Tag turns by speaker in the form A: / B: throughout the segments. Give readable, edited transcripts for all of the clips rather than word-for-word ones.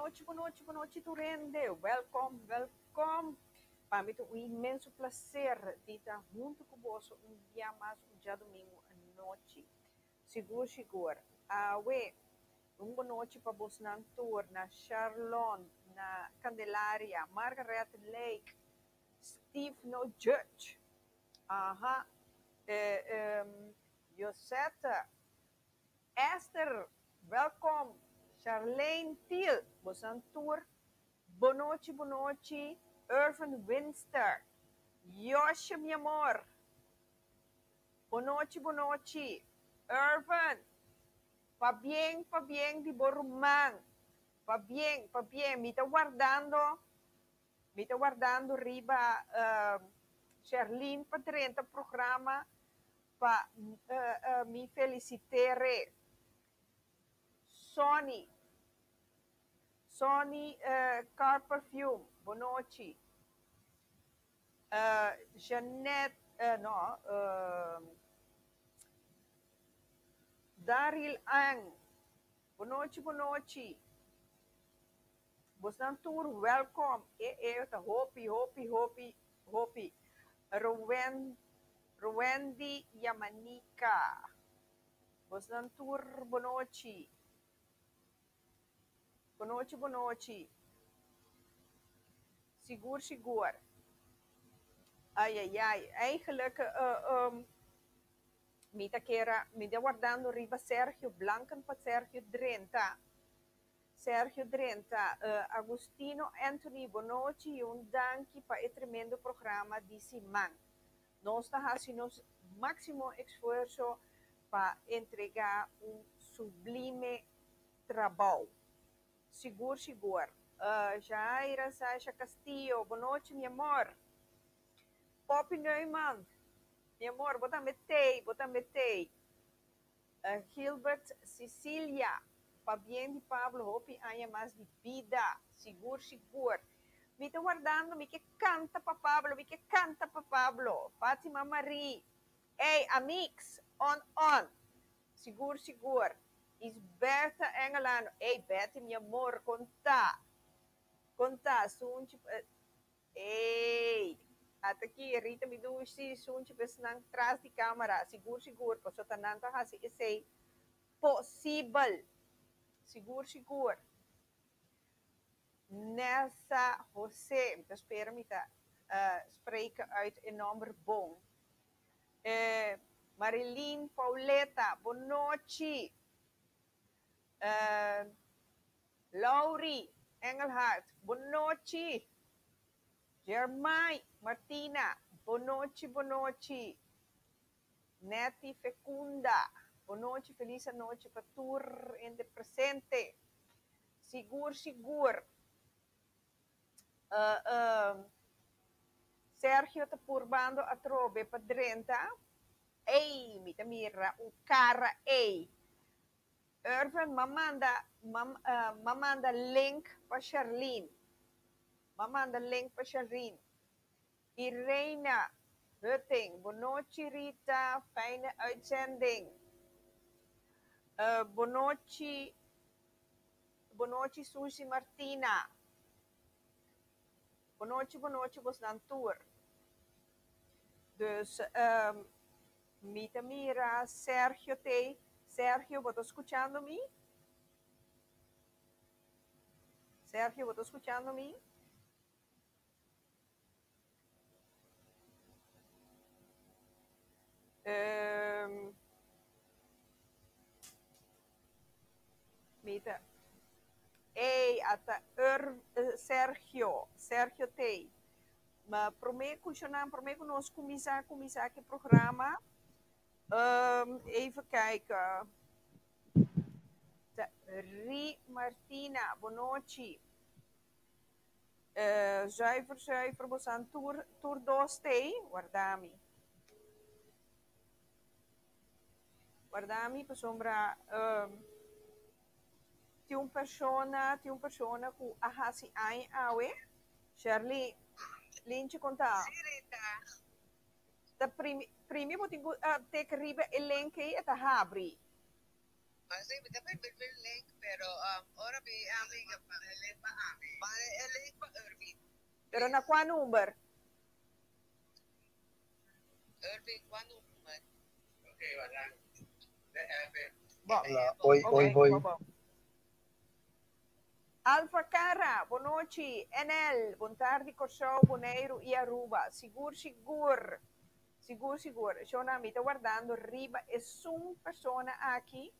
A: Bonochi, bonochi, bonochi tur hende. Welkom, welkom. Pa mi ta un inmenso placer di ta hunto cu boso un dia mas, un djadomingo anochi. Sigur, sigur. Awe, un bonochi pa bosnan tur na Charlon, na Candelaria, Margaret Lake, Steve No Judge, aha, Josette, Esther, welkom, Charlene Thiel, bosnan tur, bonochi, bonochi, Irvin Winster, Josje mi amor, bonochi, bonochi, Irvin, pabien, pabien di bo ruman, pabien, pabien, mi ta wardando. Mi ta wardando riba Sherlyn pa drenta programa pa mi feliciter'e. Sonny, Sonny Car Perfume, bonochi. Jeanette, no, Daryl Ang, bonochi, bonochi. Bosnan tur welkom. E e ta hopi hopi hopi hopi. Rowen Rowendy Yamanika. Bosnan tur bonochi. Bonochi bonochi. Sigur sigur. Ai ai ai. Eigenlijk mi ta kera mi ta wardando riba Sergio Blanken pa Sergio drenta. Sergio drenta, Agustino Anthony bonochi y un danki pa e tremendo programa di siman. Nos ta haci nos maximo esfuerzo pa entrega un sublime trabou. Sigur sigur. Jaira Sasha Castillo bonochi mi amor. Poppy Neumann mi amor bo tambe tey bo tambe tey. Gilbert Cecilia, pabien di Pablo hopi aña mas di bida, sigur sigur. Mi ta wardando mi ke kanta pa Pablo, mi ke kanta pa Pablo. Fatima Marie, ey amix, on on. Sigur sigur. Isbertha Engelano, ey Betty mi amor kon ta? Kon ta? Sunchi Ey! Ata ki Rita mi dushi sunchi pa esnan tras di camara, sigur sigur, pasobra ta nan ta haci esey posibel. Sigur sigur. Nessa Jose, mi ta spera mi ta spreken uit e nomber bon. Marilyn Pauleta, bonochi. Laurie Engelhard, bonochi. Jermai Martina, bonochi bonochi. Netty Fecunda, bonochi, feliz anochi pa tur hende presente. Sigur sigur. Sergio ta purbando atrobe pa drenta. Ey, mi ta mira un cara ey. Irvin, m'a manda, m'a manda link pa Sherlyn. M'a manda link pa Sherlyn. Irena Hutting, bonochi Rita, fijne uitzending. Bonochi, bonochi Suzy Martina. Bonochi, bonochi bosnan tur. Dus mi ta mira Sergio t'ey. Sergio, bo ta scuchando mi? Sergio, bo ta scuchando mi? Mi ta Ey, ata Sergio, Sergio t'ey. Ma prome cu shonan, prome cu nos cuminsa, cuminsa cu e programa, even kijken. Ta Ri Martina, bonochi. Zuiver, zuiver, bosan tur, tur dos t'ey, warda mi. Warda mi pasobra tin un persona, tin un persona cu a haci aña awe. Sherley, Linchi con ta?
B: Sí, Rita.
A: Ta primi, primi bo tin cu tek riba e link ey e ta habri.
B: Ah, sí, mi ta primi riba e link, pero ora mi.
A: Pero na kua number? Bon.
B: Oi,
A: Ok,
B: oi, oi.
A: bon, bon. Alfa Cara, bon nochi. NL, bon tardi Kòrsou, Boneiru i Aruba. Sigur, sigur. Sigur, sigur. Shona, mi ta wardando riba esun persona aki.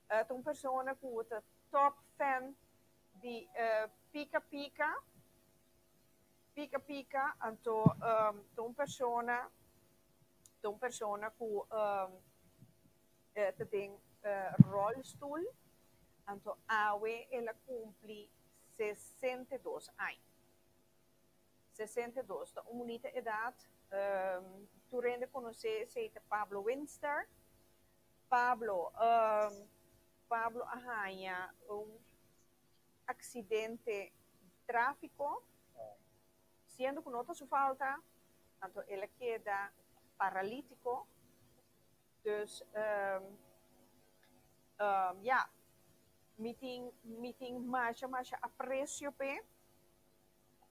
A: Ta un persona ku ta top fan di Pika Pika. Pika Pika, anto ta un persona, ta un persona ku ta den rolstoel, anto awe el a kumpli 62 aña. 62 ta un bunita edat. Tur hende konosé esei ta Pablo Winster. Pablo, Pablo a haña un aksidente di tráfiko, siendo ku no ta su falta, anto el a keda paralítiko. Dus, ya, mi tin, mi tin masha, masha apresio p'e,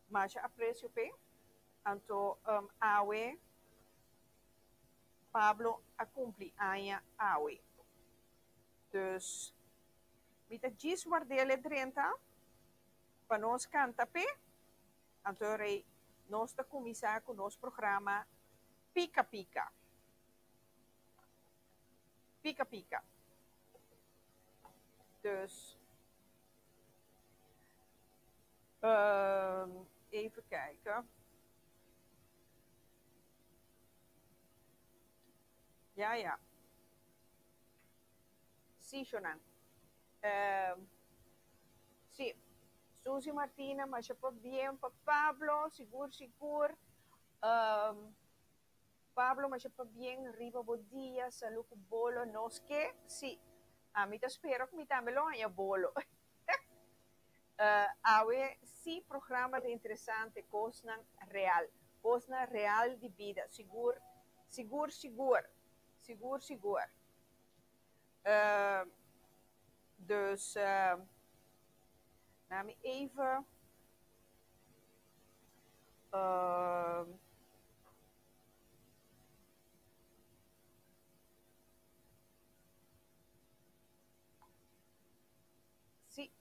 A: masha apresio p'e. Anto awe Pablo a kumpli aña awe. Dus mi ta djis ward'el e drenta pa nos kanta p'e. Anto rei nos ta kuminsá ku nos programa Pika Pika. Pika Pika. Dus even kijken. Ja, ja. Sí, Shonan. Sí. Suzy Martina, masha pabien pa Pablo, sigur, sigur. Pablo, masha pabien, riba bo dia, salú ku bolo, nos ke, sí. Ami ta spera ku mi tambe lo haña bolo. Awe sí programa ta interesante, kosnan real, kosnan real di bida, sigur, sigur, sigur, sigur, sigur. Dus, laat me even. Sí.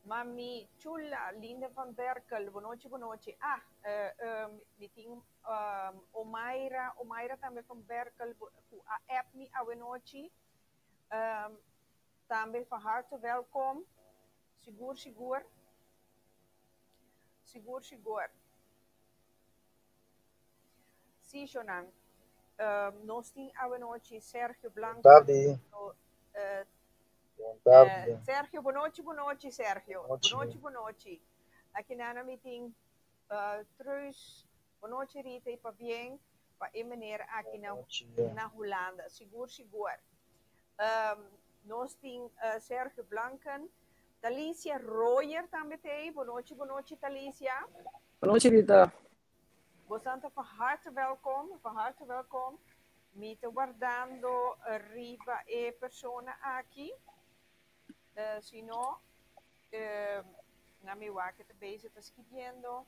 A: Mami chula, Linda van Berkel, bonochi, bonochi. Ah, mi tin Omaira, Omaira tambe van Berkel, ku a app mi awenochi. Tambe van harte welkom. Sigur, sigur. Sigur, sigur. Sí, Shonan. Nos tin awenochi Sergio Blanco.
B: Tardi. Bon tardi.
A: Sergio, bonochi, bonochi, Sergio. Bonochi, bonochi. Aki nana mi tin Truus. Bonochi, Rita, i pabien pa e meneer aki na Hulanda. Sigur, sigur. Nos tin Sergio Blanken. Talicia Royer tambe t'ei. Bonochi, bonochi, Talicia.
C: Bonochi, Rita.
A: Bosan ta van harte welkom, van harte welkom. Mi ta wardando riba e persona aki. Si no, na mi wak e ta bezig ta skibiendo.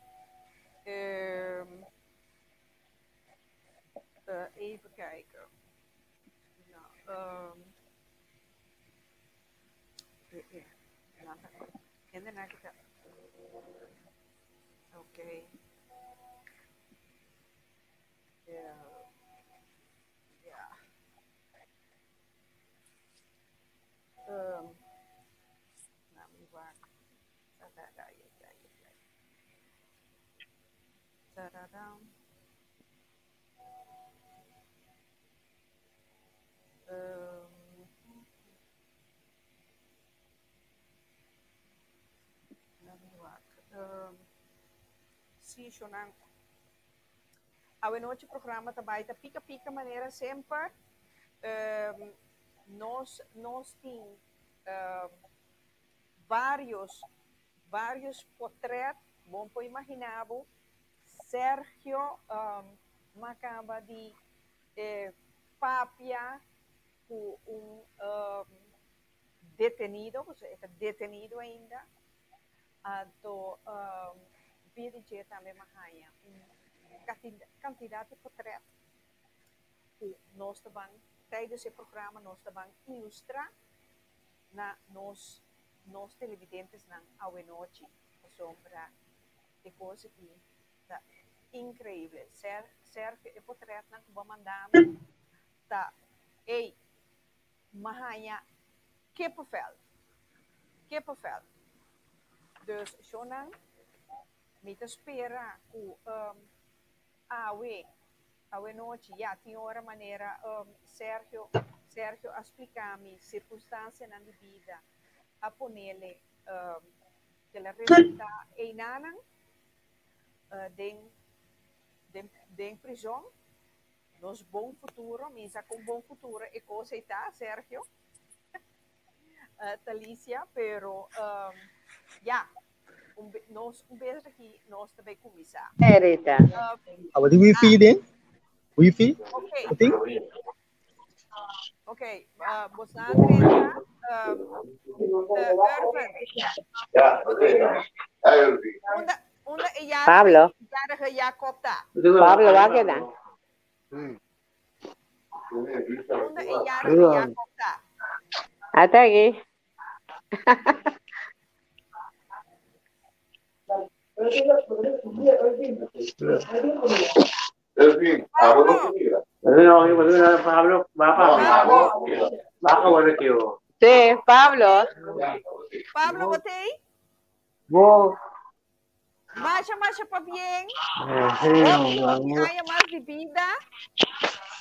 A: Even kijken. Nou, hende aki ta. Oké. Ja. Nou, mi wak. Ta-da-da, ja, ja, ja, ja. Ta-da-dam. Nou, mi wak. Sí, Shonan. Awenochi programa ta bai ta pika pika manera semper. Nos tin varios, varios portret, bon por imaginá bo. Sergio, m'a kaba di. papia ku un detenido, pasobra e ta detenido ainda, anto via di dje tambe mi a haña un kantidat di potrèt ku nos ta ban tijdens e programa nos ta ban ilustrá na nos nos televidentesnan awenochi pasobra e kos aki ta inkreibel. Sergio e potrètnan ku bo a manda mi ta ey mi a haña kippenvel, kippenvel. Dus shownan mi ta spera ku awe, awe nochi ya tin ora manera Sergio, Sergio a splika mi sirkunstansianan di bida a ponele kel a resulta einanan den den den prizon. Nos bon futuro, mi sa con bon futuro e cos ei ta, Sergio, Talicia, pero ya, un nos un bes aki nos ta bay cuminsa.
C: Rita.
B: Abo tin wifi den? Wifi?
A: Ok.
B: Bo tin?
A: Ok, bo sa drenta, Irvin.
D: Ja,
A: Bo tin?
D: ja, Irvin.
A: Unda, unda e jarige,
C: Pablo.
A: jarige Jacob ta?
C: Pablo, wak keda.
A: Unda e jarige Jacob ta?
C: Ata aki.
D: Irvin, abo no ta mira.
E: Pablo, va Pablo. Va a bueno que
C: Sí, Pablo.
A: Pablo, bo t'ei?
E: Bo.
A: Masha, masha pabien. Hopi, hopi aña mas di bida.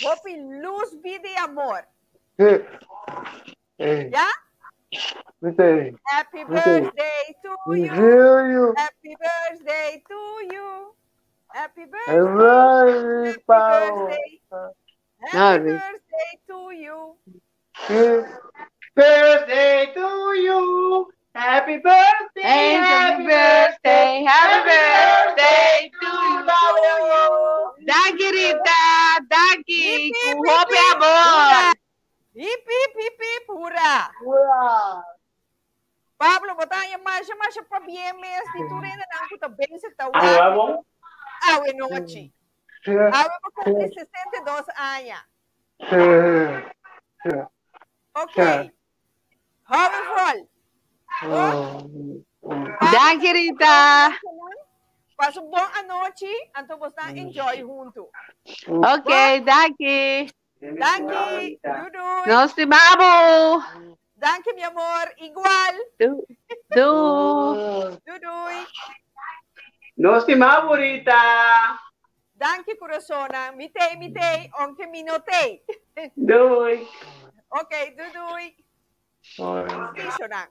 A: Hopi luz, bida y amor. Ya? Happy birthday to you. Happy birthday to you. Happy birthday. Happy birthday. Happy birthday to you.
E: Birthday to you. Happy birthday.
C: Happy birthday. Happy birthday to you. Danki Rita. Danki. Ku hopi amor.
A: Hip hip hip hip hurra.
E: Hurra.
A: Pablo, bo ta haña masha masha pabien mes di tur hendenan ku ta bezig ta wak awe nochi. Awe bo kumpli 62 aña. Ok. Hou e vol.
C: Danki Rita.
A: Pasa un bon anochi, anto bo ta enjoy huntu.
C: Ok, danki.
A: Danki. Doei doei.
C: Nos stima bo.
A: Danki mi amor. Igual.
C: Doei.
A: Doei doei.
E: Nos stima bo Rita.
A: Danki corazonnan. Mi tei, mi tei, aunke mi no tei.
E: Doei.
A: Ok, doei doei. Stishonan.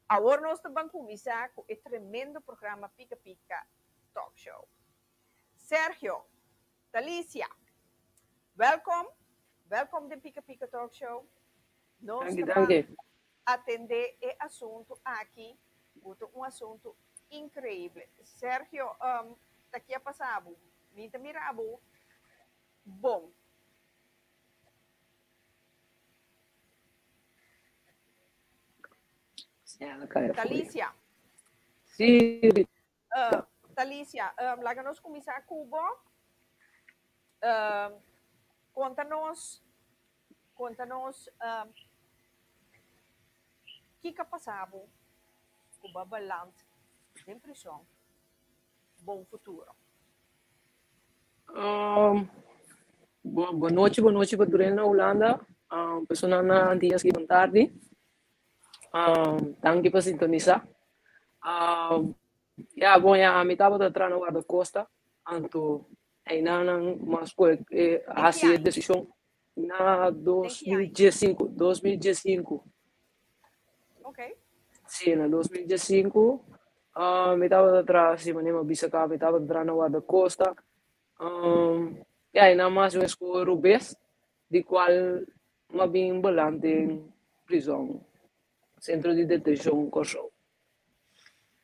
A: Awor nos ta ban kuminsá ku e tremendo programa Pika Pika Talk Show. Sergio, Talicia, welkom, welkom den Pika Pika Talk Show. Nos ta ban atendé e asuntu aki, ku ta un asuntu inkreibel. Sergio, ta ki a pasa bo? Mi ta mira bo bon. Talicia.
F: Sí.
A: Talicia, laga nos kuminsá ku bo. Konta nos, konta nos kiko a pasa bo ku bo a balant den prison Bon Futuro.
F: Bo nochi, bo nochi pa tur hende na Hulanda. Personanan na Antillas ki bon tardi. Danki pa sintonisá. Ya bon ya ami tabata traha na Guardacosta anto einan nan mas ku e hasi e desishon na 2015, 2015. Si na 2015 mi tabata traha si manera mi a bisa kaba mi tabata traha na Guardacosta ya einan mas un eskoho rubes di kual mi a bin beland den prizòn. Sentro di Detenshon Kòrsou.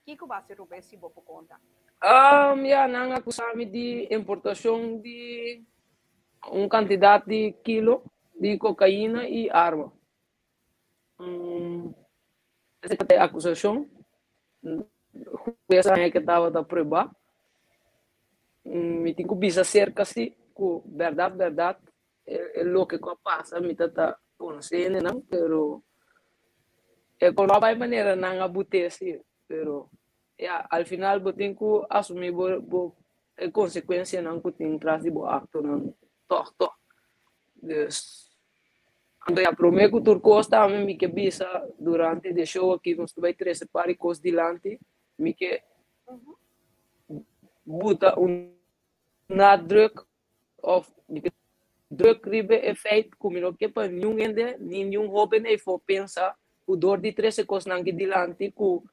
A: Kiko bo hasi Rubén si bo por konta?
F: Um, ya, nan akusá mi di importashon di Un kantidat di kilo di kokaina i arma. Um, esei ta e akusashon. Hues a haña ke tabata pruebá. Mi tin ku bisa serka si ku bèrdat bèrdat e loke ku a pasa mi ta ta konosé hendenan, pero e por no a bai manera nan a but'é si, pero ya al final bo tin ku asumí bo bo e konsekuensianan ku tin tras di bo aktonan tòg tòg. Dus anto ya promé ku tur kos tambe mi ke bisa durante di e show aki nos ta bai trese par di kos dilanti mi ke buta un nadruk òf mi ke druk riba e feit ku mi no ke pa niun hende ni niun hóben eyfo pensa ku dor di trese kosnan aki dilanti ku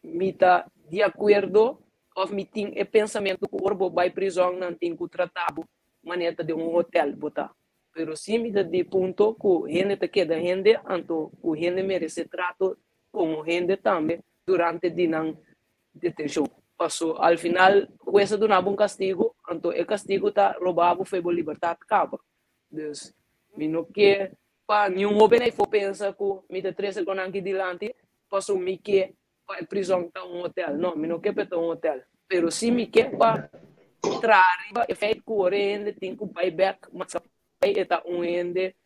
F: mi ta di akuerdo òf mi tin e pensamentu ku ora bo bai prizòn nan tin ku trata bo manera ta den un hotel bo ta. Pero si mi ta di punto ku hende ta keda hende anto ku hende merese trato komo hende tambe durante di nan detenshon. Paso al final hues a duna bo un kastigu anto e kastigu ta roba bo fo'i bo libertat kaba. Dus mi no ke pa niun hoben ei for pensa ku mi ta trese kon nan aki dilanti paso mi ke pa e prizòn ta un hotel. No, mi no ke pa e ta un hotel. Pero si mi ke pa traha riba e feit ku ora e hende tin ku bai bèk maatschappij e ta un hende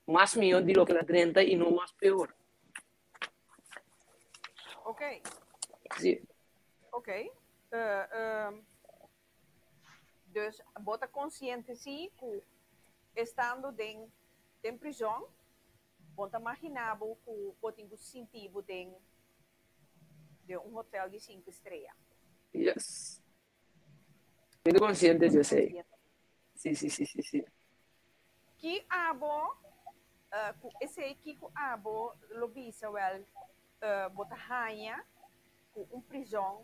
F: mas mihó di loke el a drenta i no mas peor.
A: Ok.
F: Si.
A: Ok. Dus bo ta konsiente si ku estando den den prizòn Bo ta magina bo ku bo tin ku sinti bo den den un hotel di sinku strea?
F: Yes. Mi ta konsiente di esei. Si, si, si, si, si.
A: Ki abo, ku esei kiko abo lo bisa wèl bo ta haña ku un prizòn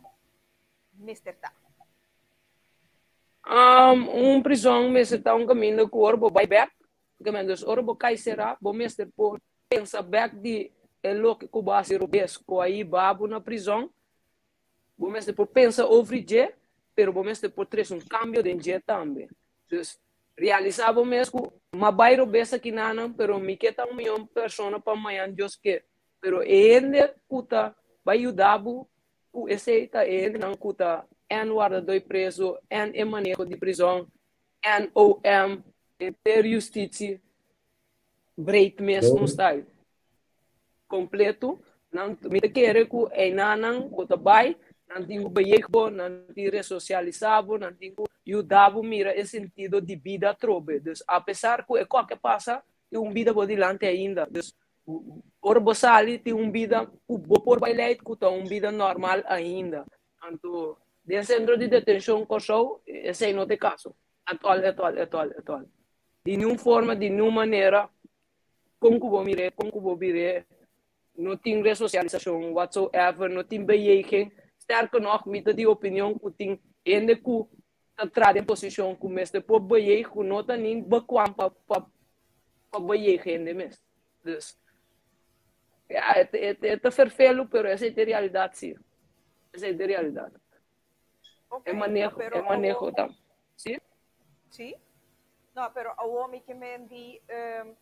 A: mester ta?
F: Un prizòn mester ta un kaminda ku ora bo bai bèk Kimen dus ora bo kai será, bo mester por pensa bek di e loke ku bo hasi robes ku a hiba bo na prizòn. Bo mester por pensa over dje, pero bo mester por trese un kambio den dje tambe. Dus, realisá bo mes ku m'a bai robes akinanan, pero mi ke ta un mihó persona pa mañan Dios ke. Pero e hende ku ta bai yuda bo ku esei ta e hendenan ku ta en wardadó di preso, en e maneho di prizòn, NOM, Ter Justitie, breed mes un style. Completo. Nan, mi ta kere ku einanan bo ta bai, nan tin ku beyeeg bo, nan tin resosialisá bo, nan tin ku yuda bo mira e sentido di bida atrobe. Dus apesar ku e koke pasa, tin un bida bo dilanti ainda. Dus ora bo sali tin un bida ku bo por bai leid ku ta un bida normal ainda. Anto den sentro di detenshon Kòrsou esei no ta e kaso. At all, at all, at all, at all. Di niun forma, di niun manera, kon ku bo mir'é, kon ku bo bir'é, no tin resosialisashon whatsoever, no tin bejeging. Sterker nog, mi ta di opinion ku tin hende ku ta traha den posishon ku mester por bejeg ku no ta nin bekwam pa pa pa bejeg hende mes. Dus, ja, e e ta ferfelu, pero esei ta e realidat si. Esei ta e realidat.
A: Okay,
F: E maneho,
A: pero
F: e maneho
A: awor,
F: ta, si?
A: Sí? No, pero awor mi ke men di um,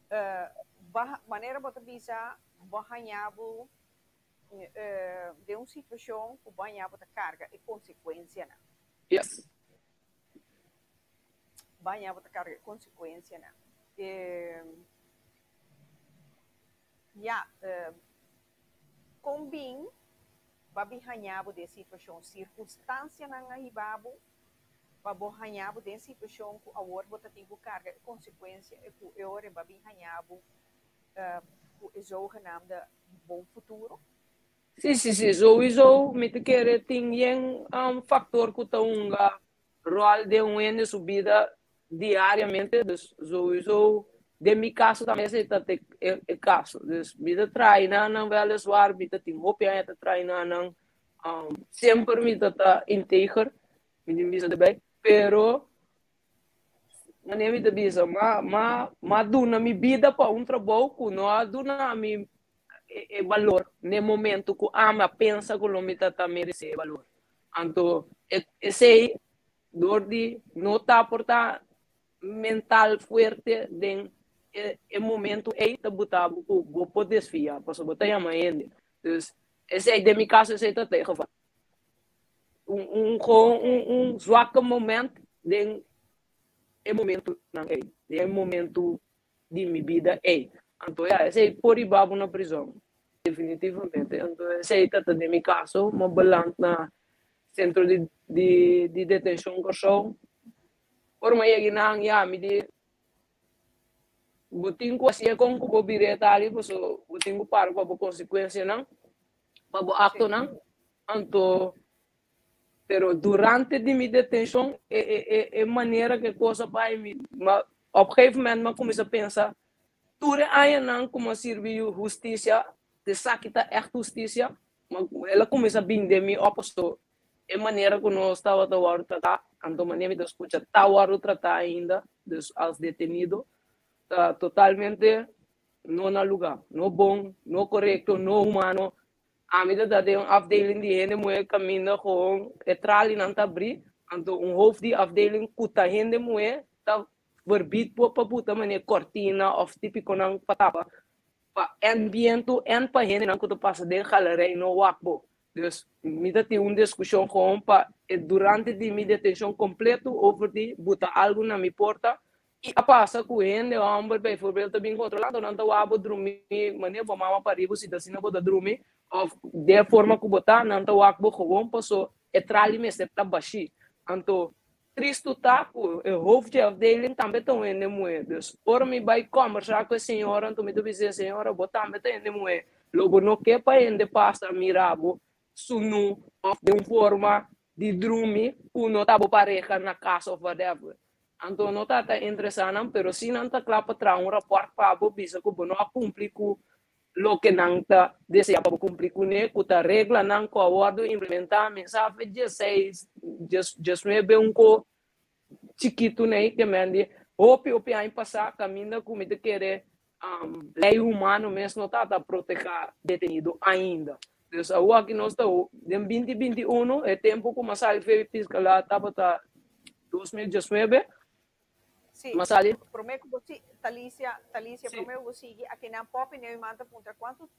A: uh, ba, manera bo ta bisa, bo haña bo uh, den un situashon ku bo haña bo ta karga e konsekuensianan.
F: Yes.
A: Bo haña bo ta karga e konsekuensianan. Eh, ya, uh, kon bin Ba bin haña bo den situashon. Sirkunstansianan a hiba bo pa bo haña bo den situashon ku awor bo ta tin ku karga e konsekuensia e ku e ora ba bin haña bo ku e zogenaamde bon futuro.
F: Sí, sí, sí. Souiso mi ta kere tin yen faktor ku ta hunga ròl den un hende su bida diariamente, dus souiso den mi kaso tambe esei ta e kaso. Dus mi ta traina nan weliswaar, mi ta tin hopi aña ta traina nan, semper mi ta ta integer, mi tin bisa derbij, pero manera mi ta bisa, m'a m'a m'a duna mi bida pa un trabou ku no a duna mi e balor n'e momento ku ami a pensa ku lo mi ta ta meresé e balor. Anto esei dor di no ta por ta. mental fuerte den e momento ei ta buta bo ku bo por desvia pasobra bo ta yama hende. Dus esei den mi kaso esei ta e geval. Un un gewoon un un zwakke moment den e momentonan ei, den e momento di mi bida ei. Anto ya, esei por riba bo na prizon, definitivamente. Anto esei ta ta den mi kaso, mi a beland na sentro di di di detenshon Kòrsou. Ora mi a yega einan, ya, mi di, bo tin ku hasié kon ku bo bira e tal, pasobra bo tin ku para pa bo konsekuensianan, pa bo aktonan. Anto, pero durante di mi detenshon, e e e e manera ku e kos a bai, mi ma op gegeven moment mi a kuminsá pensa, tur e añanan ku mi a sirbi hustisia, esaki ta ègt hustisia? El a kuminsá bin den mi op pasobra e manera ku nos tabata wòrdu tratá, anto manera mi ta skucha ta wòrdu tratá ainda, dus als detenido, ta totalmente no na lugá, no bon, no korekto, no humano. Ami ta ta den un afdeling di hende muhé kaminda gewoon e tralinan ta abrí, anto un hoofd di afdeling ku ta hende muhé ta verbid bo pa buta manera kortina òf típikonan pa tapa pa en bientu en pa hendenan ku ta pasa den galerij no wak bo. Dus mi ta tin un diskushon gewoon pa e durante di mi detenshon kompleto over di buta algu na mi porta i a pasa ku hende hòmber bijvoorbeeld ta bin kontrolá anto nan ta wak bo drumi manera bo mama pari bo si ta asina bo ta drumi òf den e forma ku bo ta nan ta wak bo gewoon paso e trali mester ta bashí anto Tristu ta ku e hoofd di afdeling tambe ta un hende muhé. Dus ora mi bai kòmbersá ku e señora, anto mi ta bis'é, Señora, bo tambe ta hende muhé. Lo bo no ke pa hende pasa mira bo sunú òf den un forma di drumi ku no ta bo pareha na kas òf whatever. Anto no ta ta interesá nan, pero si nan ta kla pa traha un rapòrt pa bo bisa ku bo no a kumpli ku loke nan ta desea pa bo kumpli kuné, ku ta reglanan ku a wòrdu implementá, mi sa fe dieseis, diesnuebe un ko chikitu nei, ke men di hopi hopi aña pasá kaminda ku mi ta kere lei humano mes no ta ta protehá detenido ainda. Dus awor aki nos ta den 2021, e tempu ku mi a sali fe fiskala tabata 2019.
A: Sí,
F: Mas ali.
A: Promé ku bo si, Talicia, Talicia,
F: Sí.
A: promé ku bo sigui, akinan Poppy Neumann ta puntra kuantu,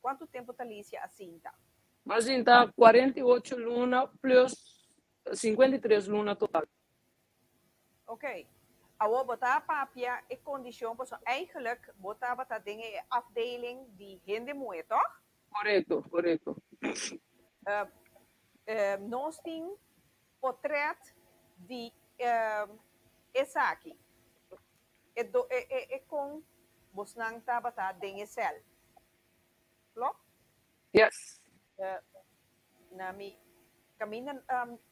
A: kuantu tempu Talicia a sinta?
F: M'a sinta 48 luna plus 53 luna total.
A: Ok. Awor bo ta papia e kondishon pasobra eigenlijk bo tabata den e afdeling di hende muhé, tòg?
F: Korekto, korekto.
A: Nos tin potret di esaki, e do e e e kon bosnan tabata den e sèl. Klopt?
F: Yes.
A: Na mi kaminda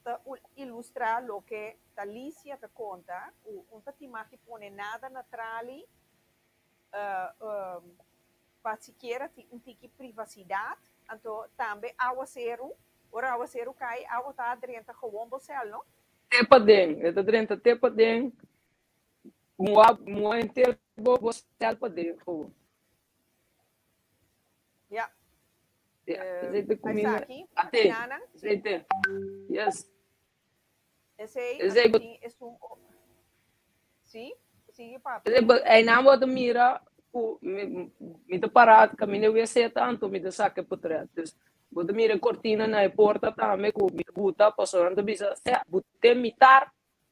A: ta ilustrá loke Talicia ta konta, ku un ta tin mag di pone nada na trali pa sikiera tin un tiki privasidat, anto tambe awaseru, ora awaseru kai, awa ta drenta gewoon bo sèl, no?
F: Te paden, e ta drenta te paden, mua mua henter bo bo sèl paden gewoon.
A: Ja.
F: Ja, esei ta kuminda.
A: Esaki,
F: Ate,
A: nanan.
F: esei te. Yes.
A: Esei,
F: Esei
A: anto tin esun o. Sí, sigui papia.
F: Esei bo, einan bo ta mira ku mi, mi ta pará kaminda e wc ta, anto mi ta saka e potret. Dus bo ta mira e kortina na e porta tambe ku mi ta buta, pasobra nan ta bisa, sea, but'é mitar,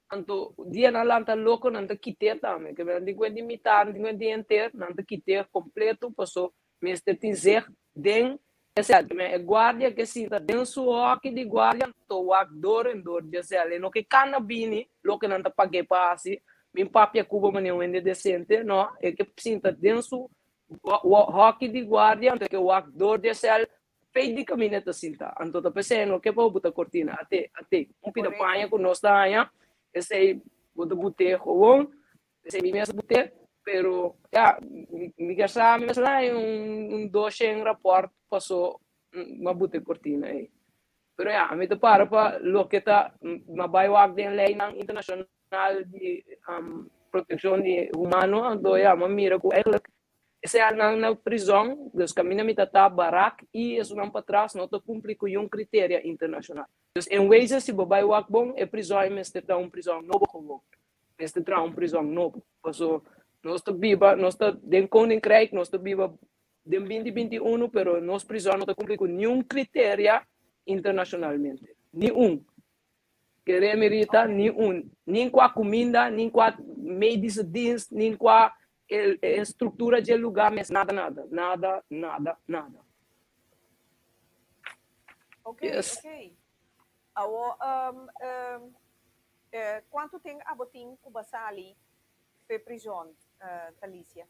F: anto dia nan lanta loko nan ta kit'é tambe. Ke nan tin kuenta di mitar, nan tin kuenta di henter, nan ta kit'é kompleto, paso Mester tin zicht den e sèl. E guardia ke sinta den su hòki di guardia to wak dor en dor dje sèl. E no ke kana bini loke nan ta pag'é pa hasi. Bin papia ku bo manera un hende desente. No, e ke sinta den su hòki di guardia anto e ke wak dor dje sèl fei di kaminda e ta sinta. Anto ta p'esei e no ke pa bo buta kortina. Ate, ate. Un pida paña ku nos ta haña, esei bo ta but'é gewoon. Esei mi mes bute, pero ya, mi kier sa mi mes la un un doshen raport paso m'a bute cortina ei. Pero ya, mi ta para pa loke ta m'a bai wak den leynan internacional di proteccion di humano, anto ya m'a mira cu eigenlijk esei nan na prizon, dus caminda mi ta ta barak y esunnan patras no ta cumpli cu yun criteria internacional. Dus en wezen si bo bai wak bon, e prizon ei mester ta un prizon nobo gewoon. Mester traha un prizòn nobo. Paso nos ta biba, nos ta den Koninkrijk, nos ta biba den 2021, pero nos prizòn no ta kumpli ku niun kriteria internashonalmente. Ni un. Kere mi Rita, ni un. Nin kua kuminda, nin kua medische dienst, nin kua e, e struktura dje lugá mes, nada, nada, nada, nada, nada.
A: Ok,
F: Yes.
A: ok. Awo, um, um, eh, kuantu ten abo tin ku bo a sali fe prizon, eh, Talicia?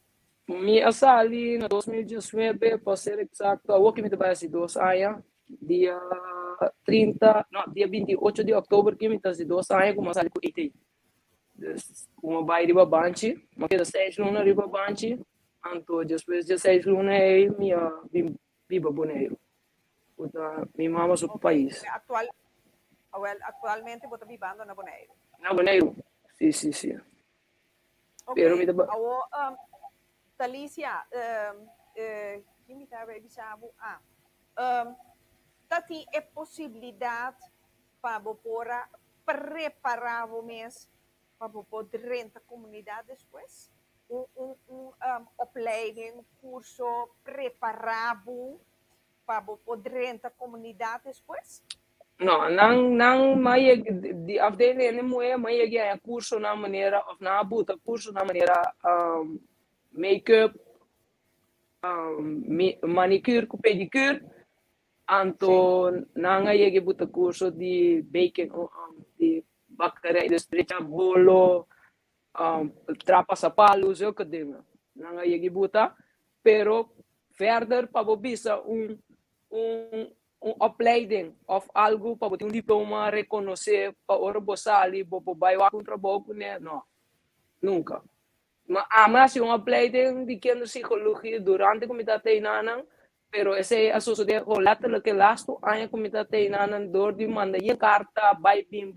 F: Mi a sali na 2019, pa ser eksakto, awor ku mi ta bai hasi 2 aña, dia 30, no, dia 28 di òktober ku mi ta hasi 2 aña ku mi a sali ku ET. Dus, ku mi a bai riba banchi, mi a keda 6 luna riba banchi, anto despues di 6 luna ei mi a bin biba Boneiru. Ku ta mi mama su pais.
A: Wel, aktualmente bo ta bibando na Boneiru.
F: Na Boneiru, si.
A: Ok,
F: Pero mi ta
A: awo, Talicia, ki mi ta bisa bo? Ah, ta tin e posibilidat pa bo por a prepará bo mes pa bo por drenta komunidat despues? Un opleiding, kurso, prepará bo pa bo por drenta komunidat despues?
F: No, nan nan m'a di afdeling muhé m'a yega e kurso na manera òf nan a buta kurso na manera make-up, manicure ku pedicure, anto nan a yega buta kurso di baking, di bakkerij, dus drecha bolo, traha pasapalu, zulke dingen. Nan a yega buta, pero verder pa bo bisa un opleiding òf algu pa bo tin un diploma rekonosé pa ora bo sali bo por bai un trabou kuné, no. Nunka. Ma ami a hasi un opleiding di kinderpsychologie durante ku mi tabata einan, pero esei a sosodé letterlijk e laatste aña ku mi tabata einan dor di manda yen karta, bai bin,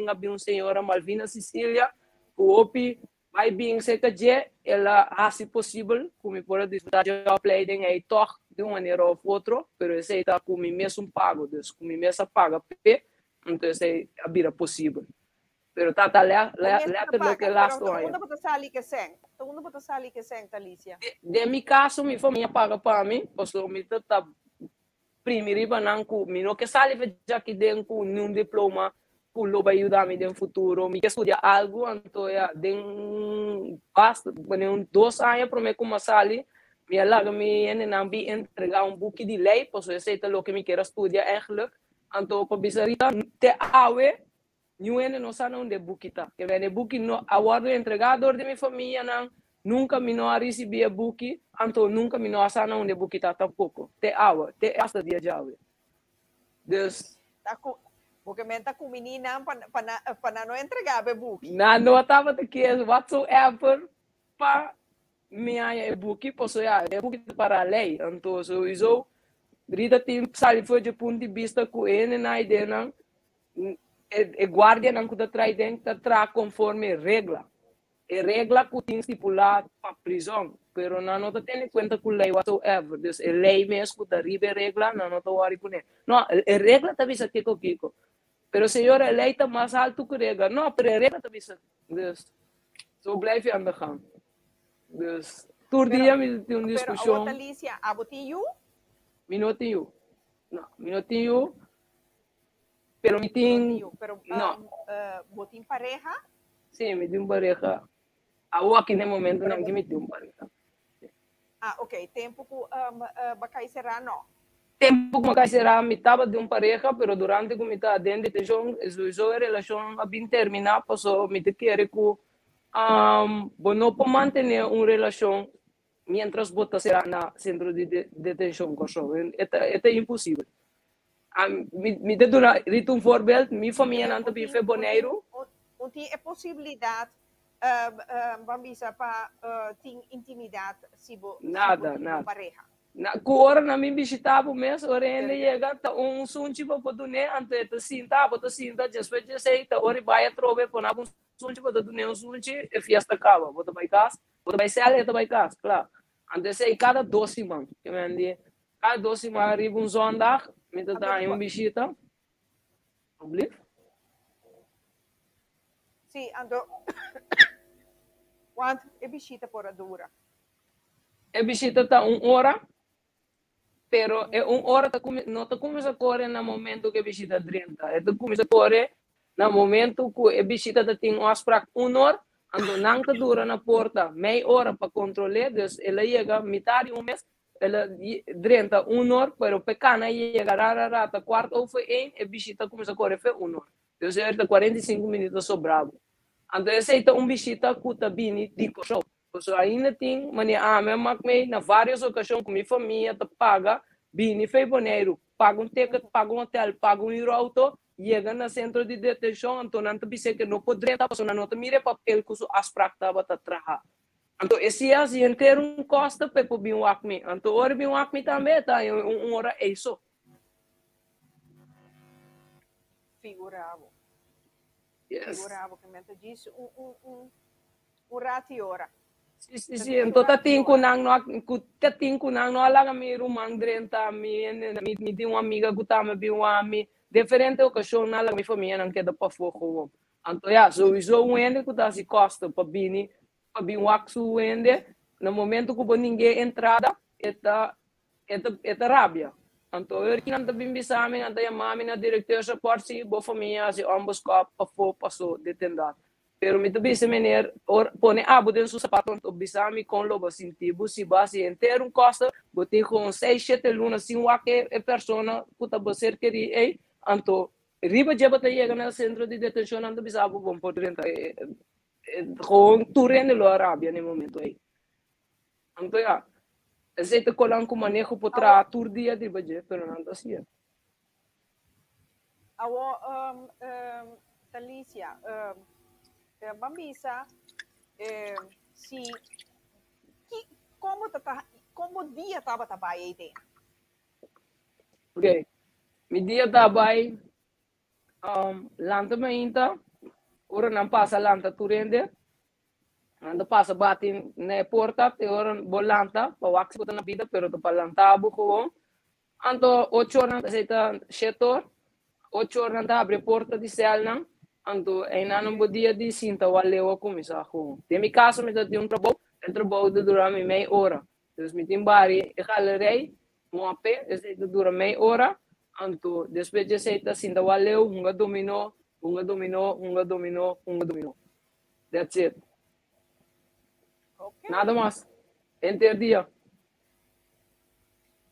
F: a bin un señora Malvina Cecilia, ku hopi bai bin serka dje, el a hasi posibel ku mi por a disfrutá di e opleiding ei toch di un manera òf otro, pero esei ta ku mi mes un pago, dus ku mi mes a paga p'e, anto esei a bira posibel. Pero ta letterlijk e laatste aña.
A: Unda bo ta sali ku sèn? Unda bo ta sali ku sèn, Talicia?
F: Den mi kaso, mi famia a paga pa mi, pasobra mi ta primi riba nan ku mi no ke sali djaki den ku un diploma ku lo bai yuda mi den futuro. Mi ke studia algu, anto ja, den basta, den 2 aña promé ku m'a sali, mi a laga mi hendenan bin entregá un buki di lei, pasobra esei ta loke mi ker studia eigenlijk. Anto pa bisa Rita, te awe, niun hende no sa unda e buki ta. Ke e buki no a wòrdu entregá dor di mi famianan, nunka mi no a risibí e buki, anto nunka mi no a sa unda e buki ta tampoko. Te awe, te hasta dia djawe. Dus
A: Ta ku, porque men ta ku menina pa no entregá e buki.
F: Nan no tabata ke whatsoever pa mi haña e buki, pasobra ja, e buki ta para lei. Anto sowieso Rita tin sali for di punto di vista ku e na ideanan e guardianan ku ta traha den ta traha konforme regla. E regla ku tin stipulá pa prizòn, pero nan no ta tene kuenta ku lei whatsoever. Dus e lei mes ku ta riba e regla, nan no ta worry kuné. No, e regla ta bisa kiko kiko. Pero señora, e lei ta mas altu ku regla. No, pero e regla ta bisa. Dus, zo blijf je aan de gang. Dus, tur dia mi tin un
A: Pero
F: diskushon.
A: awo, Talicia, abo tin yu?
F: Mi no tin yu. No, mi no tin yu. Pero mi
A: No
F: tin,
A: tin yu, pero
F: no.
A: Bo tin pareha?
F: Si, mi tin un pareha. Awor aki na momento nan ku mi tin un pareha.
A: Ah, ok. Tempu ku b'a kai será, no?
F: Tempu ku m'a kai será, mi tabata den un pareha, pero durante ku mi ta den detenshon, sowieso e relashon a bin terminá, pasobra mi ta kere ku bo no por mantené un relashon mientras bo ta será na sentro di detenshon Kòrsou. E ta imposibel. Mi ta duna Rita un voorbeeld, mi famianan ta biba na Boneiru.
A: Un tin e posibilidat ban bisa pa tin intimidat si bo si bo
F: Nada,
A: tin
F: nada.
A: pareha?
F: Na, ku ora nan mi bishitá bo mes, ora hende yega, ta un sunchi pa por dun'é, anto e ta sinta, bo ta sinta, despues di esei, ta ora e bai atrobe, pone un sunchi, bo ta dun'é un sunchi, e fiesta kaba, bo ta bai kas, bo ta bai sèl, e ta bai kas, kla. Anto esei kada 2 siman, ke men di, kada 2 siman riba un zondag, mi ta daña un bishita. Alsjeblieft.
A: Si, anto. Kuantu e bishita por a dura?
F: E bishita ta un ora, pero e un ora ta no ta kuminsá kore na momento ku e bishita drenta. E ta kuminsá kore na momento ku e bishita ta tin un afsprak un or, anto nan ta dura na porta mei ora pa kontrol'é, dus el a yega mitar di un mes, el a drenta un or, pero p'e kana yega ra ra ra ta kwart over een, e bishita a kuminsá kore fe un or. Dus e ta 45 minuto sobrá bo. Anto esei ta un bishita ku ta bini di Kòrsou. Pasobra ainda tin manera ami a mak mei na vários okashon ku mi famia ta paga bini fei Boneiru, paga un ticket, paga un hotel, paga un hür outo, yega na sentro di detenshon, anto nan ta bis'é ke no por drenta pasobra nan no ta mira e papel ku su afsprak tabata traha. Anto e si hasi henter un kosta pa e por bin wak mi. Anto ora e bin wak mi tambe e ta haña un ora ei so.
A: Figura bo.
F: Yes.
A: Figura bo ke men ta djis un un un un rati ora.
F: Si si si, enton ta tin ku nan no a ku ta tin ku nan no a laga mi ruman drenta mi mi mi tin un amiga ku tambe bin wak mi diferente okashon nan a laga mi famianan keda pafó gewoon. Anto ya, souiso un hende ku ta hasi kosto pa bini pa bin wak su hende na momento ku bo ningué entrada e ta E ta, e ta rabia. Anto ora ki nan ta bin bisa mi, nan ta yama mi na directeursrapport si bo famia hasi onbeskop pafó pasó dit en dat. Pero mi ta bisa meneer, ora, pone abo den su sapato anto bisa mi kon lo bo sinti bo si bo hasi henter un kosta, bo tin gewoon seis, shete luna sin wak e, e persona ku ta bo ser kerí ei, anto riba dje bo ta yega na sentro di detenshon nan ta bisa bo bon por drenta. E, e, gewoon tur hende lo a rabia na e momento ei. Anto ya, esei ta kolan ku maneho por traha tur dia riba dje, pero nan ta hasié.
A: Awor, Talicia, ban bisa si ki komo ta ta komo dia tabata bai ei den?
F: Ok, mi dia ta bai lanta mainta, ora nan pasa lanta tur hende. Nan ta pasa bati na e porta te ora bo lanta pa wak si bo ta na bida pero ta pa lanta bo gewoon. Anto ocho or nan esei ta shete or, ocho or nan ta habri e porta di sèlnan anto einan nan bo dia di sinta wak leu a kuminsá gewoon. Den mi kaso mi ta tin un trabou, e trabou ta dura mi mei ora. Dus mi tin bari e galerij mope esei ta dura mei ora anto despues di esei ta sinta wak leu hunga dominó, hunga dominó, hunga dominó, hunga dominó. That's it.
A: Okay.
F: Nada mas. Henter dia.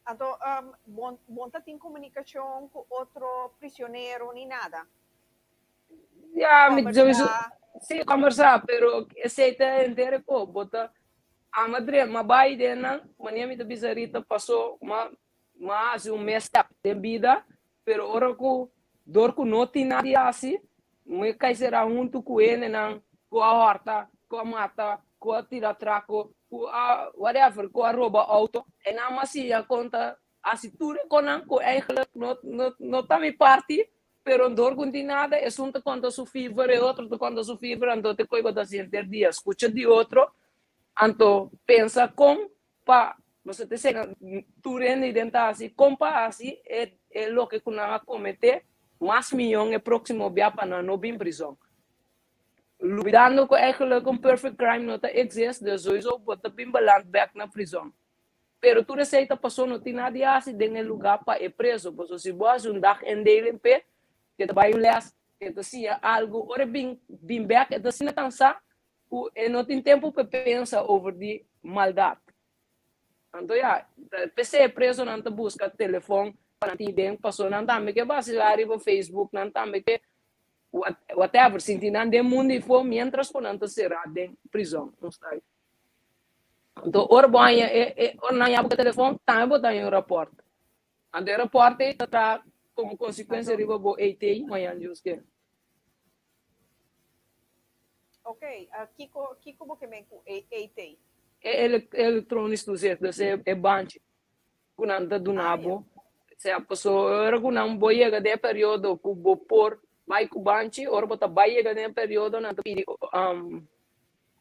A: Anto, um, bon, bon ta tin comunicacion cu otro prisionero ni nada?
F: Ja, mi sowieso.
A: Conversá.
F: Sí, conversá, pero esei ta henter e ko. Bo ta ama dre, ma bai den nan, mania mi ta bisa Rita pasó, ma ma hasi un misstep den bida, Pero ora ku dor ku no tin nada di hasi, mi kai será huntu ku hendenan ku a hòrta, ku a mata, ku a tira trako, ku a whatever, ku a roba outo. E nan a siña kon ta hasi tur e konan ku eigenlijk no no no ta mi parti, pero dor ku no tin nada, esun ta konta su fever, e otro ta konta su fever, anto te koe bo ta hasi henter dia, skucha di otro, anto pensa kon Pa boso ta sega tur hende den ta hasi kon pa hasi e e loke ku nan a kometé mas miyon e próksimo bia pa nan no bin prizòn. Lubidando ku eigenlijk un perfect crime no ta exist, dus sowieso bo ta bin baland bèk na prizòn. Pero tur esei ta pasó no tin nada di hasi den e lugá pa e preso, pasobra si bo hasi un dag indeling p'e, e ta bai un lès, e ta siña algu, ora e bin bin bèk e ta asina kansá ku e no tin tempu pa pensa over di maldat. Anto ya, p'esei e presonan ta buska telefon pa nan tin den, paso nan tambe ke basilá riba Facebook, nan tambe ke whatever, sinti nan den mundu ifo mientras ku nan ta será den prizòn. Anto ora bo haña e, ora nan haña bo ku e telefon, tambe bo ta haña un rapòrt. Anto e rapòrt ei ta traha komo konsekuensia riba bo ET mañan Dios ke.
A: Ok, kiko kiko bo ke men ku e ET?
F: E elektronisch toezicht, dus e e banchi ku nan ta duna bo. Sea paso ora ku nan bo yega den e periodo ku bo por bai ku banchi, ora bo ta bai yega den e periodo nan ta pidi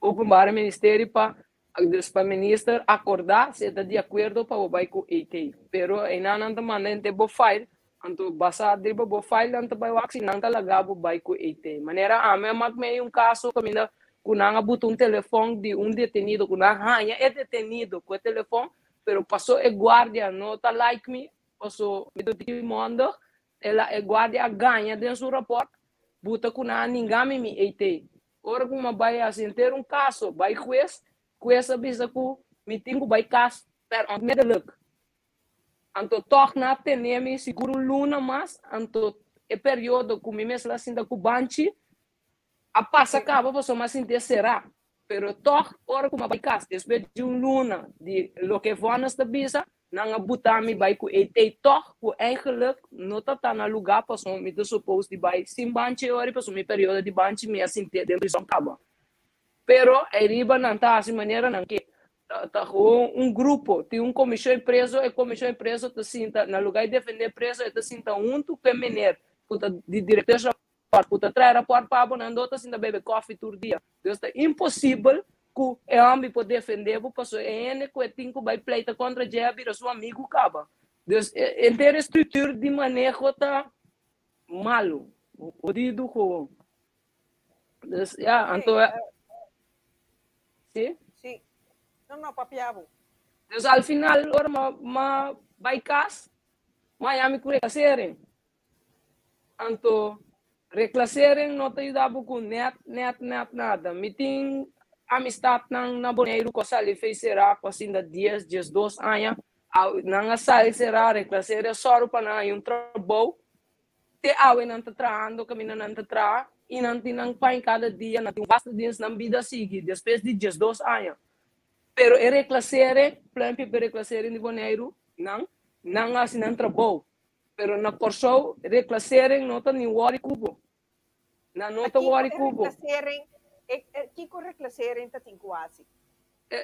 F: openbare ministerie pa Dus pa minister acordá si e ta di acuerdo pa bo bai cu ET. Pero einan nan ta manda henter bo file, anto basá riba bo file nan ta bai wak si nan ta laga bo bai cu ET. Manera ami a mak mei un caso caminda cu Ku nan a buta un telefòn di un detenido, ku nan haña e detenido ku e telefòn, pero paso e guardia no ta like mi, paso mi ta tiki mondig, el a e guardia a gaña den su rapòrt, buta ku nan a ninga mi mi ET. Ora ku mi a bai hasi henter un kaso, bai hues, hues a bisa ku mi tin ku bai kas per onmiddellijk. Anto tòg nan a tene mi sigur un luna mas, anto e periodo ku mi mester a sinta ku banchi a pasa kaba pasobra mi a sintié será. Pero tòg ora ku mi a bai kas despues di un luna di loke vònes ta bisa, nan a buta mi bai ku e tei tòg ku eigenlijk no ta ta na lugá pasobra mi ta supos di bai sin banchi e ora pasobra mi periodo di banchi mi a sintié den prizòn kaba. Pero ei riba nan ta hasi manera nan ke. Ta gewoon un grupo, tin un komishon preso, e komishon preso ta sinta na lugá di defendé preso e ta sinta huntu ku e meneer ku ta di direkteur ku ta trae rapòrt pa bo, nan do ta sinta bebe kòfi tur dia. Dus ta imposibel ku e hòmber por defendé bo pasobra e hende ku e tin ku bai pleita kontra dje a bira su amigu kaba. Dus henter e structuur di maneho ta malu, hodidu gewoon. Dus ya, anto si?
A: Si. No, no, papia bo.
F: Dus al final ora m'a m'a bai kas, m'a haña mi ku reclassering. Anto reclassering no ta yuda bo ku nèt nèt nèt nada. Mi tin amistatnan na Boneiru ku a sali fei será ku a sinta dies, 12 aña. Nan a sali será, reclassering a sòru pa nan haña un trabou. Te awe nan ta trahando kaminda nan ta traha i nan tin nan pan kada dia, nan tin basta dins nan bida sigui despues di 12 aña. Pero e reclassering, Pluimpje pa e reclassering di Boneiru, nan, nan a hasi nan trabou. Pero na Kòrsou reclassering no ta ni wòri ku bo. Nan no ta wòri ku bo.
A: Kiko reclassering ta tin ku hasi?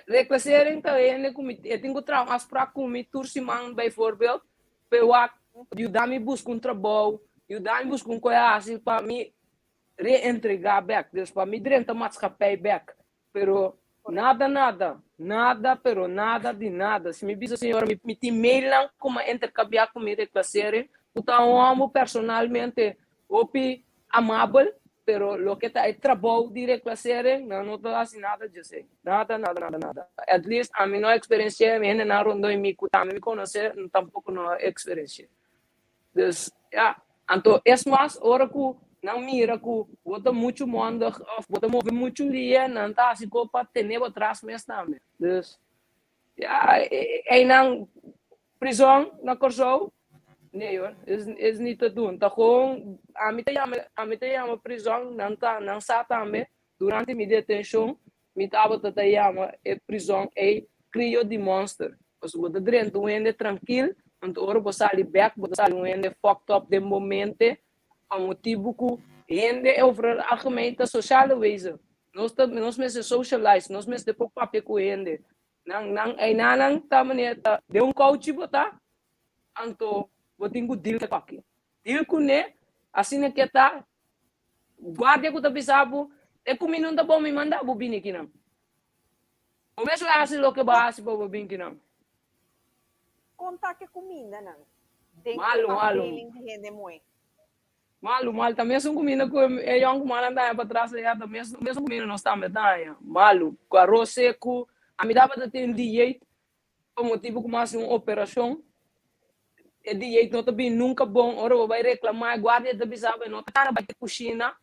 F: Reclassering ta hende ku mi e tin ku traha un afsprak ku mi tur siman bijvoorbeeld pa e wak yuda mi buska un trabou, yuda mi buska un koe hasi pa mi reentregá bèk, dus pa mi drenta maatschappij bèk. Pero nada nada, nada pero nada di nada. Si mi bisa señora mi mi tin mailnan ku mi a interkambiá ku mi reclassering ku ta un hòmber personalmente hopi amabel, pero loke ta e trabou di reclassering nan no ta hasi nada djesei. Nada nada nada nada. At least ami no a eksperensi'é, mi hendenan rondó di mi ku tambe mi konosé tampoko no a eksperensi'é. Dus ya, anto es mas ora ku nan mira ku bo ta muchu mondig òf bo ta move muchu lia, nan ta hasi ko pa tene bo atras mes tambe. Dus ya, einan prizòn na Kòrsou, nee hoor, es es niet te doen. Ta gewoon, ami ta yama ami ta yama prizòn, nan ta nan sa tambe, durante mi detenshon mi tabata ta yama e prizòn ei krio di mònster. Pasobra bo ta drenta un hende trankil, anto ora bo sali bèk bo ta sali un hende fucked up den bo mente pa motibu ku hende over het algemeen ta sociale wezen. Nos ta nos mester socialize, nos mester por papia ku hende. Nan nan einanan ta manera ta den un kouchi bo ta, anto bo tin ku deal ku esaki. Deal kuné asina ke ta guardia ku ta bisa bo e kuminda no ta bon mi manda bo bini kinan. Bo mes lo hasi loke bo hasi pa bo bin kinan.
A: Kon ta ke kumindanan den e
F: Malu, malu.
A: afdeling di hende muhé?
F: Malu, malu. Ta mesun kuminda ku e yònkumannan ta haña patras ayá, ta mes mesun kuminda nos tambe ta haña. Malu. Ku aros seku. Ami tabata tin dieet pa motibu ku mi hasi un operashon. E dieet no ta bin nunka bon. Ora bo bai reklamá e guardia ta bisa bo e no ta kana bai te kushina.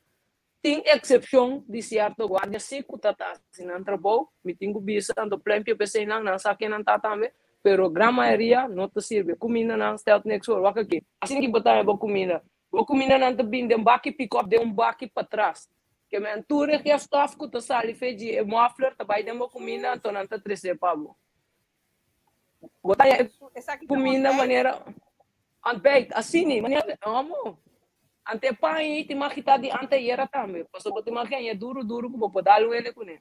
F: Tin eksepshon di sierto guardia si ku ta ta hasi nan trabou, mi tin ku bisa, anto plenpio p'esei nan, nan sa ken nan ta tambe, pero gran mayoria no ta sirbi. E kumindanan stelt niks voor. Wak aki. Asina ki bo ta haña bo kuminda. Bo kumindanan ta bin den baki pikòp den un baki patras. Ke men tur e gifstof ku ta sali fe di e mòfler ta bai den bo kuminda anto nan ta tres'é pa bo. Bo ta haña e kuminda manera ontbijt, asina, manera amo. Ante e pan ei tin mag kita di anteayera tambe, pasobra bo tin mag haña duru duru ku bo por dal un hende kuné.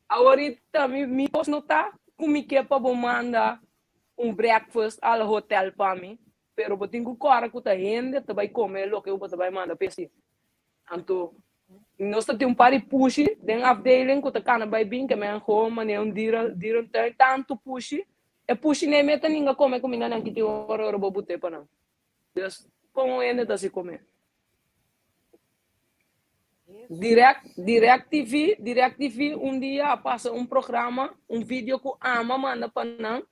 F: Aworita mi mi kos no ta ku mi ke pa bo manda un breakfast al hotel pa mi, pero bo tin ku kòrda ku ta hende ta bai kome loke ku bo ta bai manda p'esei. Anto nos ta tin un par di pushi den afdeling ku ta kana bai bin ke men gewoon manera un dierentuin tantu pushi e pushi nei meta ninga kome kuminda nan kiti ora ora bo bute pa nan. Dus kon un hende ta hasi kome? Direct, Direct TV, Direct TV un dia a pasa un programa, un video ku ama manda pa nan,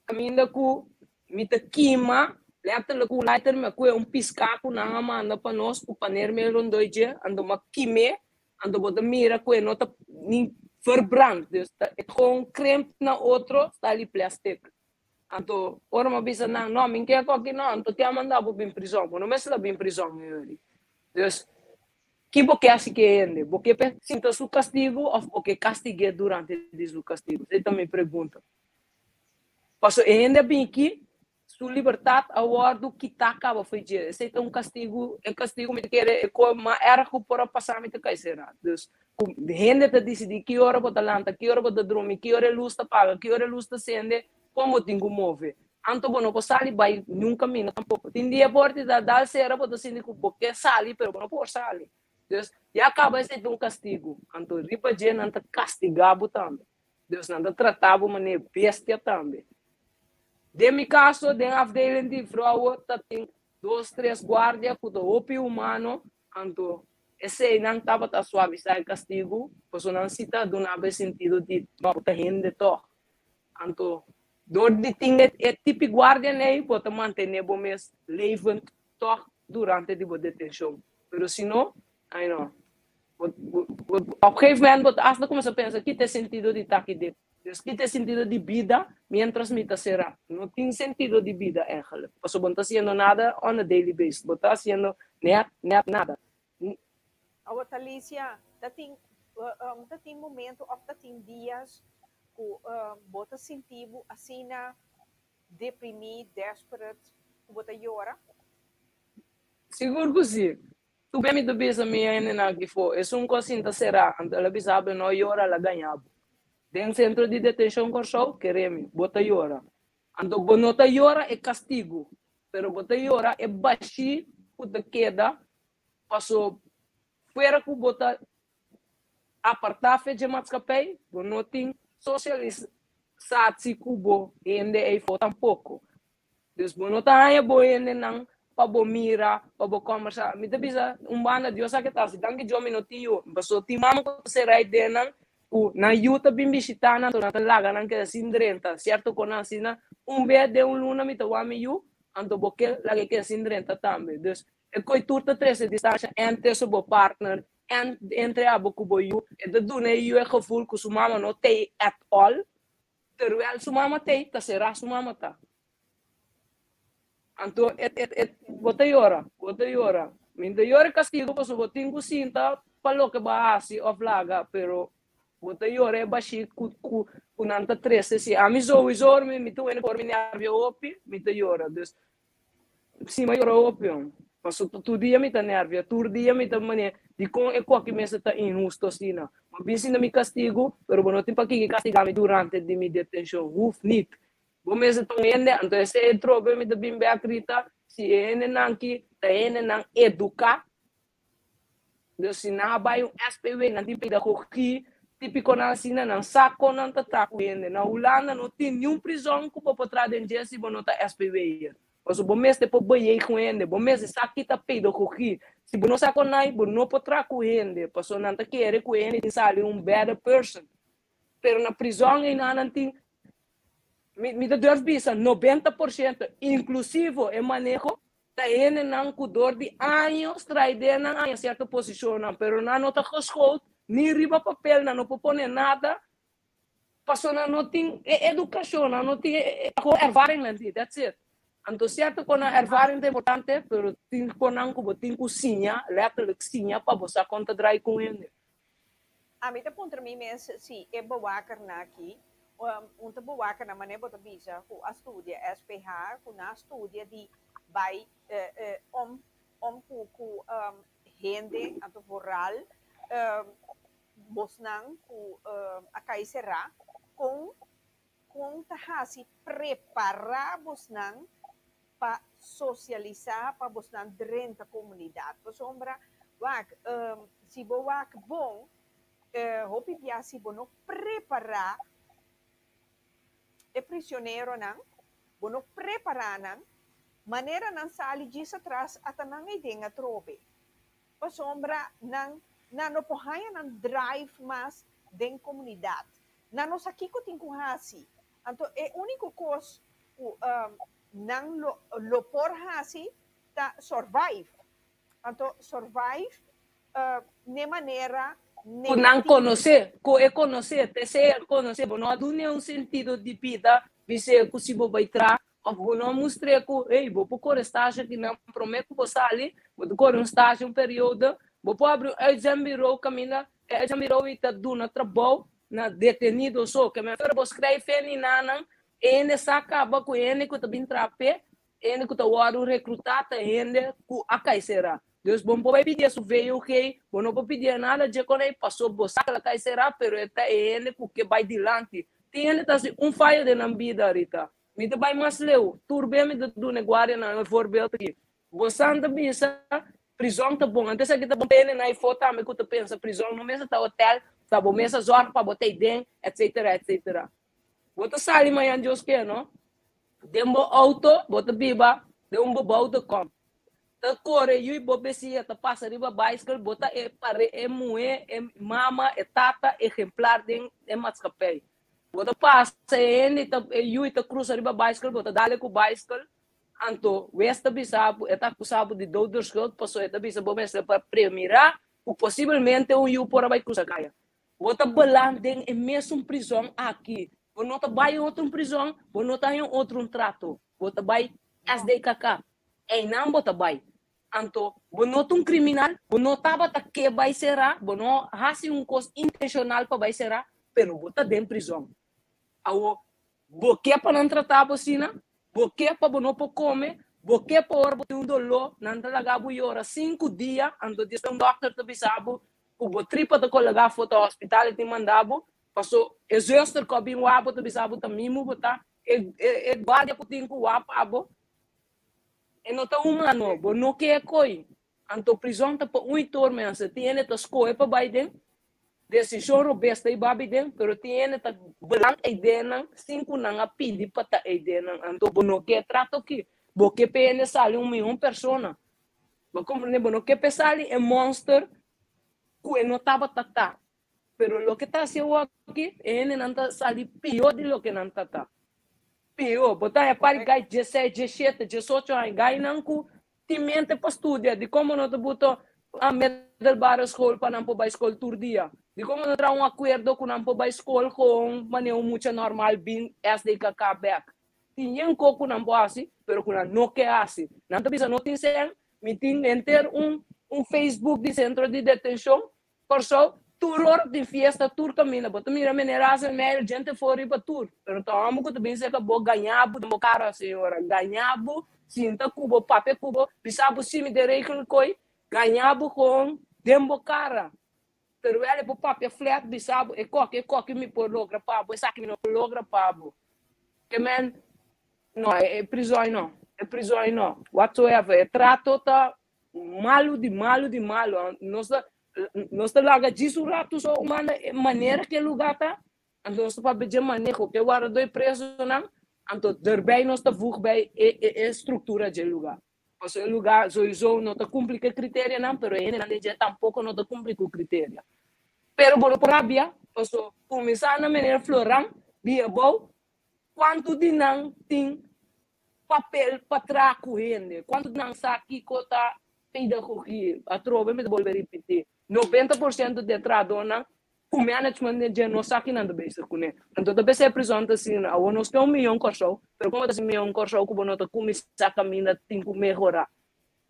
F: kaminda ku mi ta kima, letterlijk ku lighter mi a kue un piská ku nan a manda pa nos ku paner mel rondoi dje, anto mi a kim'é, anto bo ta mira ku e no ta ni verbrand, dus ta e gewoon krimp na otro, sta li plastic. Anto ora mi a bisa nan, no, mi ke koki no, anto ke a manda bo bin prizon, bo no mester a bin prizon yuri. Dus ki bo ke hasi ke hende? Bo ke pe sinta su kastigu òf bo ke kastig'é durante di su kastigu? Esei ta mi pregunta. Paso e hende a bin aki, su libertat a wòrdu kitá kaba fo'i dje. Esei ta un kastigu, e kastigu mi ta kere e kos mas èrg ku por a pasá mi ta kai será. Dus ku hende ta disidí ki ora bo ta lanta, ki ora bo ta drumi, ki ora e lus ta paga, ki ora e lus ta sende, kon bo tin ku move. Anto bo no por sali bai niun kaminda tampoko. Tin dia por ti ta dal sera bo ta sinti ku bo ke sali pero bo no por sali. Dus ya kaba esei ta un kastigu. Anto riba dje nan ta kastigá bo tambe. Dus nan ta trata bo manera bestia tambe. Den mi kaso den afdeling di vrouwen ta tin dos tres guardia ku ta hopi humano anto esei nan tabata suavisá e kastigu pasobra nan si ta duna bo e sentido di no bo ta hende tòg. Anto dor di tin e tipi guardian ei bo ta mantené bo mes levend tòg durante di bo detenshon. Pero si no, ai no. Bo, bo, bo, op gegeven moment bo ta hasta kuminsá pensa ki ta e sentido di ta aki den. Dus ki ta e sentido di bida mientras mi ta será. No tin sentido di bida eigenlijk. Pasobra bo no ta hasiendo nada on a daily basis. Bo ta hasiendo net, net nada.
A: Awor Talicia, ta tin ta tin momento of ta tin dias ku bo ta sinti bo asina deprimí, desperate, ku bo ta yora?
F: Sigur ku si. Tu be mi ta bisa mi hendenan aki fo, esun ku a sinta será, anto el a bisa bo no yora, el a gaña bo. Den sentro di detenshon Kòrsou, kere mi, bo ta yora. Anto bo no ta yora e kastigu, pero bo ta yora e bashí ku ta keda Paso fuera ku bo ta apartá fe dje matskapei, bo no tin sosialisatsi ku bo hende eifó tampoko. Dus bo no ta haña bo hendenan pa bo mira, pa bo kòmbersá. Mi ta bisa un banda, Dios sa ke ta hasi, danki Dios mi no tin yu. Paso tin mama ku ta sera ei den nan, ku nan yu ta bin bishitá nan, anto nan ta laga nan keda sin drenta. Sierto ku nan asina, un bes den un luna mi ta wak mi yu, anto bo ke laga e keda sin drenta tambe. Dus E koe tur ta trese distansha entre su bo partner en entre abo ku bo yu. E ta duna e yu e gevoel ku su mama no t'ei at all, terwel su mama t'ei, ta será su mama ta. Anto e e e bo ta yora, bo ta yora. Mi ta yora e kastigo pasobra bo tin ku sinta pa loke bo a hasi òf laga, pero bo ta yora e bashí ku ku ku nan ta trese si. Ami souiso ora mi mi ta wende por mi nervio hopi, mi ta yora. Dus Si mi a yora hopi hom. Paso tur dia mi ta nervia, tur dia mi ta mane dikon e koki mester ta inhusto asina. Bo bin sinta mi kastigu, pero bo no tin pakiki kastiga mi durante di mi detenshon. Hoeft niet. Bo mester ta un hende, anto esei e trobe mi ta bin bek Rita, si e hendenan ki ta hendenan eduká, Dus si nan a bai un SPW, nan tin pedagogie típiko nan asina, nan sa kon nan ta traha ku hende. Na Hulanda no tin niun prizòn ku bo por traha den dje si bo no ta SPW'er. Pasobra bo mester por beheer ku hende, bo mester sa ki ta pedagogie. Si bo no sa kon nai, bo no por traha ku hende, pasobra nan ta kere ku e hende tin sali un better person. Pero na prizòn einan nan tin, mi ta durf bisa, 90% inklusivo e maneho Ta hendenan ku dor di años traidenan haña sierto posishonnan, pero nan no ta geschoold ni riba papel, nan no por pone nada, pasobra nan no tin e edukashon, nan no tin e gewoon ervaring nan tin, that's it. Anto sierto ku nan ervaring ta importante, pero tin konan ku bo tin ku siña, letterlijk siña pa bo sa kon ta drai ku un hende.
A: Ami ta puntra mi mes si e bewakernan aki, un ta bewakernan manera bo ta bisa ku a studia SPH, ku nan a studia di bai om om ku ku hende anto vooral bosnan ku a kai será, kon kon ta hasi prepará bosnan pa sosialisá pa bosnan drenta komunidat. Pasobra wak si bo wak bon hopi bia si bo no prepará e prisioneronan, bo no prepará nan, manera nan sali djis atras ata nan ei den atrobe. Pasobra nan. Nan no por haña nan drive mas den komunidat. Nan no sa kiko tin ku hasi. Anto e úniko kos ku nan lo lo por hasi ta survive. Anto survive n'e manera
F: Ku nan
A: negativo.
F: konosé, ku e konosé, p'esei el konosé, bo no a dun'é un sentido di bida, bis'é ku si bo bai traha, òf bo no a mustr'é ku, hey, bo por kore stage akinan promé ku bo sali, bo ta kore un stage un periodo, bo por abri un uitzendbureau kaminda e uitzendbureau ei ta duna trabou na detenido so, ke men ora bo skrijf e ni nanan, e hende sa kaba ku e hende ku ta bin traha p'e, e hende ku ta wòrdu rekrutá ta hende ku a kai será. Dus bo no por bai pidié su VUG, bo no por pidié nada dje kon ei paso bo sa ku el a kai será, pero e ta e hende ku ke bai dilanti. Tin hende ta hasi un fayo den nan bida, Rita. Mi ta bai mas leu, tur be mi ta duna e guardianan e voorbeeld aki. Bo san ta bisa prizòn ta bon, anto esaki ta bon pa hende na afó tambe ku ta pensa prizòn no mester ta hotel, ta bo mes a zòrg pa bo ta ei den, etcetera, etcetera. Bo ta sali mañan Dios ke, no? Den bo auto bo ta biba den un bebouwde kom. Ta kore yu i bo besia ta pasa riba baiskel, bo ta e pare, e muhé, e mama, e tata ehemplar den e matskapei. Bo ta pasa e hende ta e yu ta krusa riba baiskel, bo ta dale ku baiskel, anto wes ta bisa bo, e ta akusa bo di dood door schuld, pasobra e ta bisa bo mester pa premirá ku posibelmente un yu por a bai krusa kaya. Bo ta beland den e mesun prizòn aki. Bo no ta bai otro un prizòn, bo no ta haña un otro un trato. Bo ta bai SDKK. Einan bo ta bai. Anto, bo no ta un kriminal, bo no tabata ke bai será, bo no hasi un kos intenshonal pa bai será, pero bo ta den prizòn. Awor, bo ke pa nan trata bo asina? Bo ke pa bo no por kome? Bo ke pa ora bo tin un doló, nan ta laga bo yora sinku dia, anto despues un dòkter ta bisa bo ku bo tripa ta kolegá for ta hospital e tin manda bo, paso e zuster ku a bin wak bo ta bisa bo ta mimu bo ta, e e guardia ku tin ku wak pa bo e no ta humano, bo no ke koi, anto prizon ta pa un i tur mensen, tin hende ta skohe pa bai den, desishon robes ta hiba bai den, pero tin hende ta beland ei den nan sin ku nan a pidi pa ta ei den nan, anto bo no ke trato aki, bo ke pa e hende sali un mihó persona. Bo comprende? Bo no ke pesa di e monster ku e no tabata ta. Pero loke ta hasi awor aki, e hendenan ta sali pió di loke nan ta ta. Pió. Bo ta haña par di gai dieseis, diesshete, diesocho aña, gainan ku tin mente pa studia. Dikon bo no ta buta a middelbare school pa nan por bai skol tur dia? Dikon bo no traha un akuerdo ku nan por bai skol kon manera un mucha normal bin SDKK bèk? Tin yen kos ku nan por hasi, pero ku nan no ke hasi. Nan ta bisa no tin sèn, mi tin henter un un Facebook di sentro di detenshon, Kòrsou, tur ora tin fiesta, tur kaminda. Bo ta mira meneer Hazelmeijer djente for riba tur, pero ta hòmber ku ta bin serka bo gaña bo den bo kara, señora, gaña bo, sinta ku bo, papia ku bo, bisa bo si mi den regel koi, gaña bo kon den bo kara. Terwijl e por papia flat bisa bo e koki e koki mi por logra pa bo esaki mi no por logra pa bo. Ke men no e prizon no e prizon no whatsoever e trato ta malu di malu di malu nos ta nos ta laga djis un ratu so un banda e manera ke luga ta anto nos ta papia dje maneho ke warda doi presonan anto derbij nos ta voeg bij e e struktura dje luga. Pasobra e lugá souiso no ta kumpli ku e kriterianan, pero e hendenan den dje tampoko no ta kumpli ku kriteria. Pero bo no por rabia, pasobra kuminsá na meneer Floran di abou, kuantu di nan tin papel pa traha ku hende? Kuantu di nan sa kiko ta pedagogia? Atrobe mi ta bolbe ripití, 90 por siento di e trahadónan ku management den dje no sa ki nan ta bezig kuné. Anto ta p'esei e prizòn ta asina. Awor nos tin un miyon Kòrsou, pero komo ta hasi miyon Kòrsou ku bo no ta kuminsá kaminda tin ku mehorá?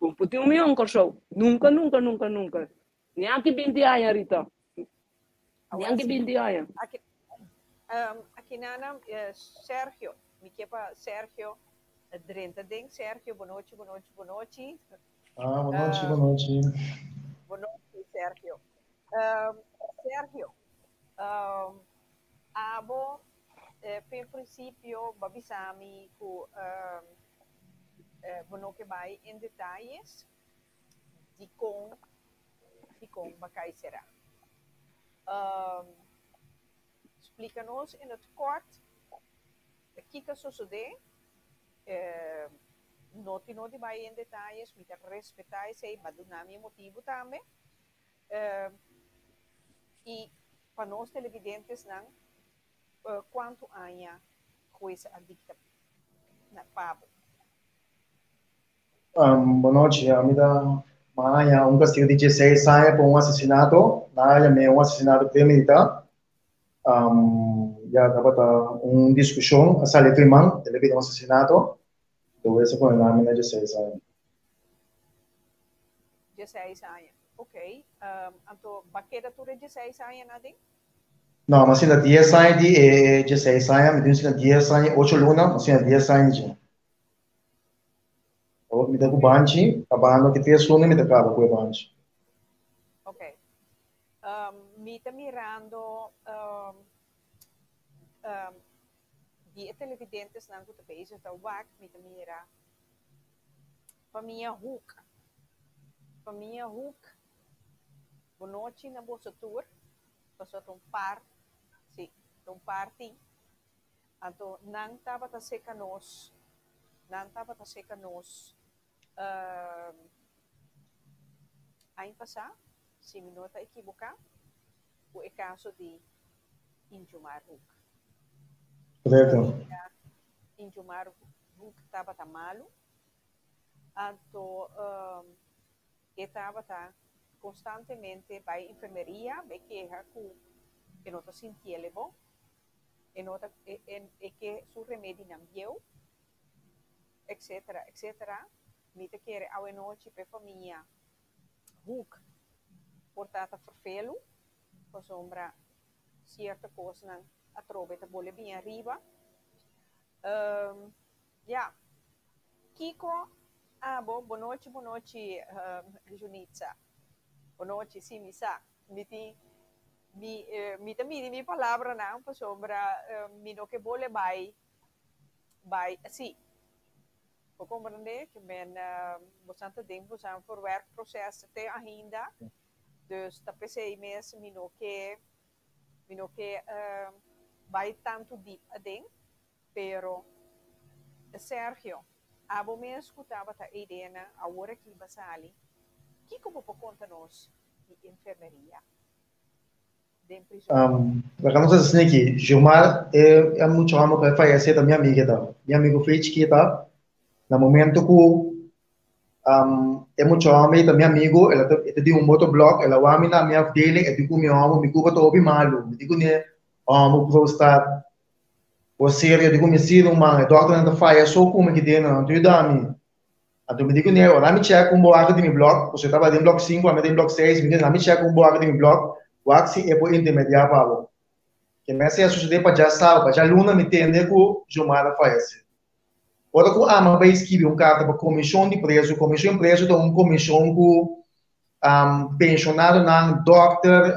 F: Bo por tin un miyon Kòrsou? Nunka, nunka, nunka, nunka. Ni anki 20 aña, Rita. Ni anki 20 aña.
A: Aki, aki nana, Sergio, mi ke pa Sergio drenta den. Sergio, bonochi, bonochi, bonochi.
G: Ah, bonochi, bonochi.
A: Bonochi, Sergio. Sergio, abo pe prinsipio bo a bisa mi ku bo no ke bai en detayes di kon bo a kai será. Splika nos in het kort kiko a sosodé. No tin no di bai en detayes, mi ta respetá esei, bo a duna mi e motibu tambe. I pa nos televidentesnan, kuantu aña hues a dikta na pa bo?
G: Bonochi, ami ta haña un kastigo di dieseis aña pa un asesinato. Nan a yam'é un asesinato premeditá. Ya tabata un diskushon a sali tur man, el a bira un asesinato. E hues a kondená mi na dieseis aña.
A: Dieseis aña, ok. Anto bo a keda tur e dieseis añanan aden?
G: No, mi a sinta dies aña di e dieseis aña, mi tin sinta dies aña i ocho luna, mi a sinta dies aña di dje. Awor mi ta ku banchi, kabando aki tres luna mi ta kaba ku e banchi.
A: Ok. Mi ta mirando di e televidentesnan ku ta bezig ta wak, mi ta mira famia Hoek. Famia Hoek, bonochi na boso tur, pasobra ta un par, si, ta un parti. Anto nan tabata seka nos, nan tabata seka nos aña pasá, si mi no ta ekiboká, ku e kaso di Injumar Hoek.
G: Korekto.
A: Injumar Hoek tabata malu, anto e tabata konstantemente bai enfermeria, bai keha ku e no ta sintiel e bon. E no ta e ke su remedinan bieu, etcetera, etcetera. Mi ta kere awenochi p'e famia Hoek por ta ta ferfelu, pasobra sierto kosnan atrobe ta bole bin ariba. Ya, kiko abo, bonochi, bonochi Junitza, bonochi, si mi sa, mi tin Mi mi ta midi mi palabranan pasobra mi no ke bole bai bai si. Bo komprende ke men bosan ta den bosan verwerkproces te ainda, dus ta p'esei mes mi no ke mi no ke bai tantu dip aden, pero Sergio, abo mes ku tabata eidena awor aki ba sali, kiko bo por konta nos di enfermeria den prizon?
G: Laga nos hasi esaki, Gilmar e e mucha homber ku a fayesé ta mi amiga ta. Mi amigu fe chikita, na momento ku e mucha homber ei ta mi amigu, el a ta e ta di un motoblòk, el a wak mi na mi afdeling, e di ku mi homber, mi kuba ta hopi malu. Mi di kuné, homber ku sta bo serio? E di ku mi, si ruman, e dòkternan ta faya so ku mi ki den, nan no ta yuda mi. Anto mi di kuné, ora mi chèk un boaka di mi blòk, pasobra e tabata den blòk sinku, ami den blòk seis, mi di laat mi chèk un boaka di mi blòk, wak si e por intermediá pa bo. Ke mester a sosodé pa djasabu, pa djaluna mi tende ku Jomar a fayesé. Ora ku ami a bai skibi un karta pa komishon di prezu, komishon di prezu ta un komishon ku penshonadonan, dòkter,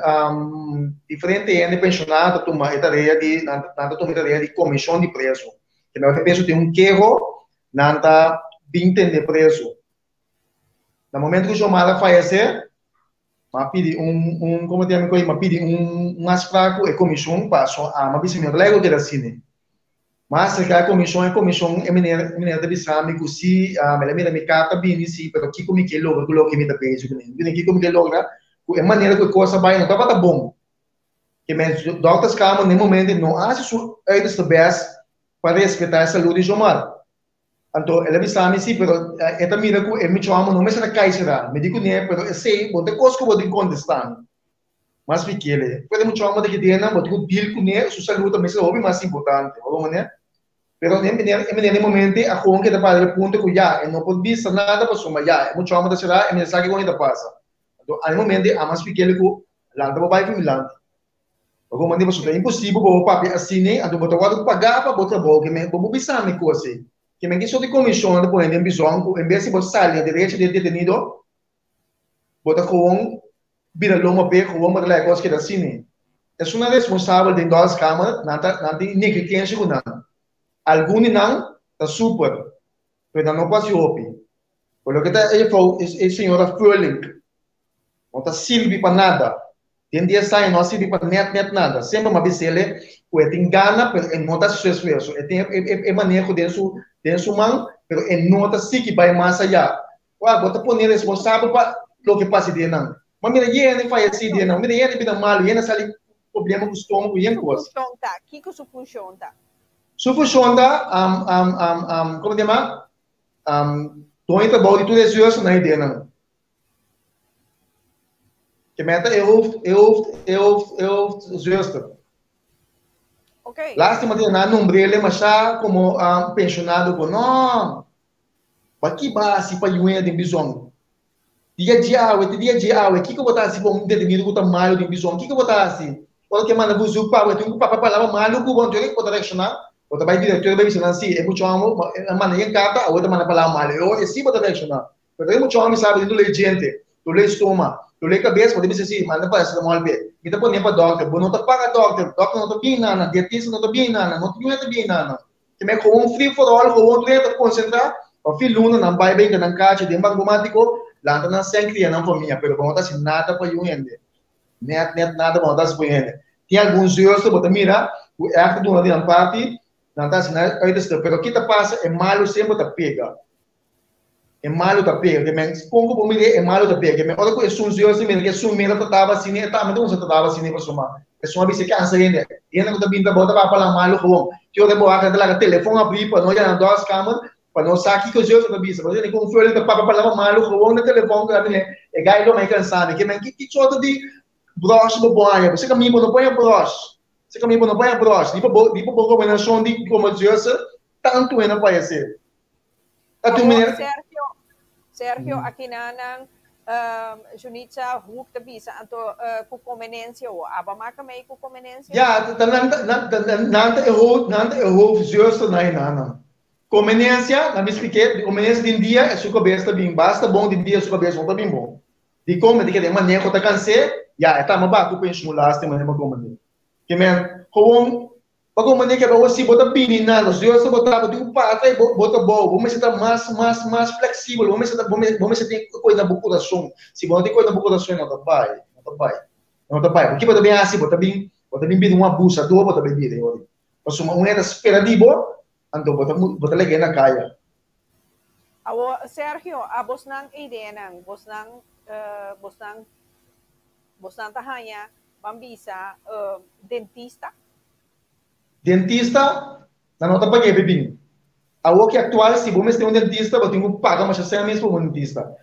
G: diferente hende penshoná ta tuma e tarea di, nan ta tuma e tarea di komishon di prezu. Ke mester prezu tin un keho, Nan ta bin tende preso. Na momento ku Xiomara a fayesé, m'a pidi un, un, komo ta yama e m'a pidi un, un afspraak ku e komishon paso a m'a bisa mi no ta lei ku keda asina. M'a aserká e komishon, e komishon, e meneer, e meneer ta bisa mi ku si, el a mira mi karta bini si, pero kiko mi ke logra ku loke mi ta bezig kuné. Mi bisa kiko mi ke logra ku e manera ku e kos a bai no tabata bon. Ke men dokterskamer na e momento no a hasi su uiterste best pa respetá e salú di Jomar. Anto el a bisa mi, Sí, pero e ta mira ku e micho amo no mester a kai será. Mi di kuné, Pero esei bo ta kos ku bo tin kontestá mi. Mas fikele, Pero e mucho amo ta kidenan, bo tin ku deal kuné, su salú ta mester hopi mas importante. Bo wak manera? Pero e meneer, e meneer den momento a gewoon keda para e punto ku ya, e no por bisa nada pasobra ya, e mucho amo ta será, e meneer sa kiko ta pasa. Anto a e momento a mas fikele ku lanta bo bai ku mi lanti. Bo por manda pasobra ta imposibel pa bo papia asina, anto bo ta wòrdu pagá pa bo trabou, ke men bo por bisa mi kos ei. Ke men ki sort di komishon ta pone den prizòn ku en bes di bo sali na derecho di e detenido, bo ta gewoon bira lomba p'e, gewoon bo ta laga e kos keda asina. Esunnan responsabel den dòlskamer, nan ta nan tin negligensia ku nan. Algun di nan ta super, pero nan no por hasi hopi. Por loke ta e juffrouw, e señora Furlink, no ta sirbi pa nada. Den dies aña no a sirbi pa net net nada. Semper mi a bis'ele ku e tin gana, pero e no ta hasi su esfuerso. E tin e maneho den su den su man, pero e no ta sigui bai mas ayá. Wak, bo ta pone responsabel pa loke pasa den nan. Ma mira yende fayesí den nan, mira yende bira malu, yende sali ku problema ku stómago, yen
A: Su
G: kos.
A: funshon ta? Kiko su funshon ta?
G: Su funshon ta, komo ta yama, doño trabou di tur e zusternan ei den nan. Ke meta e hoofd, e hoofd, e hoofd, e hoofdzuster.
A: Ok.
G: Lástima tin nan nombr'é masha komo penshonado ku no. Ba ki basi pa yuena den bizon? Dia djawe, te dia djawe, kiko bo ta hasi pa un detenido ku ta malu den bizon? Kiko bo ta hasi? Ora ke manda bezoek pa bo, e tin ku papia palabra malu ku bo, anto bo ta reakshoná? Bo ta bai direktor bai bisa nan, si, e mucha hòmber a manda yen karta, awor ta manda palabra malu. E ora si bo ta reakshoná. Pero e mucha hòmber sabi den dolé djente, dolé stoma, dolé kabes, bo ta bisa si, manda paracetamol p'e. Mi ta pon'é pa dòkter. Bo no ta paga dòkter, dòkter no ta bin nana, dietista no ta bin nana, no tin ta bin nana. Te me gewoon free for all, gewoon tur hende ta konsentrá, pa fin luna nan bai brinka nan kachi den bankomátiko, lanta nan sèn kria nan famia, pero bo no ta hasi nada pa yu hende. Nèt nèt nada bo no ta hasi pa yu hende. Tin algun zuster bo ta mira ku ègt ta duna di nan parti, nan ta hasi nan uiterste, pero ki ta pasa e malu semper ta pega. E malu ta pega, ke men kon ku bo mir'é e malu ta pega, ke men ora ku esun zuster mira ke esun mira ta taba asina e tambe ta kuminsá ta taba asina pasobra esun a bisa e kansa hende, hende ku ta bin trabou ta papia la malu gewoon, ki ora bo wak nan ta laga telefon abrí pa no yama dorskamer pa no sa kiko zuster ta bisa, pasobra ku un fuel ta papia palabra malu gewoon na telefon ku ta bini e gai lo mai kansa mi, ke men ki sorto di brush bo por haña, bo kaminda bo no por haña brush, bo kaminda bo no por haña brush, di pa bo di pa bo gobernashon di komo zuster tantu hende a fayesé.
A: Awor, Sergio, Sergio, akinanan Junitza Hoek ta bisa anto ku komenensia o aba maka mei ku komenensia?
G: Ja, ta nan ta nan ta nan ta e hoofd nan ta e hoofdzuster na e nanan. Komenensia, nan mi splik'é, komenensia den dia e su kabes ta bin basta bon, den dia su kabes no ta bin bon. Dikon? Mi ta kere e maneho ta kans'é, ya e tama baku penshun lastima den komende. Ke men, gewoon Pa kon manera ke bo si bo ta bini na nos Dios bo ta bo tin ku pasa i bo bo ta bou bo mester ta mas mas mas fleksibel bo mester ta bo mester tin kos na bo kurason si bo no tin kos na bo kurason e no ta bai no ta bai no ta bai kiko bo ta bin hasi bo ta bin bo ta bin bira un abusador bo ta bin bira e ora pasobra un hende ta spera di bo anto bo ta bo ta lag'e na kaya.
A: Awor Sergio a bosnan ideanan bosnan bosnan bosnan ta haña Ban bisa dentista.
G: Dentista nan no ta pag'é pa bin. Awor ki aktual si bo mester un dentista bo tin ku paga masha sèn mes pa un dentista.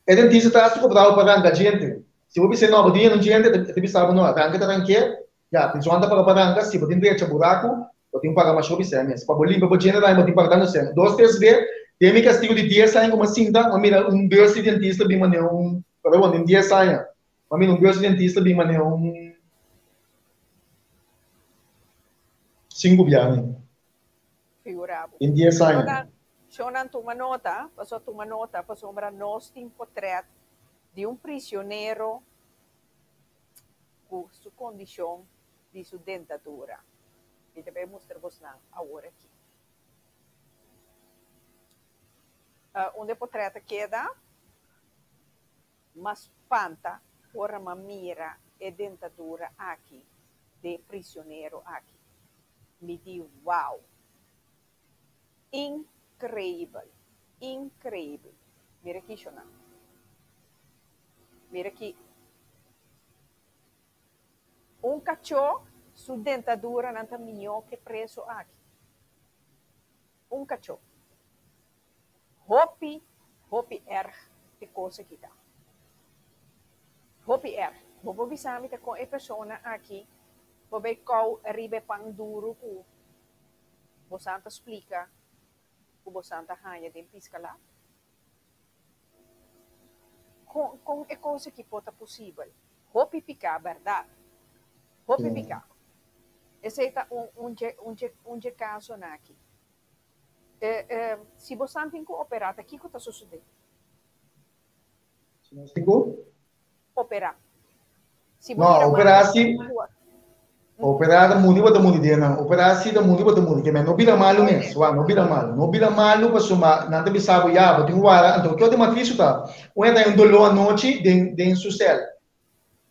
G: E dentista ta hasta kobra bo pa ranka djente. Si bo bis'é no bo tin yena un djente e ta bisa bo no ranka ta rank'é ya penshon ta paga pa ranka si bo tin drecha buraku bo tin ku paga masha hopi sèn mes. Pa bo limpia bo djente tambe bo tin ku paga tantu sèn. Dos tres be den mi kastigu di dies aña ku mi a sinta mi a mira un bus di dentista bin manera un pero bon den dies aña. Ma mi no gusta dentista bin manera un sinku biaha.
A: Figura bo.
G: Den dies aña.
A: Shonnan tuma nota, paso tuma nota pasobra nos tin potret di un prisionero ku su kondishon di su dentadura. Mi ta bay mustra bosnan awor aki. Unda e potret a keda? M'a spanta ora m'a mira e dentadura aki d'e prisionero aki. Mi di, Wow! Increibel! Increibel! Mira aki, shona. Mira aki. Un kachó su dentaduranan ta mihó k'e preso aki. Un kachó. Hopi, hopi erg e kos aki ta. Hopi erg. Bo por bisa mi ta kon e persona aki por bay kou riba e pan duru ku bosan ta splika ku bosan ta haña den Piscalab? Kon, kon e kos aki por ta posibel? Hopi piká, bèrdat. Hopi piká. Esei ta un, un dje, un dje, un dje kasonan aki. Si bosan tin ku operá, ta kiko ta sosodé?
G: Si nos tin ku?
A: Operá.
G: Si bo no, operá si. Operá ta muri bo ta muri den nan. Operá si ta muri bo ta muri. Ke men no bira malu mes. Wak, no bira malu. No bira malu pasobra nan ta bisa bo ya, bo tin ku wara. Anto kiko ta matrisu ta? Un hende ta haña un doló anochi den den su sèl.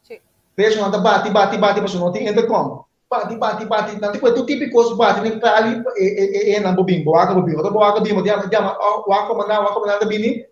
A: Sí.
G: Preso nan ta bati, bati, bati pasobra no tin intercom. Bati, bati, bati. Nan ta kohe tur tipo di kos bati den kali e e e nan bo bin, bo wak bo bin. Ora bo wak bin, bo ta yama, yama, oh, wak komandant, wak komandant ta bini.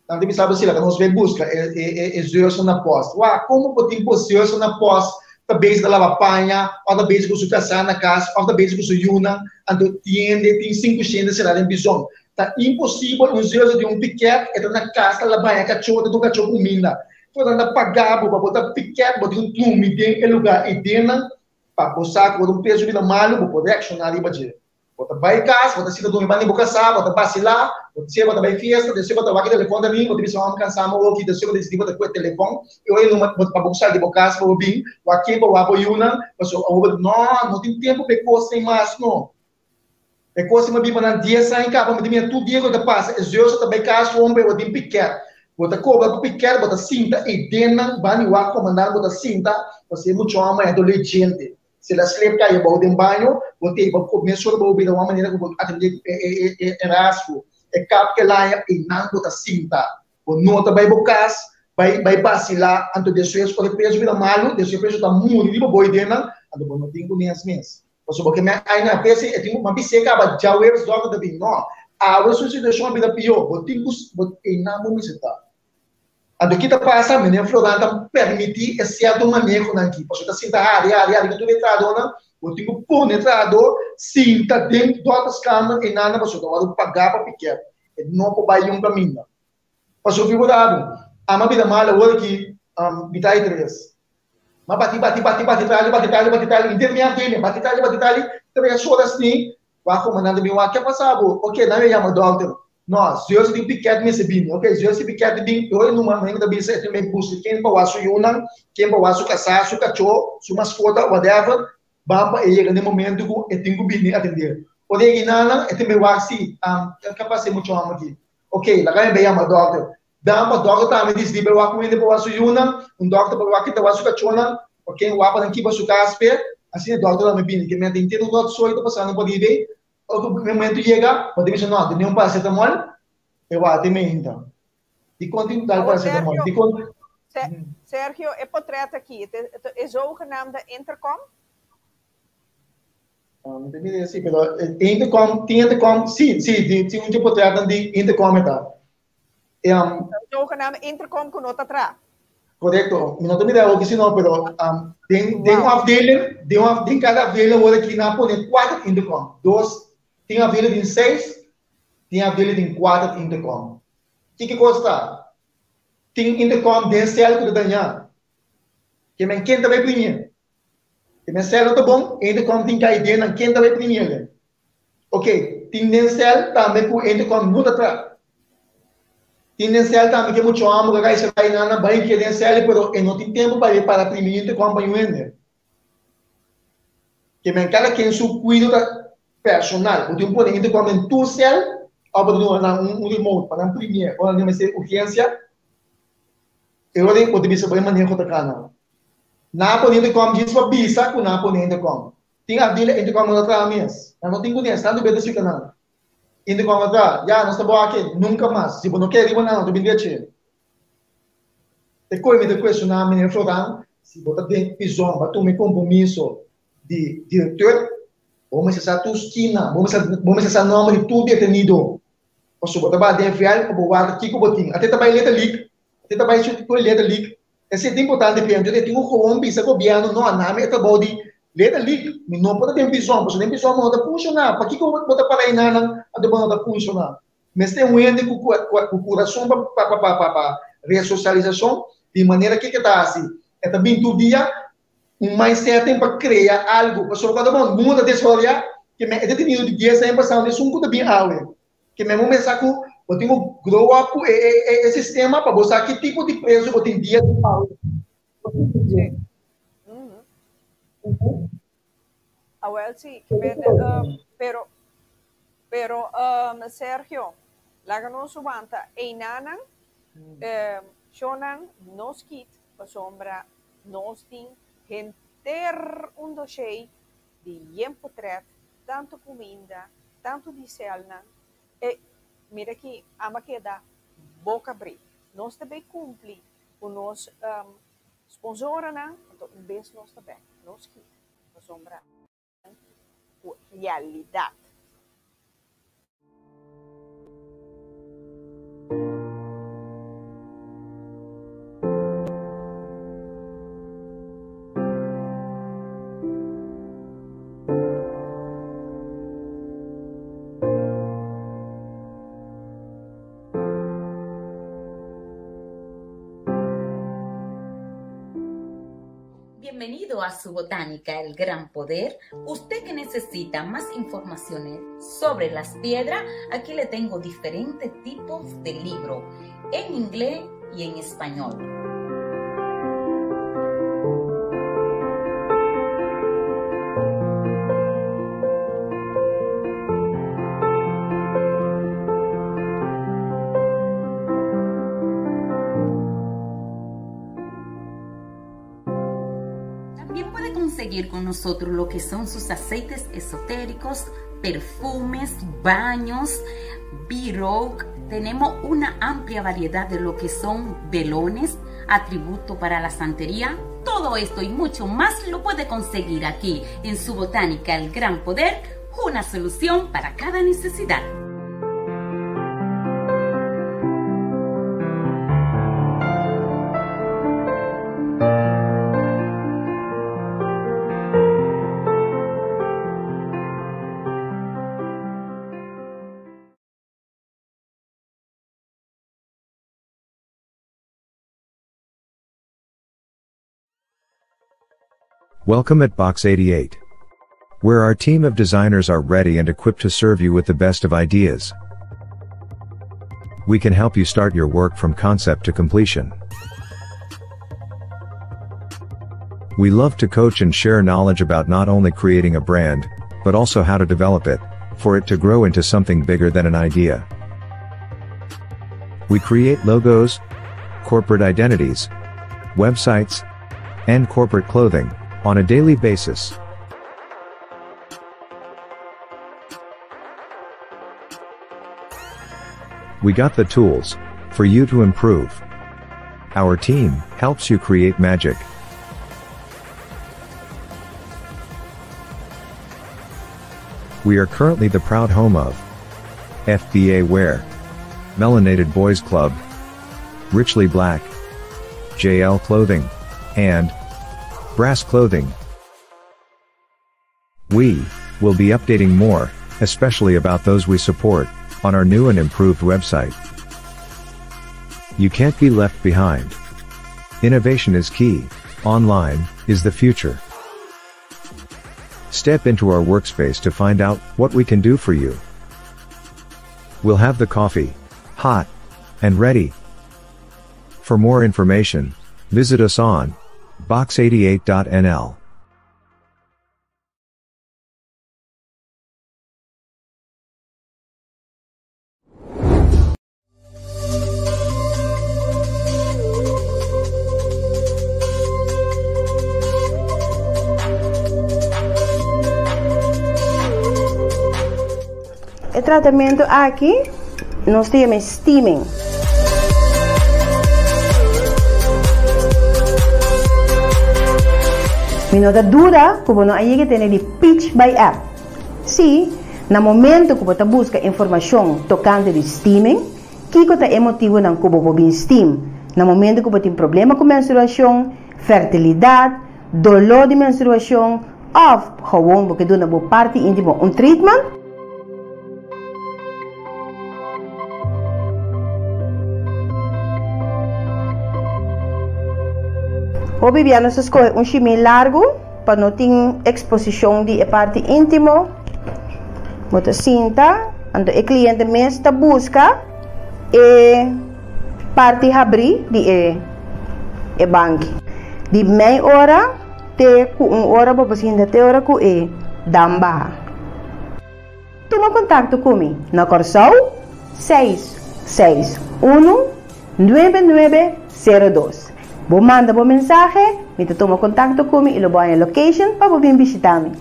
G: Nan ta bisa bo si laga nos bai buska e e e e zuster na post. Wak, komo bo tin bo zuster na post ta bezig ta laba paña òf ta bezig ku su kasá na kas òf ta bezig ku su yunan, anto tiende tin 500 será den prizòn. Ta imposibel un zuster tin un piket, e ta na kas ta labaña kachó, ta duna kachó kuminda. Tur nan ta paga bo pa bo ta piket, bo tin un drumi den e lugá ei den nan pa bo sa ku bo ta un prezu bira malu, bo por reakshoná riba dje. Bo ta bai kas, bo ta sinta durmi banda di bo kasá, bo ta basilá, bo ta sier bo ta bai fiesta, despues bo ta wak e telefòn ta rin, bo ta bisa hòmber kansá mi oki, despues bo ta disidí bo ta kue telefòn, i ora e numa bo pa bo sali di bo kas pa bo bin, wak ken pa wak bo yunan, pasobra awor bo ta no, no tin tempu pa e kos ei mas no. E kos ei mi a biba nan dies aña kaba, mi ta mira tur dia ku ta pasa, e zeus ta bai kas hòmber, bo tin pikèt, bo ta kobra pa pikèt, bo ta sinta ei den nan, banda di wak komandante bo ta sinta, pasobra e mucha hòmber a dole djente. Si el a slep kai abou den baño, bo ta iba ku mesora bo bira un manera ku bo atendé ku e rasgo, e kap ku el haña, einan bo ta sinta. Bo no ta bai bo kas, bai bai basilá, anto despues ora e preso bira malu, despues e preso ta muri riba bo idenan, anto bo no tin ku nes mes. Pasobra bo ke men ai na p'esei e tin ku, ma bis'é kaba djaweps dòkter ta bin, no, awe su situashon a bira pió, bo tin ku, bo einan bo mester ta. Anto ki ta pasa? Meneer Floran ta permití e sierto manehonan aki, pasobra ta sinta hari, hari, hari ku tur e trahadónan, bo tin ku pone e trahadó sinta den dòkterskamer einanda pasobra ta wòrdu pagá pa piket, e no por bai yun kaminda. Pasobra fi bo ta abu, ama bira mal awor aki, mitá i tres. Ma bati, bati, bati, bati tali, bati tali, bati tali, henter mi afdeling, bati tali, bati tali, tres horas ni, wak komandante bin wak, ke pasa bo? Oke, nan a yama dòkter. No, Zeus tin piket mester bini. Ok, Zeus tin piket bin, e ora numa men ta bisa e tin bay buska ken pa wak su yunan, ken pa wak su kasá, su kachó, su maskota, whatever, ban pa e yega den momento ku e tin ku bini atendé. Ora e yega nan, e tin bay wak si, ke pasa e mucha hòmber aki? Ok, laga mi bay yama dòkter. Dan pa dòkter tambe disidí bay wak un hende pa wak su yunan, un dòkter pa wak ken ta wak su kachónan, o ken wak pa nan kiba su kas p'e, asina e dòkter tambe bini. Ke men ta henter un ròtzooi ta pasando pa riba ei, Ora ku e momento yega, bo ta bisa, No, tene un paracetamol, e wak mi ainda. Dikon tin dal paracetamol? Dikon?
A: Sergio, e potret aki, e zogenaamde intercom?
G: Mi ta mira si, pero intercom, tin intercom, si, si, tin un potretnan di intercom e ta.
A: E zogenaamde intercom ku no ta tra.
G: Korekto, mi no ta mira awor ki si no, pero den den un afdeling, den un den kada afdeling awor aki nan a pone kuater intercom. Dos, tin afdeling tin seis, tin afdeling tin kuater intercom. Kiko kos ta? Tin intercom den sèl ku ta dañá. Ke men ken ta bai primié? Ke men sèl no ta bon, e intercom tin kai den nan ken ta bai primié den? Ok, tin den sèl tambe ku intercom no ta tra. Tin den sèl tambe ke mucha hòmber ku a kai sera nan a bai ke den sèl pero e no tin tempu pa e para primi intercom pa yu hende. Ke men kada ken su kuido ta personal. Bo tin pone intercom den tur sèl òf bo ta duna nan un remote pa nan primié ora nan mester urgensia. E ora ei bo ta bisa bo e maneho ta kana. Nan a pone intercom djis pa bisa ku nan a pone intercom. Tin afdeling intercom no ta traha mes. Nan no tin kunes, tantu beta sika nan. Intercom a traha, ya nos ta bo aki, nunka mas. Si bo no ke riba nan, nan ta bin drechi. E koe mi ta kuestioná meneer Floran, si bo ta den prizòn, bo a tuma e kompromiso di direkteur, bo mester sa tur skina, bo mester bo mester sa nòmber di tur detenido. Pasobra bo ta bai den vèl pa bo warda kiko bo tin. Ate ta bai letterlijk, ate ta bai su letterlijk. Esei ta importante p'e anto e tin ku gewoon bisa gobièrnu, no, nami e trabou di letterlijk, mi no por ta den prizòn, pasobra den prizòn bo no ta funshoná. Pakiko bo ta para enanan anto bo no ta funshoná? Mester un hende ku ku kurason pa pa pa pa pa resosialisashon, di manera ke ke ta hasi? E ta bin tur dia un mindset ten pa krea algu, pasobra ku ta bon, mundu ta desaroyá, ke men e detenido di dies aña pasá, esun ku ta bin awe. Ke men bo mester sa ku bo tin ku grow up ku e e e sistema pa bo sa ki tipo di preso bo tin dia di awe.
A: Sí. Awel sí, ke men pero pero Sergio, laga nos wanta einanan, shownan no skit pasobra nos tin henter un doshé di yen potret, tantu kuminda, tantu di sèlnan. E, mira ki ama keda boka brí. Nos ta bay kumpli ku nos sponsoranan, anto un bes nos ta bèk, nos kita, pasobra ku realidat.
H: Bienvenido a su botánica El Gran Poder. Usted que necesita más informaciones sobre las piedras, aquí le tengo diferentes tipos de libro en inglés y en español. También puede conseguir con nosotros lo que son sus aceites esotéricos, perfumes, baños, b Tenemos una amplia variedad de lo que son velones, atributo para la santería. Todo esto y mucho más lo puede conseguir aquí en su botánica El Gran Poder, una solución para cada necesidad.
I: Welcome at Box 88, where our team of designers are ready and equipped to serve you with the best of ideas. We can help you start your work from concept to completion. We love to coach and share knowledge about not only creating a brand, but also how to develop it, for it to grow into something bigger than an idea. We create logos, corporate identities, websites, and corporate clothing on a daily basis. We got the tools for you to improve. Our team helps you create magic. We are currently the proud home of FBA Wear, Melanated Boys Club, Richly Black, JL Clothing, and Brass Clothing. We will be updating more, especially about those we support, on our new and improved website. You can't be left behind. Innovation is key, online is the future. Step into our workspace to find out what we can do for you. We'll have the coffee hot and ready. For more information, visit us on box88.nl.
J: E tratamentu aki nos ta yama steaming. Mi no ta duda ku bo no a yega tene di Pitch by App. Sí, na momento ku bo ta buska informashon tokante di steaming, kiko ta e motibunan ku bo por bin steam na momento ku bo tin problema ku menstruashon, fertilidat, doló di menstruashon òf gewoon bo ke duna bo parti íntimo un treatment? Hopi bia nos ta skohe un shimí largu pa no tin eksposishon di e parti íntimo. Bo ta sinta, anto e kliente mes ta buska e parti habrí di e e banki. Di mei ora te ku un ora bo por sinta te ora ku e dam baha. Tuma kontakto ku mi na Kòrsou seis seis unu nuebe nuebe sero dos. Bo manda bo mensahe, mi ta tuma kontakto ku mi i lo bo haña location pa bo bin bishita mi.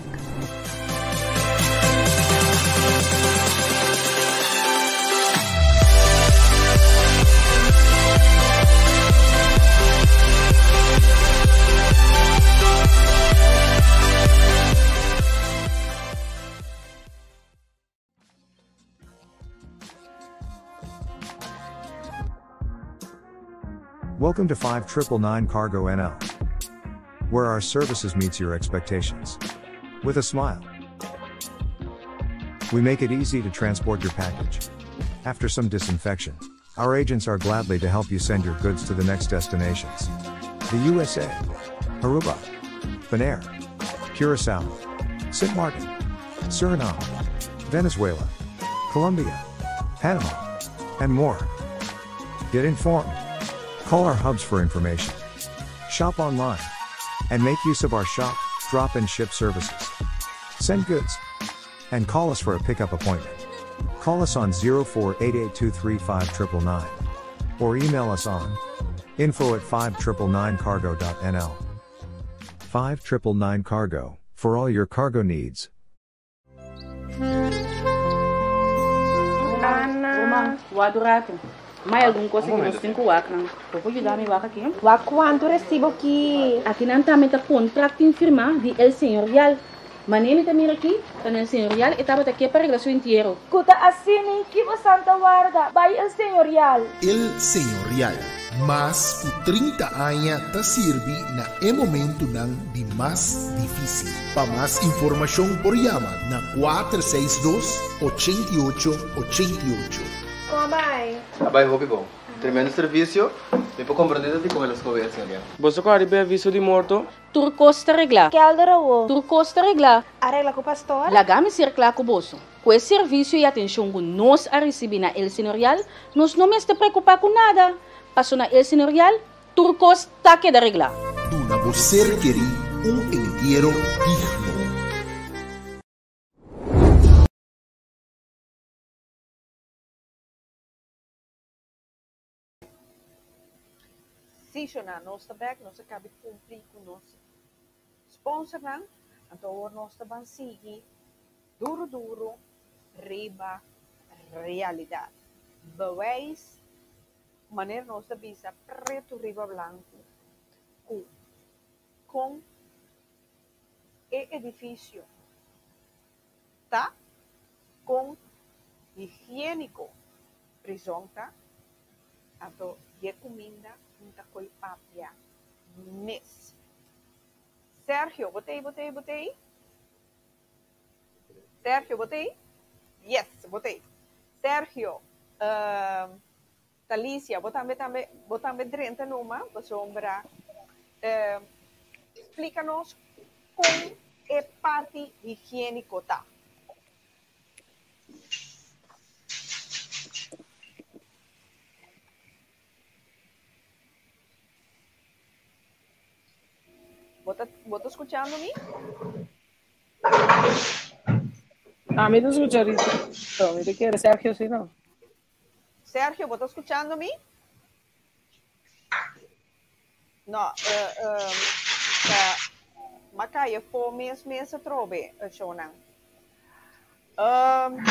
I: Welcome to 5999 Cargo NL, where our services meets your expectations. With a smile. We make it easy to transport your package. After some disinfection, our agents are gladly to help you send your goods to the next destinations. The USA, Aruba, Bonaire, Curacao, St. Martin, Suriname, Venezuela, Colombia, Panama, and more. Get informed. Call our hubs for information. Shop online. And make use of our shop, drop, and ship services. Send goods. And call us for a pickup appointment. Call us on 0488235999 or email us on info at 5999cargo.nl. 5999 Cargo, for all your cargo needs.
K: Ana.
L: Ruman, wak ratu. Mai algun kos ku nos tin ku wak nan. Bo por yuda mi wak aki?
K: Wak kuantu resibo ki.
L: Aki nan tambe ta kontrakt tin firmá di El Señorial. Manera mi ta mira aki, ta na El Señorial e tabata ke pa regla su entiero.
K: Ku ta asina ki boso ta warda, bai El Señorial.
M: El Señorial, mas ku 30 aña ta sirbi na e momentonan di mas difísil. Pa mas informashon por yama na 462 88 88.
A: Kon bai?
N: A bai hopi bon. Tremendo servisio. Mi por komprondé dikon el a skohe El Señorial.
F: Boso ku ariba aviso di morto?
L: Tur kos ta reglá.
K: Kelder awo.
L: Tur kos ta reglá.
K: A regla ku pastor?
L: Laga mi ser kla ku boso. Ku e servisio i atenshon ku nos a risibí na El Señorial, nos no mester preokupá ku nada. Paso na El Señorial, tur kos ta keda reglá.
M: Duna bo ser kerí un entiero digno.
A: Sí, shona, nos ta bek, nos a kaba di kumpli ku nos sponsornan, anto awor nos ta ban sigui duru duru riba realidat. Bewijs, manera nos ta bisa pretu riba blanku, ku kon e edifisio ta, kon higiéniko prizòn ta, anto di e kuminda un ta koi papia mes. Sergio, bo t'ei, bo t'ei, bo t'ei? Sergio, bo t'ei? Yes, bo t'ei. Sergio, Talicia, bo tambe tambe, bo tambe drenta numa, pasobra splika nos kon e parti higiéniko ta. Bo ta, bo ta skuchando mi?
F: Ami ta skucha Rita. Mi ta kere Sergio si no.
A: Sergio, bo ta skuchando mi? No, uh, uh, ta Makaya fo mes mes atrobe, shownan. Um,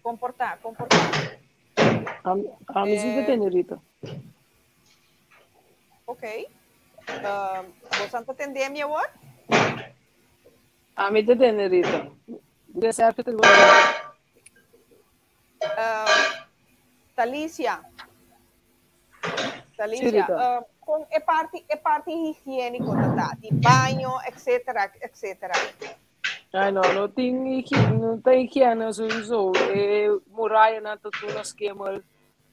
A: komportá, komportá.
F: Ami si ta tende Rita.
A: Ok. Um, bo ta tende mi awor?
F: Ami ta tende Rita. De Sergio ta
A: Talicia. Talicia, kon e parti higiéniko ta ta? Di baño, etcétera, etcétera.
F: Ai no, no tin higiene, no ta higiene sowieso. E murayanan ta tur na skemel.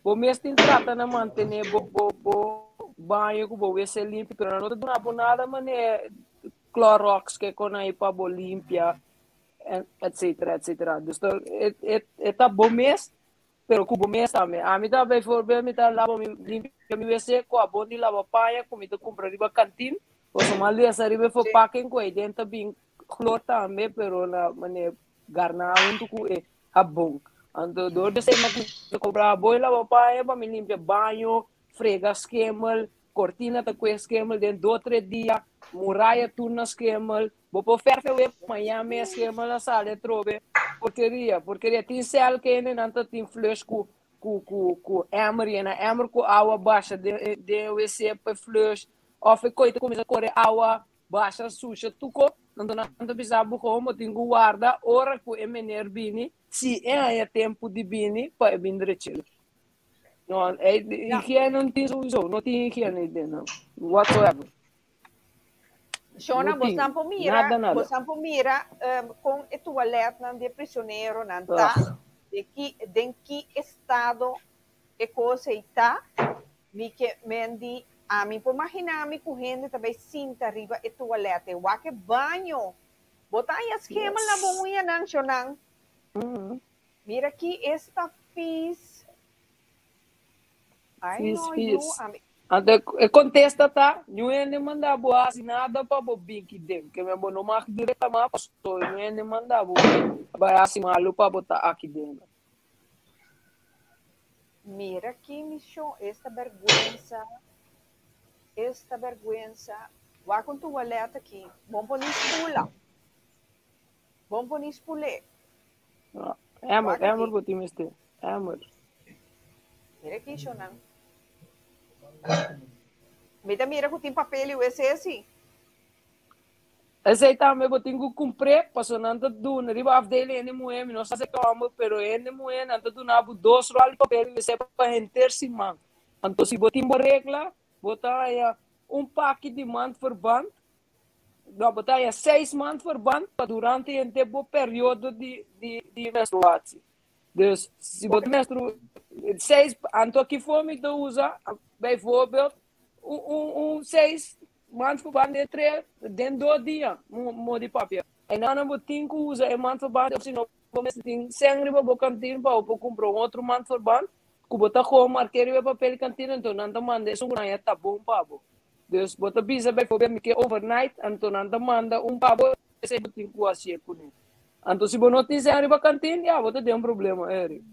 F: Bo mes tin trata na mantené bo bo bo baño ku bo wc limpi, pero nan no ta duna bo nada manera Clorox ke kon ai pa bo limpia, etcétera, etcétera. Dus ta e e e ta bo mes, pero ku bo mes tambe. Ami ta bijvoorbeeld mi ta laba mi limpia mi wc ku abon di laba paña ku mi ta kumpra riba kantin, pasobra mi a lesa riba e verpakking ku ei den ta bin chloor tambe, pero na manera garná huntu ku e habon. Anto dor di esei mi a kuminsá kumpra habon i laba paña pa mi limpia baño, frega skemel, kortina ta kue skemel den dos tres dia, muraya tur na skemel, bo por fèrfia web mañan mes skemel a sali atrobe. Porkeria, porkeria. Tin sèl kende nan ta tin flush ku ku ku ku emmer yena emmer ku awa basha den den e wc pa e flush òf e koi ta kuminsá kore awa Basha susha tuko, anto nan ta bisa bo komo bo tin ku warda ora ku e mener bini, si e haña tempu di bini pa e bin drech'el. No, e higiene no tin souso, no tin higiene ei den nan, whatsoever.
A: Shona,
F: No
A: bo
F: tin,
A: san por mira,
F: nada,
A: bo
F: nada.
A: san por mira kon e tualetnan di e prisioneronan ta,
F: Ugh.
A: de ki, den ki estado e kos ei ta, mi ke men di. Ami por imaginá mi ku hende ta bai sinta riba e tualèt ei. Wak e baño. Bo ta haña skema na bo uñanan, shonnan. Mira ki esta fis. Ai
F: Fis,
A: no, yu,
F: fis.
A: ami.
F: Anto e kontesta ta, Niun hende manda bo hasi nada pa bo bin ki den. Ke men bo no mag di reklamá pasobra niun hende manda bo bai hasi malu pa bo ta aki den.
A: Mira ki mishon, esta bèrgwensa, esta bèrgwensa. Wak un tualèt aki, bon por ni spula, bon por ni spul'é.
F: Emmer,
A: Wak aki.
F: emmer bo tin mester, emmer.
A: Mira ki shonnan. Mi ta mira ku tin papel i wc si.
F: Esei tambe bo tin ku kumpr'é, pasobra nan ta duna riba afdeling hende muhé, mi no sa si kòmber, pero hende muhé nan ta duna bo dos ròl di papel i wc pa henter siman. Anto si bo tin bo regla, bo ta haña un paki di maandverband, no, bo ta haña seis maandverband pa durante henter bo periodo di di menstruatie. Dus si bo ta menstru seis, anto aki for mi ta usa bijvoorbeeld un un un seis Maandverband den tres, den dos dia, mo di papia. Einan bo tin ku usa e maandverband of si no bo mester tin sèn riba bo kantin pa bo por kumpra un otro maandverband ku bo ta gewoon mark'é riba e papel di kantin anto nan ta manda esun ku nan ya ta bon pa bo. Dus bo ta bisa bijvoorbeeld mi ke overnight anto nan ta manda un pa bo esei bo tin ku hasié kuné. Anto si bo no tin sèn riba kantin ya bo ta den un problema Eric.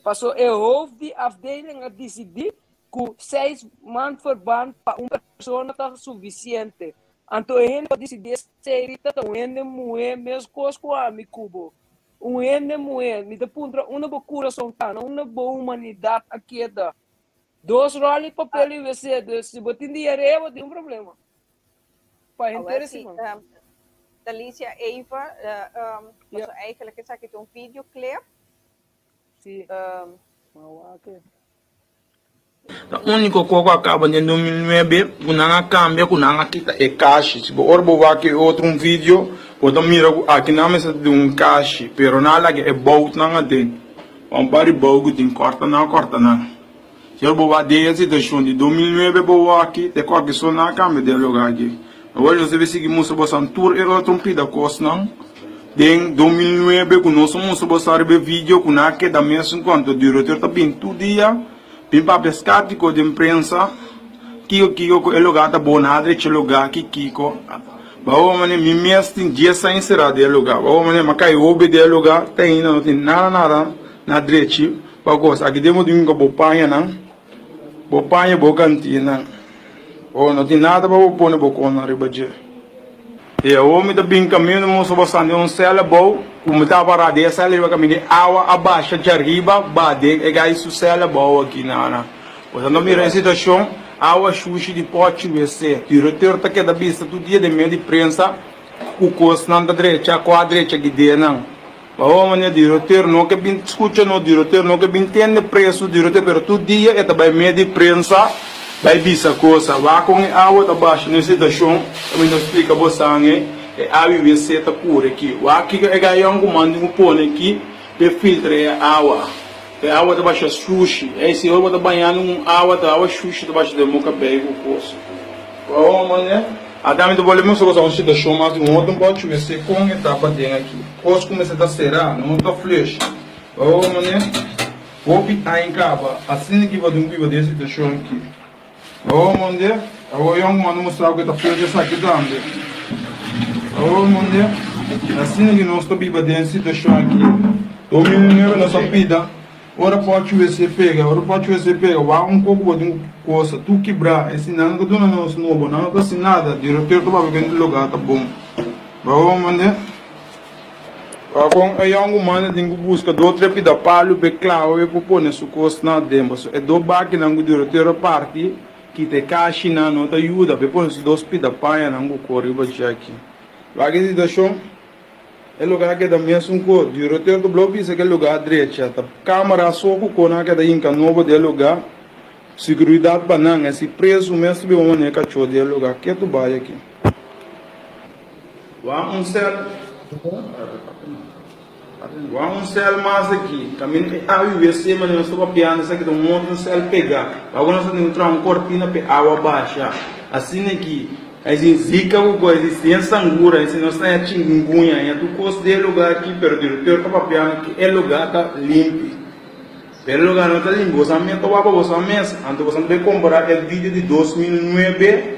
F: Paso e hoofd di afdeling a disidí ku seis maandverband pa un persona ta sufisiente. Anto e hende ku a disidí esei Rita ta un hende muhé meskos ku ami ku bo. Un hende muhé. Mi ta puntra unda bo kurason ta, na unda bo humanidat a keda. Dos ròl di papel i wc, dus si bo tin diarrea bo tin un problema. Pa henter e siman.
A: Talicia Eva, paso eigenlijk esaki ta un videoclip.
F: Si.
O: Ta úniko kos ku a kaba den 2009 ku nan a kambia ku nan a kita e kashi. Si bo ora bo wak e otro un video bo ta mira ku aki nan mester ta den un kashi pero nan a laga e boutnan aden. Un par di bout ku tin kòrta nan a kòrta nan. Si ora bo wak den e situashon di 2009 bo wak aki te kualke so nan a kambia den e lugar aki. Awor nos debe sigui mustra bosan tur e otro pida kosnan den 2009 ku nos a mustra bosan riba e video ku nan a keda mesun konta. Director ta bin tur dia bin papia skatiko den prensa kiko kiko ku e lugar ta bon nan a drecha e lugar ki kiko. Baho mane mi mes tin dies aña sera den e lugar baho mane mi a kai hopi den e lugar te ainda no tin nada nada na drechi pa kos. Aki den bo tin ku bo pañanan bo paña bo kantinan. Oh, no tin nada pa bo pone bo konnan riba dje. I awor mi ta bin kaminda mustra bo san den un sèl abou, ku mi tabata pará den e sèl riba kaminda i awa a basha djariba ba den e gai su sèl abou aki nana. Bo ta no mira e situashon, awa shushi di pòchi wc. Direktor ta keda bisa tur dia den medio di prensa ku kosnan ta drecha, ku a drecha gidenan. Baho manera directeur no ke bin scucha no, directeur no ke bin tende preso directeur pero tur dia e ta bay medio di prensa bay bisa cosa. Wak con e awa ta basha na e situacion ta bin ta splica bosan e e awa y wc ta cura aki. Wak kico e gayon cu manda cu pone aki p'e filtra e awa. E awa ta basha sushi. Ey si ora bo ta bañando un awa ta awa shushi ta basha den bo cabey cu cos. Baho manera. Ata mi ta bolbe mustra boso un situacion mas di un otro bochi wc con e ta paden aki. Cos cu mester ta cera, no ta flush. Oh mane, hopi aña caba, asina ki bo tin biba den e situacion aki. Oh monde, awor yong manda mustra bo cu e ta flush esaki tambe. Oh monde, asina ki nos ta biba den e situacion aki. 2009 nos a pida. Ora pochi wc pega, ora pochi wc pega, wak un koko bo tin ku kosa, tur kibrá, e si nan no ta duna nos nobo, nan no ta hasi nada, direktor ta papia ku e lugá ta bon. Bo a komprendé? Wak kon e yòngu manda tin ku buska do tres pida palu pa e klava pa e por pone su kosnan aden, pasobra e do bakinan ku direktor a parti, kita e kashinan no ta yuda pa e pone su dos pida pañanan ku kor riba dje aki. Wak e situashon. E lugar a keda mesun ko. Directeur ta blou bisa ke lugar a drecha. Ta camara so ku ko nan a keda hinka nobo den e lugar. Seguridad pa nan. E si preso mes ta biba manera kacho den e lugar. Ke tu bai aki? Wak un sel. Wak un sèl mas aki. Kaminda e awa i wc manera nos ta papiando esaki ta un otro sèl pegá. Wak ku nos ta tin ku traha un kortina pa e awa basha. Asina aki ai sin zika ku kos, ai sin sangura, ai sin nos ta haña chingunguña, haña tur kos den e lugá aki, pero direktor ta papiando ku e lugá ta limpi. Pero e lugá no ta limpi. Boso a meta wak pa boso mes. Anto boso a bai kompará e video di 2009.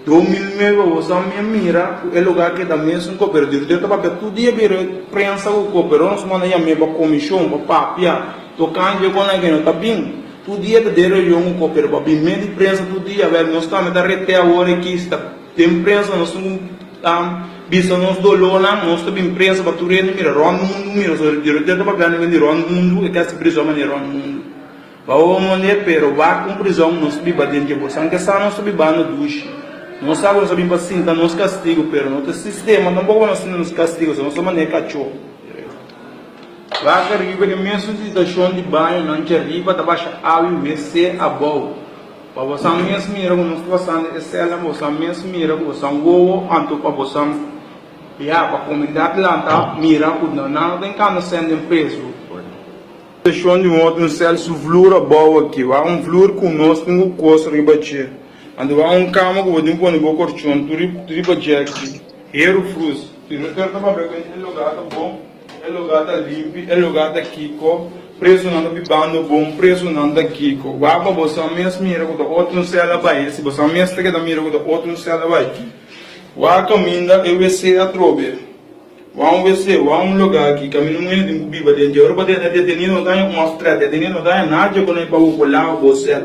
O: 2009 boso a mi mira ku e lugar keda mesun ko pero director ta papia tur dia bira prensa ku ko pero nos manda yam'e pa komishon pa papia tokante e konan ke no ta bin tur dia ta den reunion ku ko pero pa bin me di prensa tur dia wèl nos tambe ta rete awor aki si ta den prensa nos tin ku bisa nos dolónan nos ta bin prensa pa tur hende mira rònt mundu mira so director ta papia di rònt mundu e kasi prison manera rònt mundu. Baho monde pero wak un prizon nos biba den dje bosan ke sa nos ta bibando dushi nos sa ku nos a bin pa sinta nos kastigu pero no ta sistema tampoko pa nos sinta nos kastigu so nos ta manera kachó wak ariba e mesun situashon di baño nan dje riba ta basha awa i wc abou pa bosan mes mira ku nos ta pasando e sèlnan bosan mes mira ku bosan wowo anto pa bosan ya pa komunidat lanta mira ku nan no ta hinkando sèn den prezu. Seshon di un otro un sèl su vlur abou aki. Wak un vlur ku nos tin ku kos riba dje. Anto wak un kama ku bo tin pone bo korchon tur riba dje aki. Heru frus. Si no ker ta papia ku e lugá ta bon, e lugá ta limpi, e lugá ta kiko, presunan ta bibando bon, presunan ta kiko. Wak pa boso mes mira ku ta otro un sèl a bai. Si boso mes ta keda mira ku ta otro un sèl a bai. Wak kaminda e wc atrobe. Wou un wc, wou un lugá ki kaminda un hende tin ku biba den dje. Ora bo ta yanda detenido no ta haña un aftrèt, detenido no ta haña nada dje konai pa bo por lava bo sèl.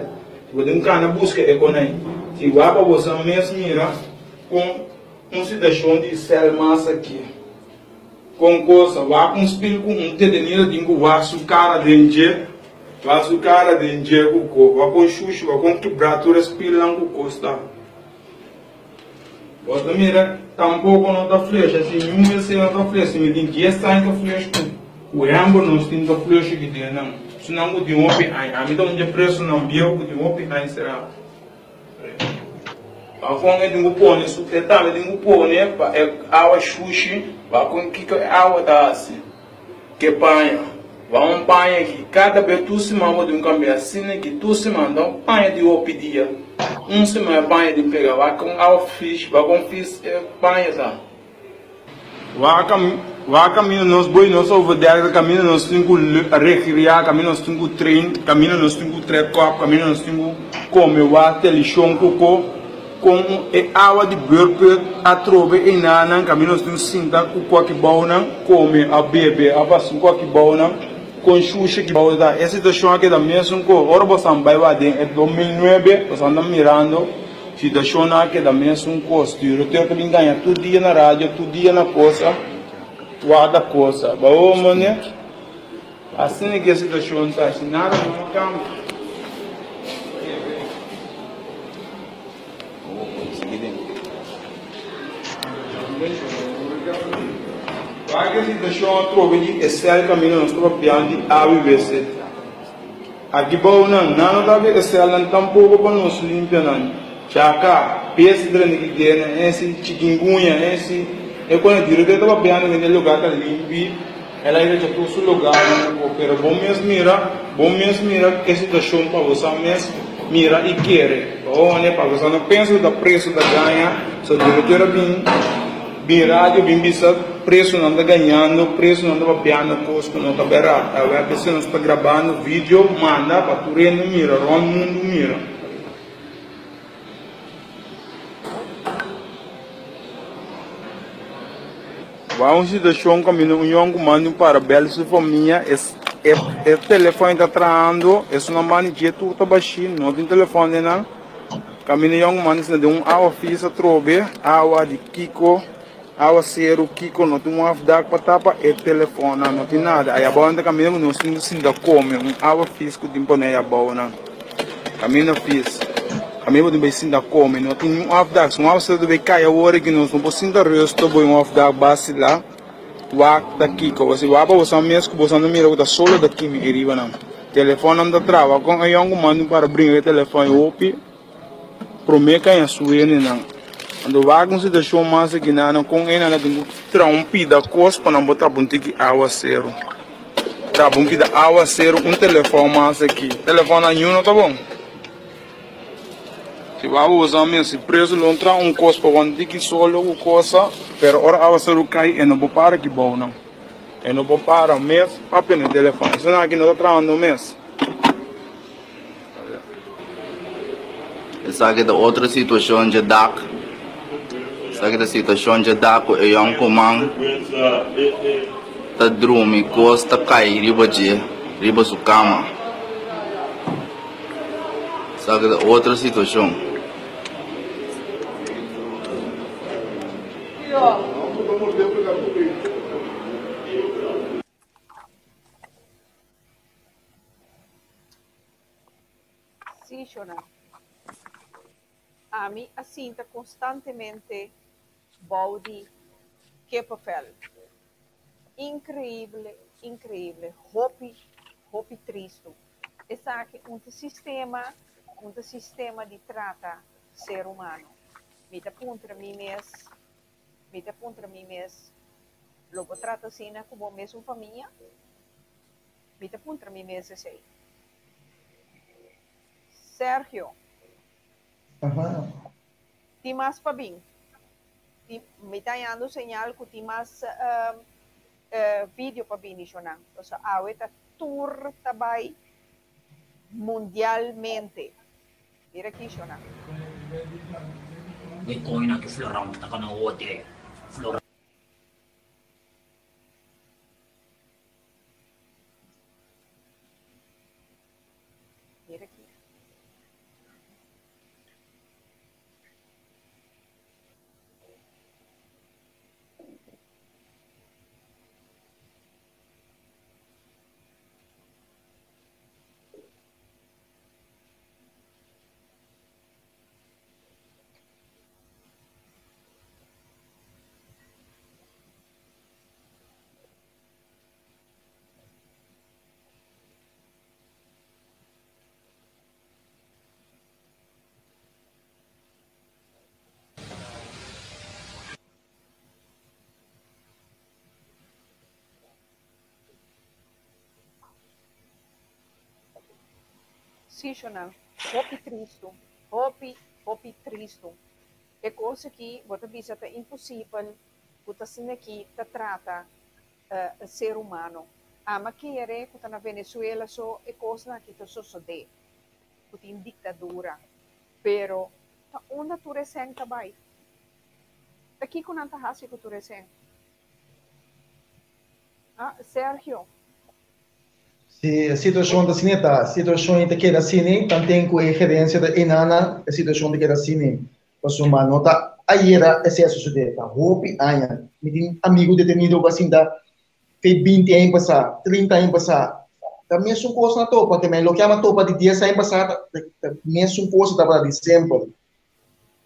O: Bo tin ku kana buska e konai. Si wak pa bo sa mes mira kon un situashon di sèl mas aki. Kon kosa, wak un spil ku un detenido tin ku wak su kara den dje, wak su kara den dje ku ko, wak kon shushi, wak kon kibrá tur e spilnan ku kos ta. Bo ta mira, tampoco no ta flush, asi niun wc no ta flush, si mi tin dies aña ta flush ku ku hember nos tin ta flush aki den nan, esunnan ku tin hopi aña, ami ta un dje presonan bieu ku tin hopi aña sera. Afon e tin ku pone su, e tambe tin ku pone pa e awa shushi, wak kon kiko e awa ta hasi. Ke paña? Wak un paña ki kada be tur siman bo tin kambia asina ki tur siman ta un paña di hopi dia un siman e paña tin pega wak kon awa fish wak kon fis e paña ta. Wak wak kaminda nos boi nos overdek ta kaminda nos tin ku rekria kaminda nos tin ku train kaminda nos tin ku trek kòp kaminda nos tin ku kome wak telishon koko. Kon e awa di beurput atrobe einanan kaminda nos tin sinta ku kualke bounan kome a bebe a basa kualke bounan kon shusha ki bou ta e situashon a keda mesun ko ora bosan bai wak den e 2009 bosan ta mirando situashonnan a keda mesun kos director ta bin gaña tur dia na radio tur dia na kosa wak ta kosa bawo mane. Asina ki e situashon ta, si nada no a kambia. Wak e situashon atrobe di e sèl kaminda nos ta papiando di awa i wc. Aki bou nan, nan no ta habri e sèlnan tampoko pa nos limpia nan. Chaka, pes drenta ki dena, esi chikingunya, esi e kona direktor ta papiando ku e lugar ta limpi. El a recha tur su lugarnan ku bo, pero bo mes mira, bo mes mira e situashon pa bo sa mes mira i kere. Bo hone pa bo sa no pensa ku ta preso ta gaña, so direktor a bin bin radio bin bisa presonan ta gañando, presonan ta papiando kos ku no ta bèrdat. Awor p'esei nos ta grabando video manda pa tur hende mira, rònt mundu mira. Wou un situacion caminda un yoncuman di un parabel su famia e telefon ta trahando esunnan banda dje tur ta bashi no tin telefon den nan caminda yoncuman ta sinta den un awa fis atrobe awa di kiko awa seru kiko no tin un afdak pa tapa e telefonnan no tin nada ayabou nan ta caminda cu nos tin sinta come un awa fis cu tin pone ayabou nan. Caminda fis. Caminda bo tin bay sinta come. No tin niun afdak. Si un afdak ta bay cay awor aki nos no por sinta rusto bo un afdak basila. Wak ta kico. Bo si wak pa boso mes cu boso no mira cu ta solo ta kimi ey riba nan. Telefonnan ta traba. Con e yoncuman tin para bringa cu e telefon ey hopi prome caña suene nan. Anto wak un situashon mas aki nan kon e nan a tin ku traha un pida kos pa nan por trapa un tiki awaseru. Trapa un pida awaseru, un telefòn mas aki. Telefòn nan no ta bon. Si bo a usa mes si preso lo traha un kos pa un tiki solo ku kosa, pero ora awaseru kai e no por para aki bou nan. E no por para mes pa prende telefòn. Esnan aki no ta trahando mes.
N: Esaki ta otro situashon dje dak. Esaki ta situashon dje dak ku e yònkuman ta drumi kos ta kai riba dje, riba su kama. Esaki ta otro situashon.
A: Sí, Shona. Ami a sinta konstantemente bou di kippenvel. Inkreible, inkreible. Hopi, hopi tristu. Esaki un ta sistema, un ta sistema di trata ser humano. Mi ta puntra mi mes, mi ta puntra mi mes, lo bo trata asina ku bo mesun famia? Mi ta puntra mi mes esei. Sergio.
G: Aha.
A: Tin mas pa bin. Tin, mi ta hañando señal ku tin mas uh, uh, video pa bini, Shonan. Pasobra awe ta tur ta bai mundialmente. Mira aki, Shonan.
P: Mi coño ki florão ta kana ote florão.
A: Mira aki. Sí, Shona. Hopi tristu. Hopi, hopi tristu. E kos aki, bo ta bisa ta imposibel, ku ta asina aki ta trata uh, ser humano. Ami a kere ku ta na Venezuela so e kosnan aki ta sosodé. Ku tin diktadura. Pero ta unda tur e sèn ta bai? Ta kiko nan ta hasi ku tur e sèn? Ah, Sergio.
G: Si, e situashon ta asina ta. Situashon ta keda asina, tanten ku e gerensia ta enana, e situashon ta keda asina. Pasobra no ta ayera esei a sosodé, ta hopi aña. Mi tin amigu detenido ku a sinta fe binti aña pasá, trinta aña pasá. Ta mesun kos nan a topa, ke men loke a topa di dies aña pasá ta mesun kos tabata di semper.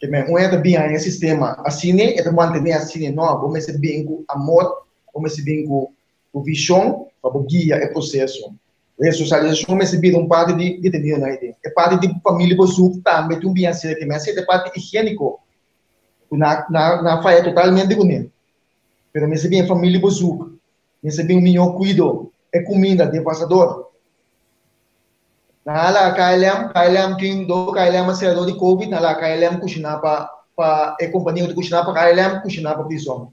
G: Ke men un hende ta bin haña e sistema asina, e ta mantené asina. No, bo mester bin ku amor, bo mester bin ku vishon pa bo guia e proseso. Resosialisashon mester bira un parti di detenidonan ei den. E parti di familia bo zoek tambe tin un bien serka. Mi a seta e parti higiéniko ku nan a faya totalmente kuné. Pero mester bin e familia bo zoek, mester bin un mihó kuido, e kuminda devastador. Nan a laga KLM, KLM tin do KLM a sera dor di covid, nan a laga KLM kushiná pa pa e kompania ku ta kushiná pa KLM kushiná pa prizòn.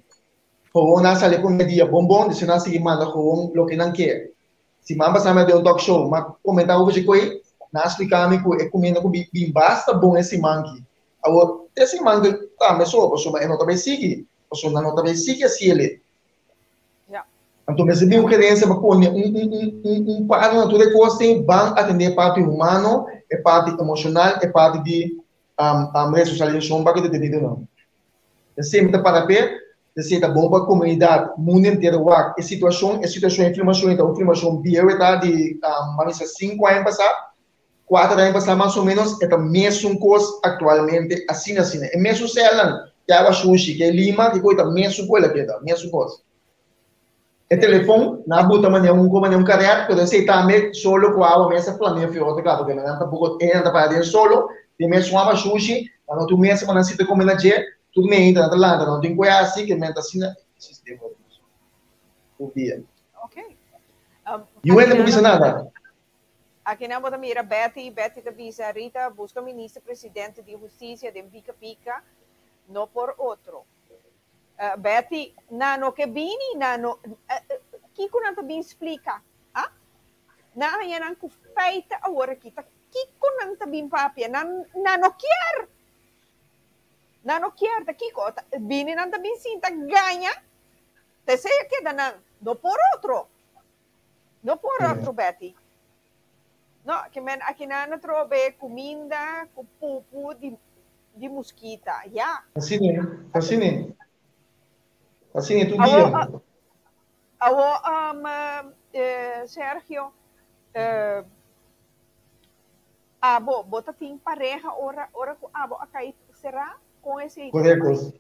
G: Gewoon nan sali promé dia bon bon, despues nan sigui manda gewoon loke nan ke. Siman pasá mi a den un talk show, mi a komentá over dje koi, nan a splika mi ku e kuminda ku bin basta bon e siman ki. Awor, te siman ki tambe so, pasobra e no ta bai sigui, pasobra nan no ta bai sigui hasi el'e. Anto mester bin un gerencia pa pone un un un un paro na tur e kos ei, ban atendé e parti humano, e parti emoshonal, e parti di resosialisashon pa ku e detenidonan. Esei mi ta para p'e, esei ta bon pa komunidat mundu entero wak e situashon, e situashon e filmashon ei ta un filmashon bieu e ta di ban bisa sinku aña pasá, kuater aña pasá mas o ménos, e ta mesun kos aktualmente asina asina. E mesun sèlnan, ke awa shushi, ke lima, ke kos, ta mesun kos el a keda, mesun kos. E telefon, nan a buta manera un manera un karèt, pero esei tambe solo ku awa mes a flamea fior otro kaba, pasobra nan tampoko e nan ta para den solo, den mesun awa shushi, nan no tin un mesa pa nan sinta kome na dje. Tur meinta nan ta lanta, nan no tin ku hasi, ke men ta asina e sistema ta funciona. Tur dia.
A: Ok.
G: Niun hende por bisa nada.
A: Aki nan bo ta mira Betty, Betty ta bisa, Rita, buska minister presidente di husticia den pika pika, no por otro. Betty, nan no ke bini, nan no, kiko nan ta bin splika? Ah? Nan haña nan ku feite awor aki, ta kiko nan ta bin papia? Nan, nan no kier! Nan no kier, ta kiko? Ta bini nan ta bin sinta gaña, ta esei a keda nan, no por otro. No por otro, Betty. No, ke men aki nan a trobe kuminda ku pupu di di muskita, ya.
G: Asina, asina. Asina tur dia.
A: Awo, awo, Sergio, abo, bo ta tin pareha ora, ora ku abo a kai será? Kon esei ta
G: Korekto.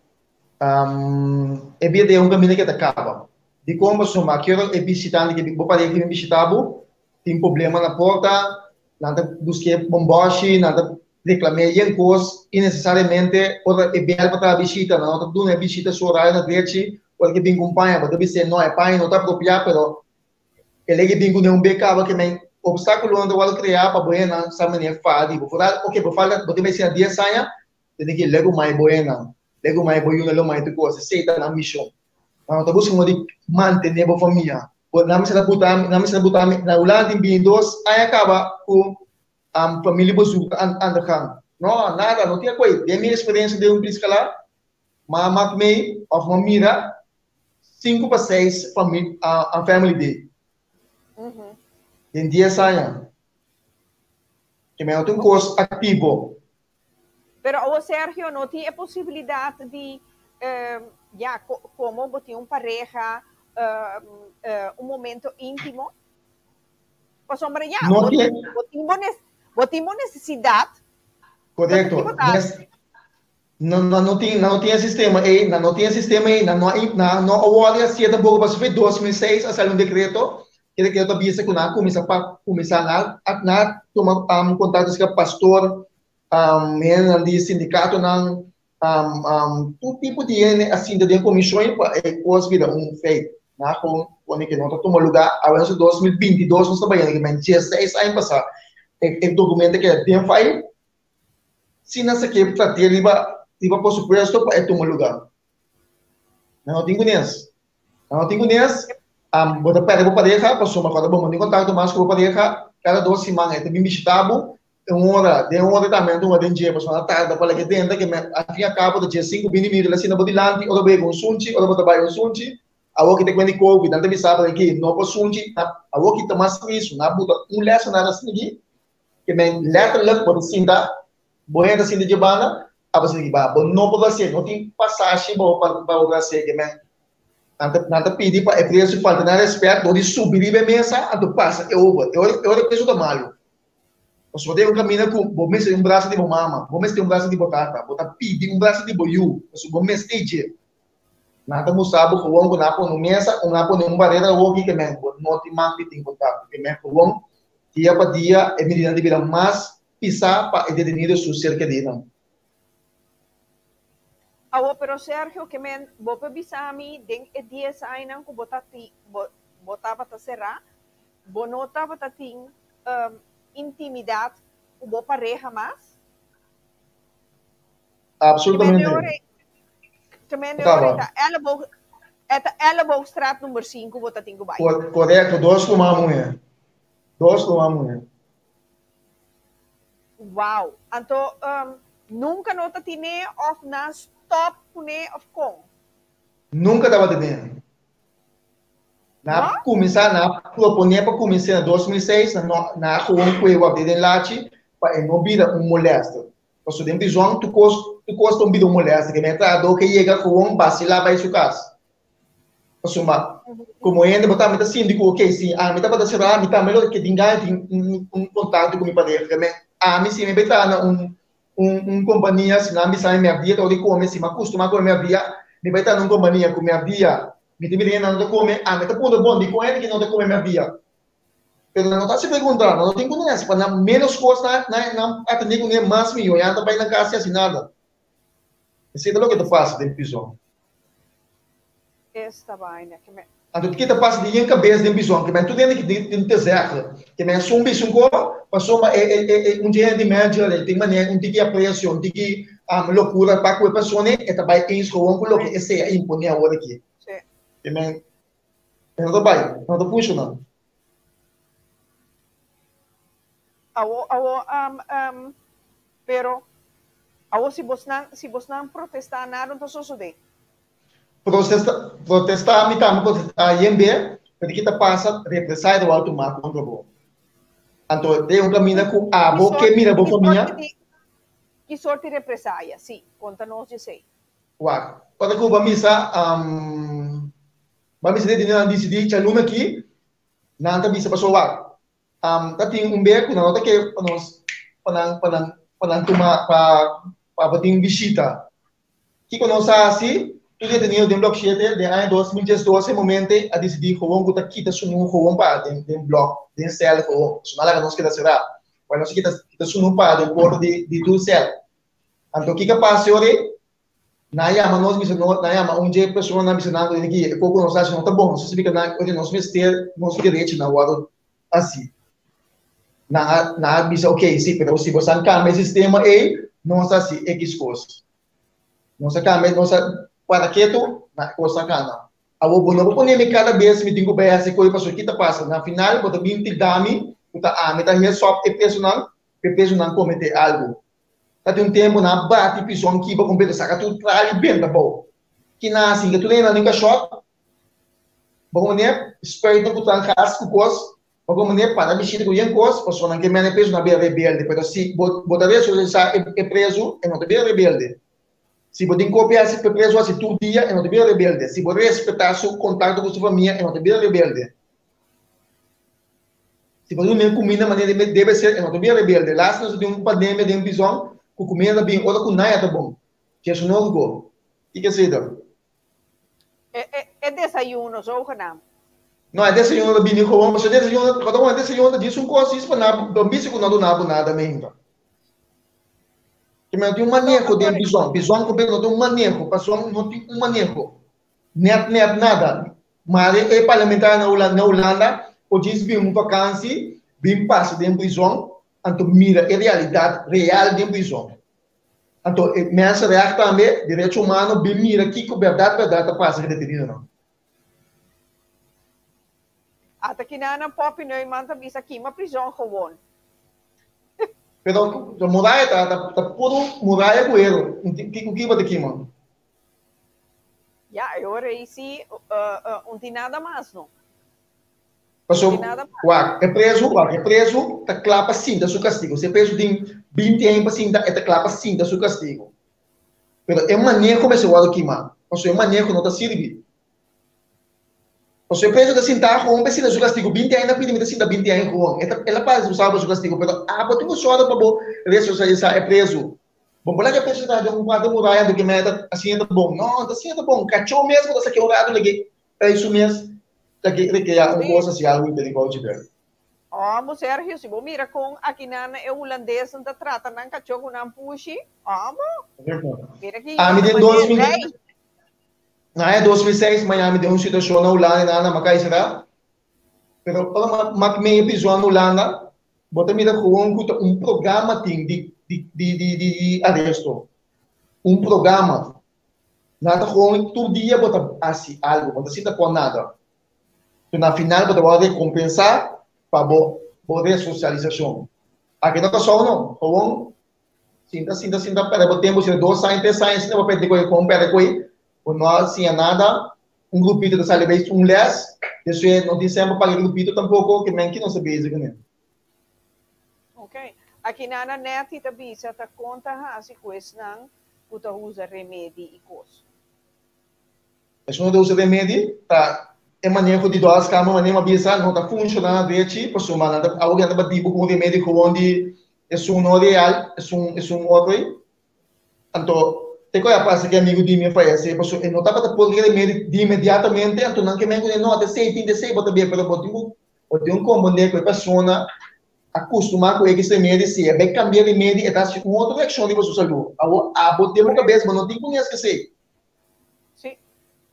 G: E bida ta un kaminda ke ta kaba. Dikon? Pasobra aki ora e bishitante ke bo pareha ke bin bishita bo tin problema na porta, nan ta busk'é bombòshi, nan ta reklam'é yen kos innesesariamente. Ora e bèl pa traha bishita, nan no ta duna e bishita su orario na drechi. Ora ke bin ku un paña, bo ta bis'é no, e paña no ta apropiá, pero e lei ke bin kuné un be kaba ke men opstákulonan ta wòrdu kreá pa bo hende sa manera fadi bo. Foral, oke, bo falta, bo tin bai asina dies aña, Tene ki legu mai bo enan, legu mai bo yunan, legu mai tur kos. Esei ta nan mishon. Nan no ta buska modo di mantené bo famia. Bo nan mester ta buta mi, nan mester ta buta mi. Na Hulanda tin bintidos aña kaba ku familiebezoek aan de gang. No, nada, no tin akoi. Den mi eksperensia den un priskala, m'a mak mei òf m'a mira sinku pa seis family day den dies aña. Ke men no tin un kos aktivo.
A: Pero awo Sergio no tin e posibilidad di ya como bo tin un pareha un momento intimo? Pasobra ya
G: No
A: bo
G: tin.
A: bo tin bo bo tin bo necesidad.
G: Correcto. No, no, no tin, no tin e sistema ei, no, no tin e sistema ei, no, no, no, no a wòrdu hasié tampoco pasobra fe 2006 a sali un decreto, e decreto a bisa ku nan a kuminsá pa kuminsá nan a nan a tuma kontakto ku pastor, hendenan di sindikatonan, tur tipo di hende a sinta den komishon pa e kos bira un feit. Nan a gewoon pone ke no ta tuma lugá. Awe nos ta 2022 nos ta bayendo, ke men 16 aña pasá e dokumento keda den file. Si nan sa ke trat'é riba riba presupuesto pa e tuma lugá. Nan no tin kunes. Nan no tin kunes, bo ta pèrdè bo pareha pasobra kòrda bo no tin kontakto mas ku bo pareha, kada dos siman e ta bin bishitá bo, un ora, den ora tambe nan ta hunga den dje pasobra nan ta tarda pa leke drenta ke al fin al kabo ta dje sinku binti minuto el a sinta bo dilanti ora bo yega un sunchi, ora bo ta bai un sunchi, awor ki ta kuenta di covid nan ta bisa bo aki no por sunchi, awor ki ta mas tristu nan a buta un lèsenar asina aki Ke men letterlijk bo ta sinta, bo hende ta sinta dje banda, abo sinta di ba. Bo no por hacié, no tin pasashi bo pa bo por hacié. Ke men nan ta nan ta pidi pa e preso falta nan respet dor di subi riba e mesa anto pasa e over. E ora e ora e preso ta malu. Pasobra bo ta un kaminda ku bo mester un brasa di bo mama, bo mester un brasa di bo tata, bo ta pidi un brasa di bo yu, pasobra bo mester dje. Nan ta mustra bo gewoon ku nan a pone un mesa, un a pone un barera awoki ke men bo no tin mag di tin kontakto. Ke men gewoon Dia pa dia e medidanan ta bira mas pisá pa e detenido su ser keridonan.
A: Awor pero Sergio ke men bo por bisa mi den e dies añanan ku bo ta ti bo bo tabata será bo no tabata tin intimidat ku bo pareha mas?
G: Absolutamente.
A: Ke men de ora ta elleboog e ta Elleboogstraat number sinku bo ta tin ku bai.
G: Korekto, dos ruman muhé. Dos ruman muhé.
A: Wow! Anto nunka no ta tine of nan stop kuné of kon?
G: Nunka tabata tine. Nan a kuminsá, nan a proponé pa kuminsá na 2006, nan no, nan a gewoon kue wak den lachi pa e no bira un molèster. Pasobra den prizòn tur kos, tur kos ta un bira un molèster. Ke men trahadó ke yega gewoon basilá bai su kas. Pasobra komo hende bo tambe ta sinti ku okey si ami tabata será mi tambe lo ke tin gana tin un kontakto ku mi pareha. Ke men ami si mi bai traha na un un kompania si nan bisa mi mèrdia ta ora di kome si mi a kustumá kome mèrdia mi bai traha na un kompania ku mèrdia mi ta mira hende nan no ta kome ami ta puntra bon dikon hende ki no ta kome mèrdia? Pero nan no ta hasi pregunta nan no tin kunes pa nan ménos kos nan atendé kuné mas mihó ya nan ta bai nan kas sin hasi nada. Esei ta loke ta pasa den prizon.
A: Esta vaina ke men.
G: Anto ki ta pasa di yen kabes den prizon ke men tur hende ki tin te zegel ke men sun bishi un ko pasobra e e e un dje hende manager e tin manera un tiki aprecio un tiki lokura pa ku e persona e ta bai eens gewoon ku loke esei a impone awor aki. Ke men e no ta bai e no ta funciona.
A: Awo awo pero awo si bosnan si bosnan protesta nada no ta sosode.
G: Protesta protesta mi tambe protesta yen be pero ki ta pasa represalia ta wou tuma kontra bo. Anto den un kaminda ku abo ke mira bo famia.
A: Ki sorti represalia? Si, konta nos di esei.
G: Wak, ora ku bo misa bo misa den nan disidi djaluna aki nan ta bisa pasobra wak ta tin un be ku nan no ta ke pa nos pa nan pa nan pa nan tuma pa pa bo tin bishita. Kiko nos a hasi? Tur detenido den Blok shete den aña 2012 e momente a disidí gewoon ku ta kita sunú gewoon pa den den blok, den sèl gewoon. Pasobra nan laga nos keda será. Wèl nos a kita kita sunú pa den porta di di tur sèl. Anto kiko a pasa e ora ei? Nan a yama nos bisa nos, nan a yama un dje personanan bisa nan ku den ki e kos ku nos a hasi no ta bon. Nos a splika nan ora nos mester nos derechonan wòrdu hasi. Nan a nan a bisa ok si pero si boso kambia e sistema ei nos a hasi ekis kos. Nos a kambia nos a para ketu na e kos a kana. Awor bo no por pone mi kada bes mi tin ku bai hasi kos pasobra ki ta pasa na final bo ta bin tilda mi ku ta ami ta hesòp e presonan pa e presonan komete algu. Ta tin un tempu nan a bati pison kiba kompleto saka tur trali benta abou. Ki nan a hasi? Tur hende nan tin kashòt Bo manera spuiten ku tan gas ku kos, bo manera para bishita ku yen kos, pasobra nan ke mene prezu nan bira rebelde. Pero si bo bo ta resosialisá e prezu, e no ta bira rebelde. Si bo tin kopia hasi ku e prezu hasi tur dia, e no ta bira rebelde. Si bo respetá su kontakto ku su famia, e no ta bira rebelde. Si bo dun'é kuminda manera debe ser, e no ta bira rebelde. Las nos tin un pandemia den prizòn ku kuminda ta bin ora ku naya ta bon. Jesu no go. Kiko esei ta?
A: E desayuno zogenaamd.
G: No, e desayuno ta bini gewoon, pasobra e desayuno, kada un e desayuno ta djis un kos djis pa nan, pa bisa ku no duna bo nada meinta. Ke men no tin un maneho den prizòn, prizòn kompleto no tin un maneho, pasobra no tin un maneho, nèt nèt nada. Mari e parlamentario na Hulanda, na Hulanda por djis bin un vakansi, bin pasa den prizòn, anto mira e realidat real den prizòn. Anto e mensenrecht tambe, derecho humano, bin mira kiko bèrdat bèrdat ta pasa ku e detenidonan.
A: Ata kinanan Poppy Neuman ta bisa kima prizon gewoon.
G: Pero muraya ta ta puro muraya ku hero, kiko kiba ta kima?
A: Ya, e ora ei si un tin nada mas no.
G: Paso, wak, e prezu, wak, e prezu ta kla pa sinta su kastigu. Si e prezu tin binti aña pa sinta, e ta kla pa sinta su kastigu. Pero e maneho mester wòrdu kimá, pasobra e maneho no ta sirbi. Pasobra e prezu ta sintá gewoon pa e sinta su kastigu. Binti aña na pidi mi ta sinta binti aña gewoon. E ta, el a pasa responsabel pa su kastigu, pero abo tin ku sòru pa bo resosialisá e prezu. Bo por laga e prezu ta den un kuarto muraya anto ke mei ta asina ta bon. No, no ta asina ta bon. Kachó mes bo ta saké un ratu lag'é trae su mes. Ta ke rekea un kos hasi algu inteligente dje.
A: Amo Sergio, si bo mira kon akinan e hulandesnan ta trata nan kachó ku nan pushi, amo. Mira ki
G: Ami den
A: manera
G: 2000,
A: rei.
G: na aña 2006 Miami den un situashon na Hulanda i nan a kai será. Pero ora ma mak medio prizòn na Hulanda, bo ta mira gewoon ku ta un programa tin di di di di di aresto. Un programa. Nan ta gewoon tur dia bo ta hasi algo, bo no ta sinta por nada. So na final bo ta wòrdu rekompensá pa bo bo resosialisashon. Aki no ta sou no, gewoon sinta sinta sinta pèrdè bo tempu, sinta dos aña, tres aña asina bo pèrdè koe, gewoon pèrdè koe, bo no a siña nada, un grupito ta sali bai un lès, despues no tin sèn pa paga e grupito tampoko, ke men ki nos ta bezig kuné.
A: Ok. Aki nana Netty ta bisa ta kon ta hasi ku esnan ku ta usa remedi i kos.
G: Esun ku ta usa remedi ta e maneho di dòs kama manera mi a bisa no ta funshoná drechi pasobra nan ta awor nan ta bati bo ku un remedi gewoon di esun no real esun esun otro ei anto te ku a pasa ku e amigu di mi a fayesé pasobra e no tabata por remedi di inmediatamente anto nan ke men ku no ta esei tin ta esei bo ta bebe pero bo tin ku bo tin ku komprende ku e persona. A kustumá ku ekis remedi, si e bai kambia remedi e ta hasi un otro reakshon riba su salú. Awor abo den bo kabes bo no tin ku ni eskesé.
A: Sí,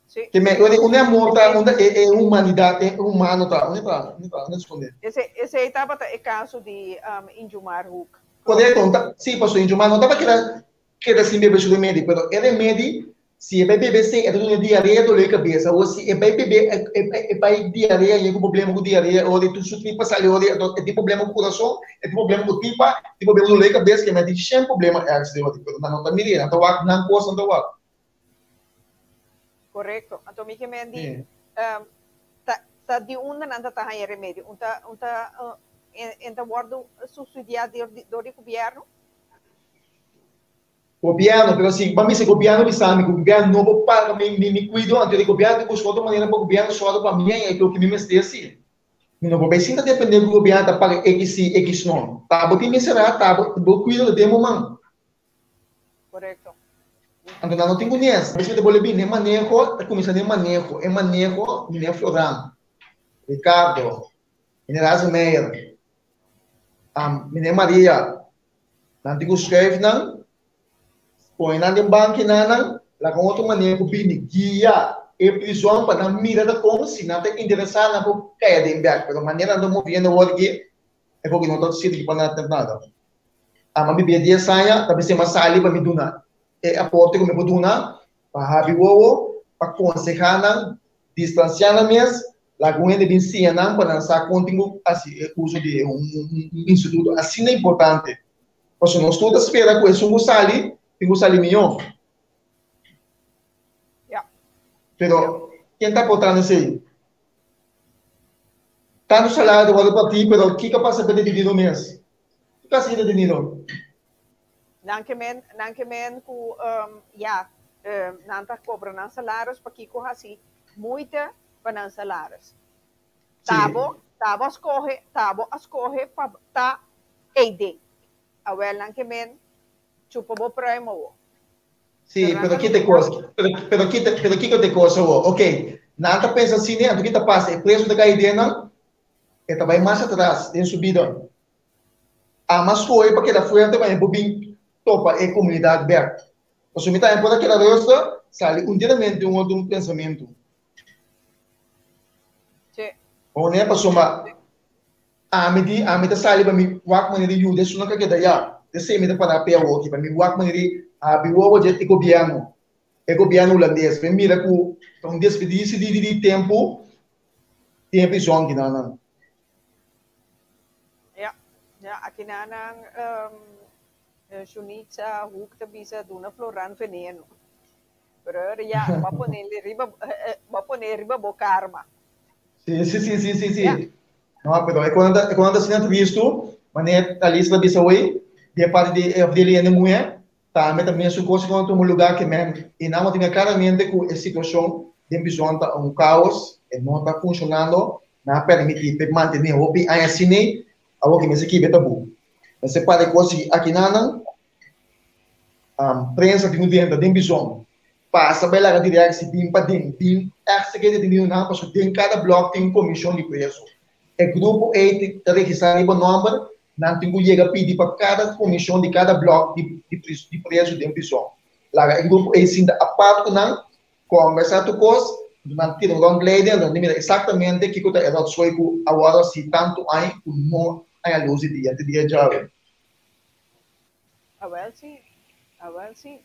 A: sí.
G: Ke men, unda unda e amor ta, unda e e humanidat, e humano ta, unda ta, unda ta, unda ta skondé?
A: Ese esei tabata e kaso di Injumar Hoek.
G: Korekto, un ta, sí, pasobra Injumar no tabata keda keda sin bebe su remedi, pero e remedi Si e bai bebe esei e ta duna diarea dolor di kabes. Awor si e bai bebe e bai diarea yega ku problema ku diarea ora e tur su tripa sali ora e tin problema ku kurason e tin problema ku tripa e tin problema ku dolor di kabes ke mei tin shen problema èks den ora pero nan no ta mira nan ta wak nan kos nan ta wak.
A: Korekto. Anto mi ke men di ta ta di unda nan ta ta haña remedio? Un ta un ta en ta wòrdu supsidiá dor di gobièrnu?
G: Gobièrnu, pero si bo a mester gobièrnu bisa mi ku gobièrnu no por paga mi mi kuido, anto di gobièrnu ta buska otro manera pa gobièrnu sòru pa mi haña e loke mi mester si. Mi no por bai sinta dependé ku gobièrnu ta paga ekis si, ekis no. Ta bo tin mester ta bo bo kuido ta den bo man.
A: Korekto.
G: Anto nan no tin ku nes. Mester ta bolbe bini e maneho ta kuminsá den maneho, e maneho meneer Floran, Ricardo, meneer Hazemeyer, meneer Maria, Nan tin ku schuif nan, pone nan den bankinan, laga un otro manera ku bini guia e prizòn pa nan mira ta kon si nan ta interesá nan por kai aden bèk. Pero manera nan ta moviendo awor aki e koki no ta sirbi pa nada. Ama mi bia dies aña ta bisa mas sali pa mi duna e aporte ku mi por duna pa habi wowo, pa konsehá nan, distansiá nan mes Laga un hende bin siña nan pa nan sa kon tin ku hasi e uso di un instituto asina importante. Pasobra nos tur ta spera ku esun ku sali tin ku sali mihó. Pero ken ta aportando esei? Tantu salario ta wòrdu partí, pero kiko a pasa ku e detenido mes? Kiko a hasi e detenido?
A: Nan ke men, nan ke men ku ya, nan ta kobra nan salaris, pakiko hasi moeite pa nan salaris? Tabo, tabo a skohe, tabo a skohe pa ta eiden. Awel nan ke men chupa bo pruim awo.
G: Sí, pero ki te kos, pero, pero ki te, pero kiko te kos awo? Ok, nan ta pensa asina, anto ki ta pasa? E preso ta kai den nan, e ta bai mas atras den su bida. Ama skohe pa keda fuerte pa e por bin topa e komunidat bèk. Pasobra mi tambe por a keda rustig, sali unteramente un otro pensamentu. Pone pasobra ami di ami ta sali pa mi wak manera di yuda esunnan ku a keda ya. Esei mi ta para p'e awoki, pa mi wak manera di habri wowo dje e gobièrnu, e gobièrnu hulandes. Pa mi mira ku ta un desperdisio di di tempu tin e prizòn kinan.
A: Ja, ja, aki nan nan um, Shunitza Hoek ta bisa duna Floran veneno. Pero ja, bo pone riba, bo pone riba bo karma.
G: Sí, sí, sí, sí, sí, sí. Ja. No, pero e cuando e cuando asina tristo, wanneer Alice ta bisa hoy, di e parte di e afdeling hende muher, tambe ta mesun cos cuando tuma lugar ke men y nan tin claramente cu e situacion den prison ta un caos, e no ta funcionando, Nan a permití p'e mantené hopi aña asina, awor ki mester kibra e tabú. Mester para e kos aki nanan, prensa tin ku drenta den prizòn, pasa bai laga direksi bin paden, bin ègt seke detenidonan, pasobra den kada blòk tin un komishon di preso. E grupo ei ta registrá riba nòmber, nan tin ku yega pidi pa kada komishon di kada blòk di preso den prizòn. Laga e grupo ei sinta apart ku nan Kombersá tur kos, nan tira un rondleiding, anto nan mira eksaktamente kiko ta e rotzooi ku a wòrdu hasi tantu aña ku no haña lus di dia te dia djawe.
A: Awel si, awel si.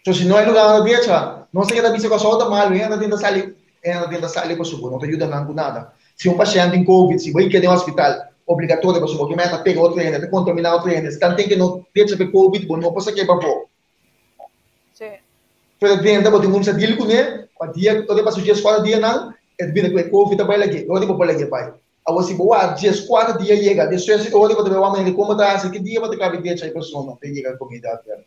G: So si no e lugar na drecha, nos ta keda bisa Kòrsou ta malu, hende ta tenta sali, hende ta tenta sali pasobra no ta yuda nan ku nada. Si un pashènt tin covid, si bo a keda den hospital, obligatorio pasobra bo ta pega otro hende, ta kontaminá otro hende, si tanten ke no drecha pa e covid, bo no por sak'é pafó.
A: Sí.
G: Pero drenta bo tin cuminsa deal cune, pa dia ora pasa diescuater dianan e ta bira cu e covid ta bay lag'e, ora bo por lag'e bay. Awor si bo wak diescuater dia yega, despues di ora bo ta bay wak manera di como ta haci, ki dia bo ta cabe decha e persona pa e yega comunidad bek.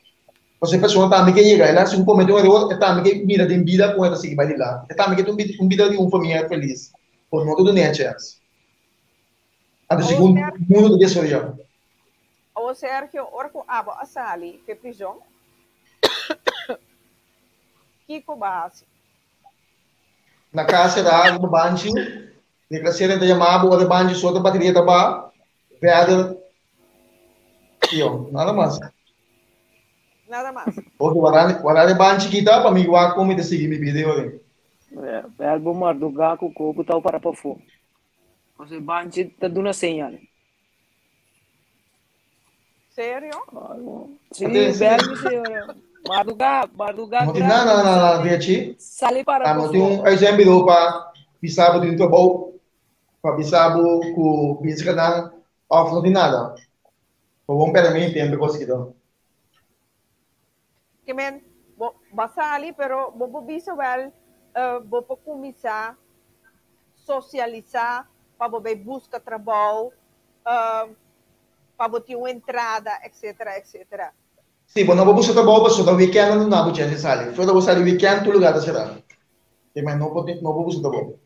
G: Pasobra e persona tambe ke yega, el a haci un comete un eror, e tambe ke mira den bida con e ta sigui bay dilanti. E tambe ke tin un bida di un famia feliz, bo no ta dun'e e chens. Anto segun mundo ta desaroya.
A: Awor Sergio, ora ku abo a sali p'e prizon, kiko bo a hasi?
G: Na kas será riba banchi, Reclassering ta yama bo ora e banchi so ta bateria ta ba, verder. Tio, nada mas.
A: Nada mas.
G: Ok, warda, warda de ban chiquita pa mi wak kon mi ta sigui mi video den.
F: Ja, bel bo mardugá ku koku tau para pafó. Pasobra e banchi ta duna señal.
A: Serio?
F: Sí, bel mi señora. Mardugá, mardugá
G: No tin nada na na drechi.
F: Sali para
G: Ah, no tin un uitzendbureau pa bisa bo tin trabou, pa bisa bo ku binse kanan of no tin nada. Bo bon perde mi tempo kos kito.
A: Ke men, bo ba sali pero bo por bisa wel bo por kuminsá sosialisá pa bo bai buska trabou, pa bo tin un entrada etcetera etcetera.
G: Si, bo no por buska trabou pasobra weekend nan duna bo chèns di sali. Fuera bo sali weekend tur lugar ta será. Ke men no por no por buska trabou.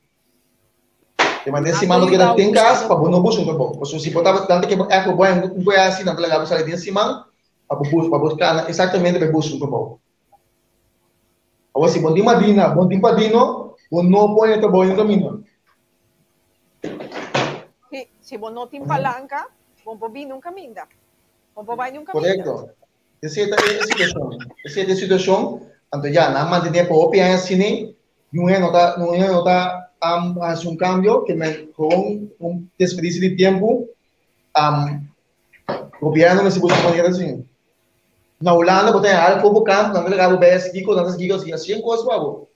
G: Ke men den siman bo ta keda den kas pa bo no buska un trabou. Pasobra si bo tabata nan ta ke bo ègt bo bai un kue asi nan ta laga bo sali den siman pa bo bus pa bo kana exactamente pa e bus un trabou. Awor si bo tin madrina, bo tin padrino, bo no por haña trabou den kaminda.
A: Si, si bo no tin palanca, bo no por bini un kaminda. Bo no por bai ni un kaminda.
G: Korekto. Esei ta e situashon. Esei ta e situashon. Anto ya, nan a mantené pa hopi aña asina, niun hende no ta, niun hende no ta hasi un kambio, ke men gewoon un desperdisio di tempu. Gobierno mester busca manera así. Na Hulanda bo ta en algo bo campo, nan ta laga bo bay haci kico, nan ta haci kico, haci cien cos pa bo.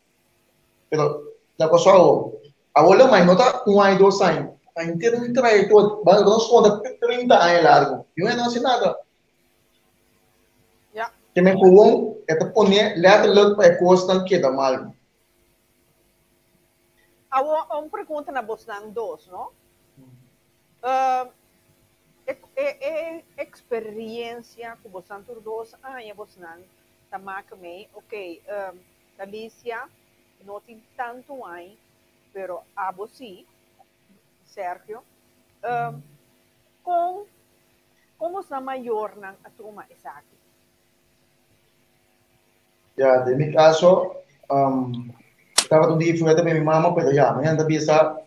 G: Pero na Kòrsou awor lo mai no ta un aña, dos aña, ta henter un trayecto, bo nos conta 30 aña largo, y un no haci nada.
A: Ja.
G: Ke men gewoon e ta pone letterlijk pa e cosnan keda mal.
A: Awor un pregunta na bosnan dos, no? E e experiencia cu bosan tur dos aña bosnan ta maka mei, ok, Alicia no tin tanto aña, pero abo si, Sergio, con con bosnan mayornan a tuma esaki?
G: Ya, den mi caso, tabata un día fuerte pa mi mama, pero ya, mi a bisa,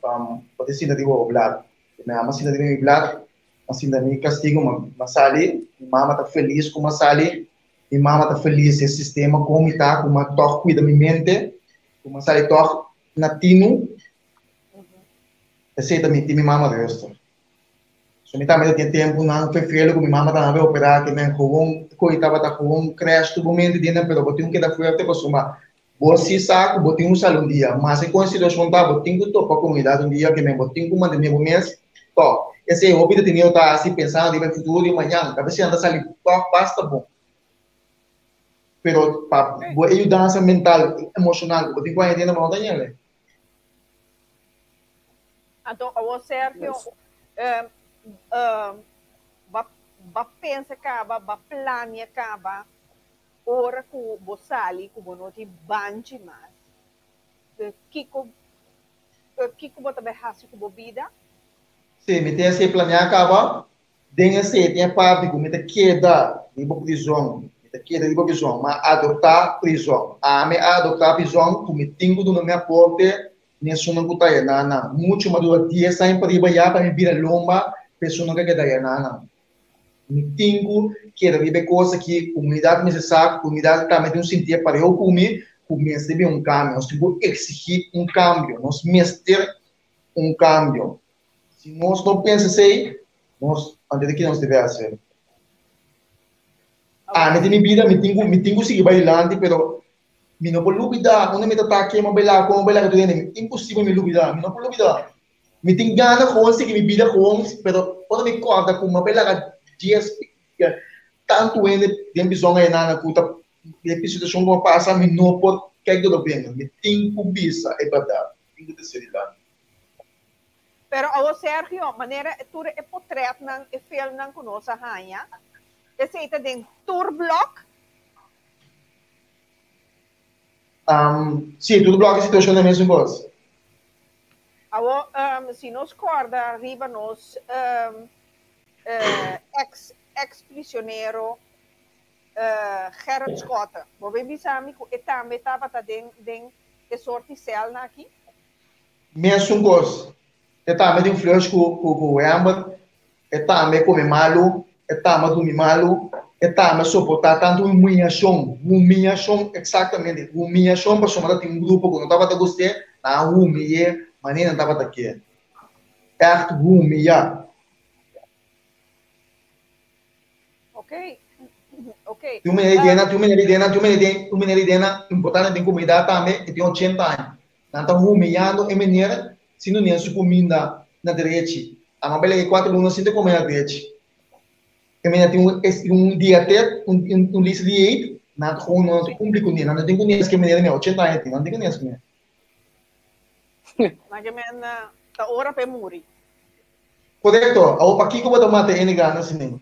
G: bo ta sinta riba bo blad. Mi mama sinta riba mi blad, a sinta mi castigo, m'a sali, mi mama ta feliz cu m'a sali, mi mama ta feliz e sistema con mi ta, cu m'a tog cuida mi mente, cu m'a sali tog na tinu, esey ta mi tin mi mama rustig. So mi tambe ta tin tempunan fefelo ku mi mama ta habi operá ke men gewoon koe tabata gewoon crash tur bo mente dina pero bo tin ku keda fuerte pasobra bo si sa ku bo tin ku sali un dia maske kon e situashon ta bo tin ku topa komunidat un dia ke men bo tin ku mantené bo mes tòg esei hopi detenido ta hasi pensando riba e futuro di mañan ta bes nan ta sali tòg basta bon pero pa bo e yudansa mental emoshonal ku bo tin ku haña dina bo no ta haña le.
A: Anto awor Sergio, ba ba pensa kaba, ba plania kaba ora ku bo sali ku bo no tin banchi mas, kiko kiko bo ta bai hasi ku bo bida?
G: Sí, mi tin esei plania kaba. Den esei tin e parti ku mi ta keda riba prizon, mi ta keda riba prizon, mi a adoptá prizon. Ami a adoptá prizon ku mi tin ku duna mi aporte na esunnan ku ta yaná nan. Muchu mi a dura dies aña pariba ya pa mi bira lomba pa esunnan ku a keda yaná nan. Mi tin ku keda riba e kos aki, komunidat mester sa, komunidat tambe tin un sintié pareu ku mi, ku mester bin un kambio. Nos tin ku eksigí un kambio, nos mester un kambio. Si nos no pensa esei, nos antes di ki nos debe hacer. Ami den mi bida mi tin ku mi tin ku sigui bai dilanti pero mi no por lubida unda mi ta ta kema baila kon baila ku tur hende imposibel mi lubida mi no por lubida mi tin gana gewoon sigui mi bida gewoon pero ora mi kòrda ku mi a bai laga dies tantu hende den prizòn ayina ku ta den situashon ku a pasa mi no por kijk dor bende mi tin ku bisa e bèrdat mi tin ku trese dilanti.
A: Pero awor Sergio, manera tur e potretnan, e filmnan ku nos a haña, esei ta den tur blòk?
G: Sí, tur blòk e situashon ta e mesun kos.
A: Awor, si nos kòrda riba nos eks eks prisionero Gerrit Schotte, bo bin bisa mi ku e tambe tabata den den e sorti sèlnan aki?
G: Mesun kos, e tambe tin flush ku ku ku hember, e tambe kome malu. E tamba drumi malu, e tamba soportá tantu humiashon, humiashon, eksaktamente, humiashon pasobra ta tin un grupo ku no tabata gust'é, nan a humiy'é manera nan tabata ke. Ègt humiyá.
A: Ok, ok.
G: Tin un meneer idena, tin un meneer idena, tin un meneer idena, un meneer idena importante den komunidat tambe, e tin ochenta aña. Nan ta humiyando e meneer sin dun'é su kuminda na derechi. Ama bel e kuater luna sin ta kome na derechi. E meneer tin un un diatet, un un lista di eet, nan ta gewoon no ta kumpli kuné. Nan no tin kuné esaki e meneer mei ochenta aña tin, nan no tin kuné esaki.
A: Nan ke men ta ora pa e muri.
G: Korekto. Awor pakiko bo ta mata e hende grandi asina?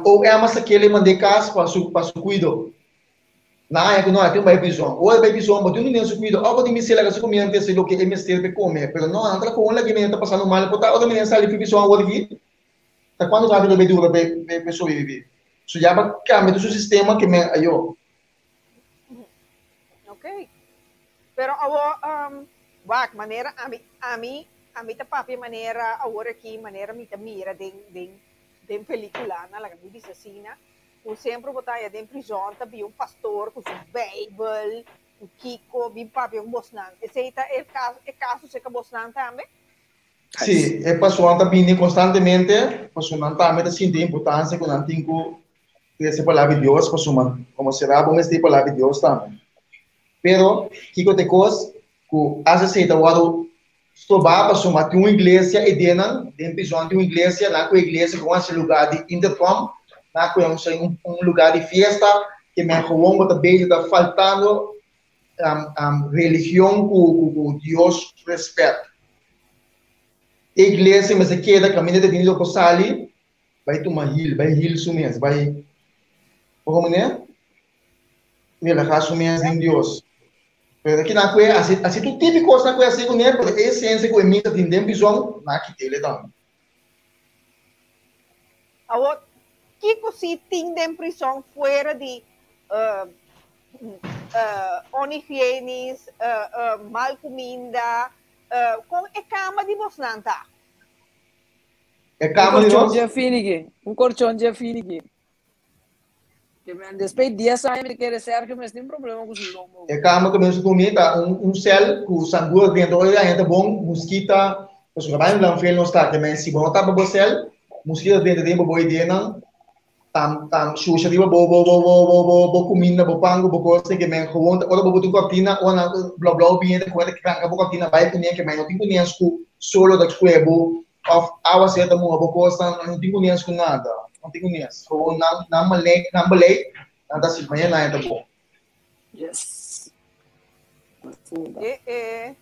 G: OM a sak'el e mand'é kas pa su pa su kuido. Nan haña ku no, e tin bai prizon. Ora e bai prizon, bo tin un duna su kuido. Òf bo tin mester laga su kumida antes di loke e mester pa e kome. Pero no, nan ta laga un lag'é menen ta pasando mal. Por ta ora menen sali fi prizon awor aki, ta kuantu rato lo bai dura pa e sobreviví? So ya bo kambia tur su sistema ke men ayo.
A: Ok. Pero awor, wak, manera ami, ami, ami ta papia manera awor aki, manera mi ta mira den, den, den peliculanan, laga mi bisa asina, cu semper bo ta haya den prizon ta bin un pastor cu su bijbel, cu kico, bin papia cu bosnan. Esey ta e caso, e caso cerca bosnan tambe?
G: Sí, e pasonan ta bini constantemente, pasobra nan tambe ta sinti e importancia cu nan tin cu trece palabra di Dios, pasobra como será bo mester e palabra di Dios tambe. Pero, kiko ta e kos ku hasta esei ta wòrdu strobá pasobra tin un iglesia ei den nan, den prizòn tin un iglesia, nan ku e iglesia gewoon hasi lugá di interkom, nan ku un un lugá di fiesta, ke men gewoon bo ta bezig ta faltando religion ku ku Dios respèt. E iglesia mester keda kaminda ta bini lo por sali bai tuma hil, bai hil su mes, bai, por manera? Relahá su mes den Dios. Pero kinan ku e hasi, hasi tur tipo di kosnan ku e hasi kuné, pero e esensia ku e misa tin den prizòn, nan a kit'el tambe.
A: Awor, kiko si tin den prizòn fuera di onhigiënisch, mal kuminda? Kon e kama di bosnan ta?
G: E kama di
F: Un korchon
G: nos?
F: dje finigi, un korchon dje finigi. Ke men despues dies aña mi ta kere Sergio mes tin problema ku su lombo.
G: E kama ku mi dumi ta un un sèl ku sangura dentro ora e ta bon muskita pasobra bai un landfill nos ta ke men si bo no tapa bo sèl muskita drenta den bo bo ideanan tam tam shusha riba bo bo bo bo bo bo kuminda bo pan ku bo kos ke men gewoon ora bo put un kortina ora nan blou blou bini ta kue ta kranka bo kortina bai kuné ke men no tin kunes ku solo ta kue bo Of awa ser ta muha bo kosnan, no tin kunes ku nada. No tin kunes. Gewoon nan, nan malek, nan beleid, nan ta hasi maña nan e ta bon.
F: Yes.
A: Eh, eh.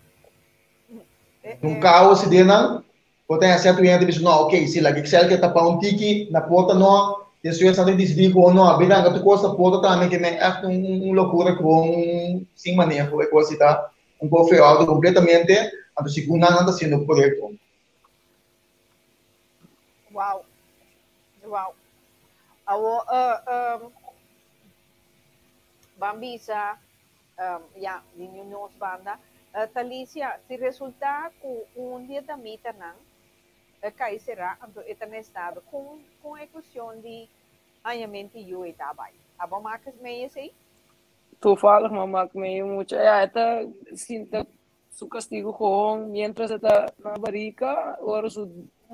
A: Eh,
G: Un
A: eh.
G: kaos den nan, bo ta hasi atu hende ta bisa, no, ok, si laga Excel ke tapa un tiki na porta no, despues nan ta disidí ku no, a bira tu kos na porta tambe ke men ègt un, un, un lokura gewoon sin maneho e kos si ta un kos feo kompletamente, anto segun nan nan ta hasiendo korekto.
A: Wow. Wow. Awo, uh, um, ban bisa, um, ya, di nos banda. Talicia, si resulta ku un di e damitanan kai será, anto e ta na estado, kon, kon e cuestion di hañamento di yu e ta bai? Abo maak mee esei?
F: Toevallig, ma maak mee mucha. Ja, e ta sinta Su castigo gewoon mientras e ta na barica, ora su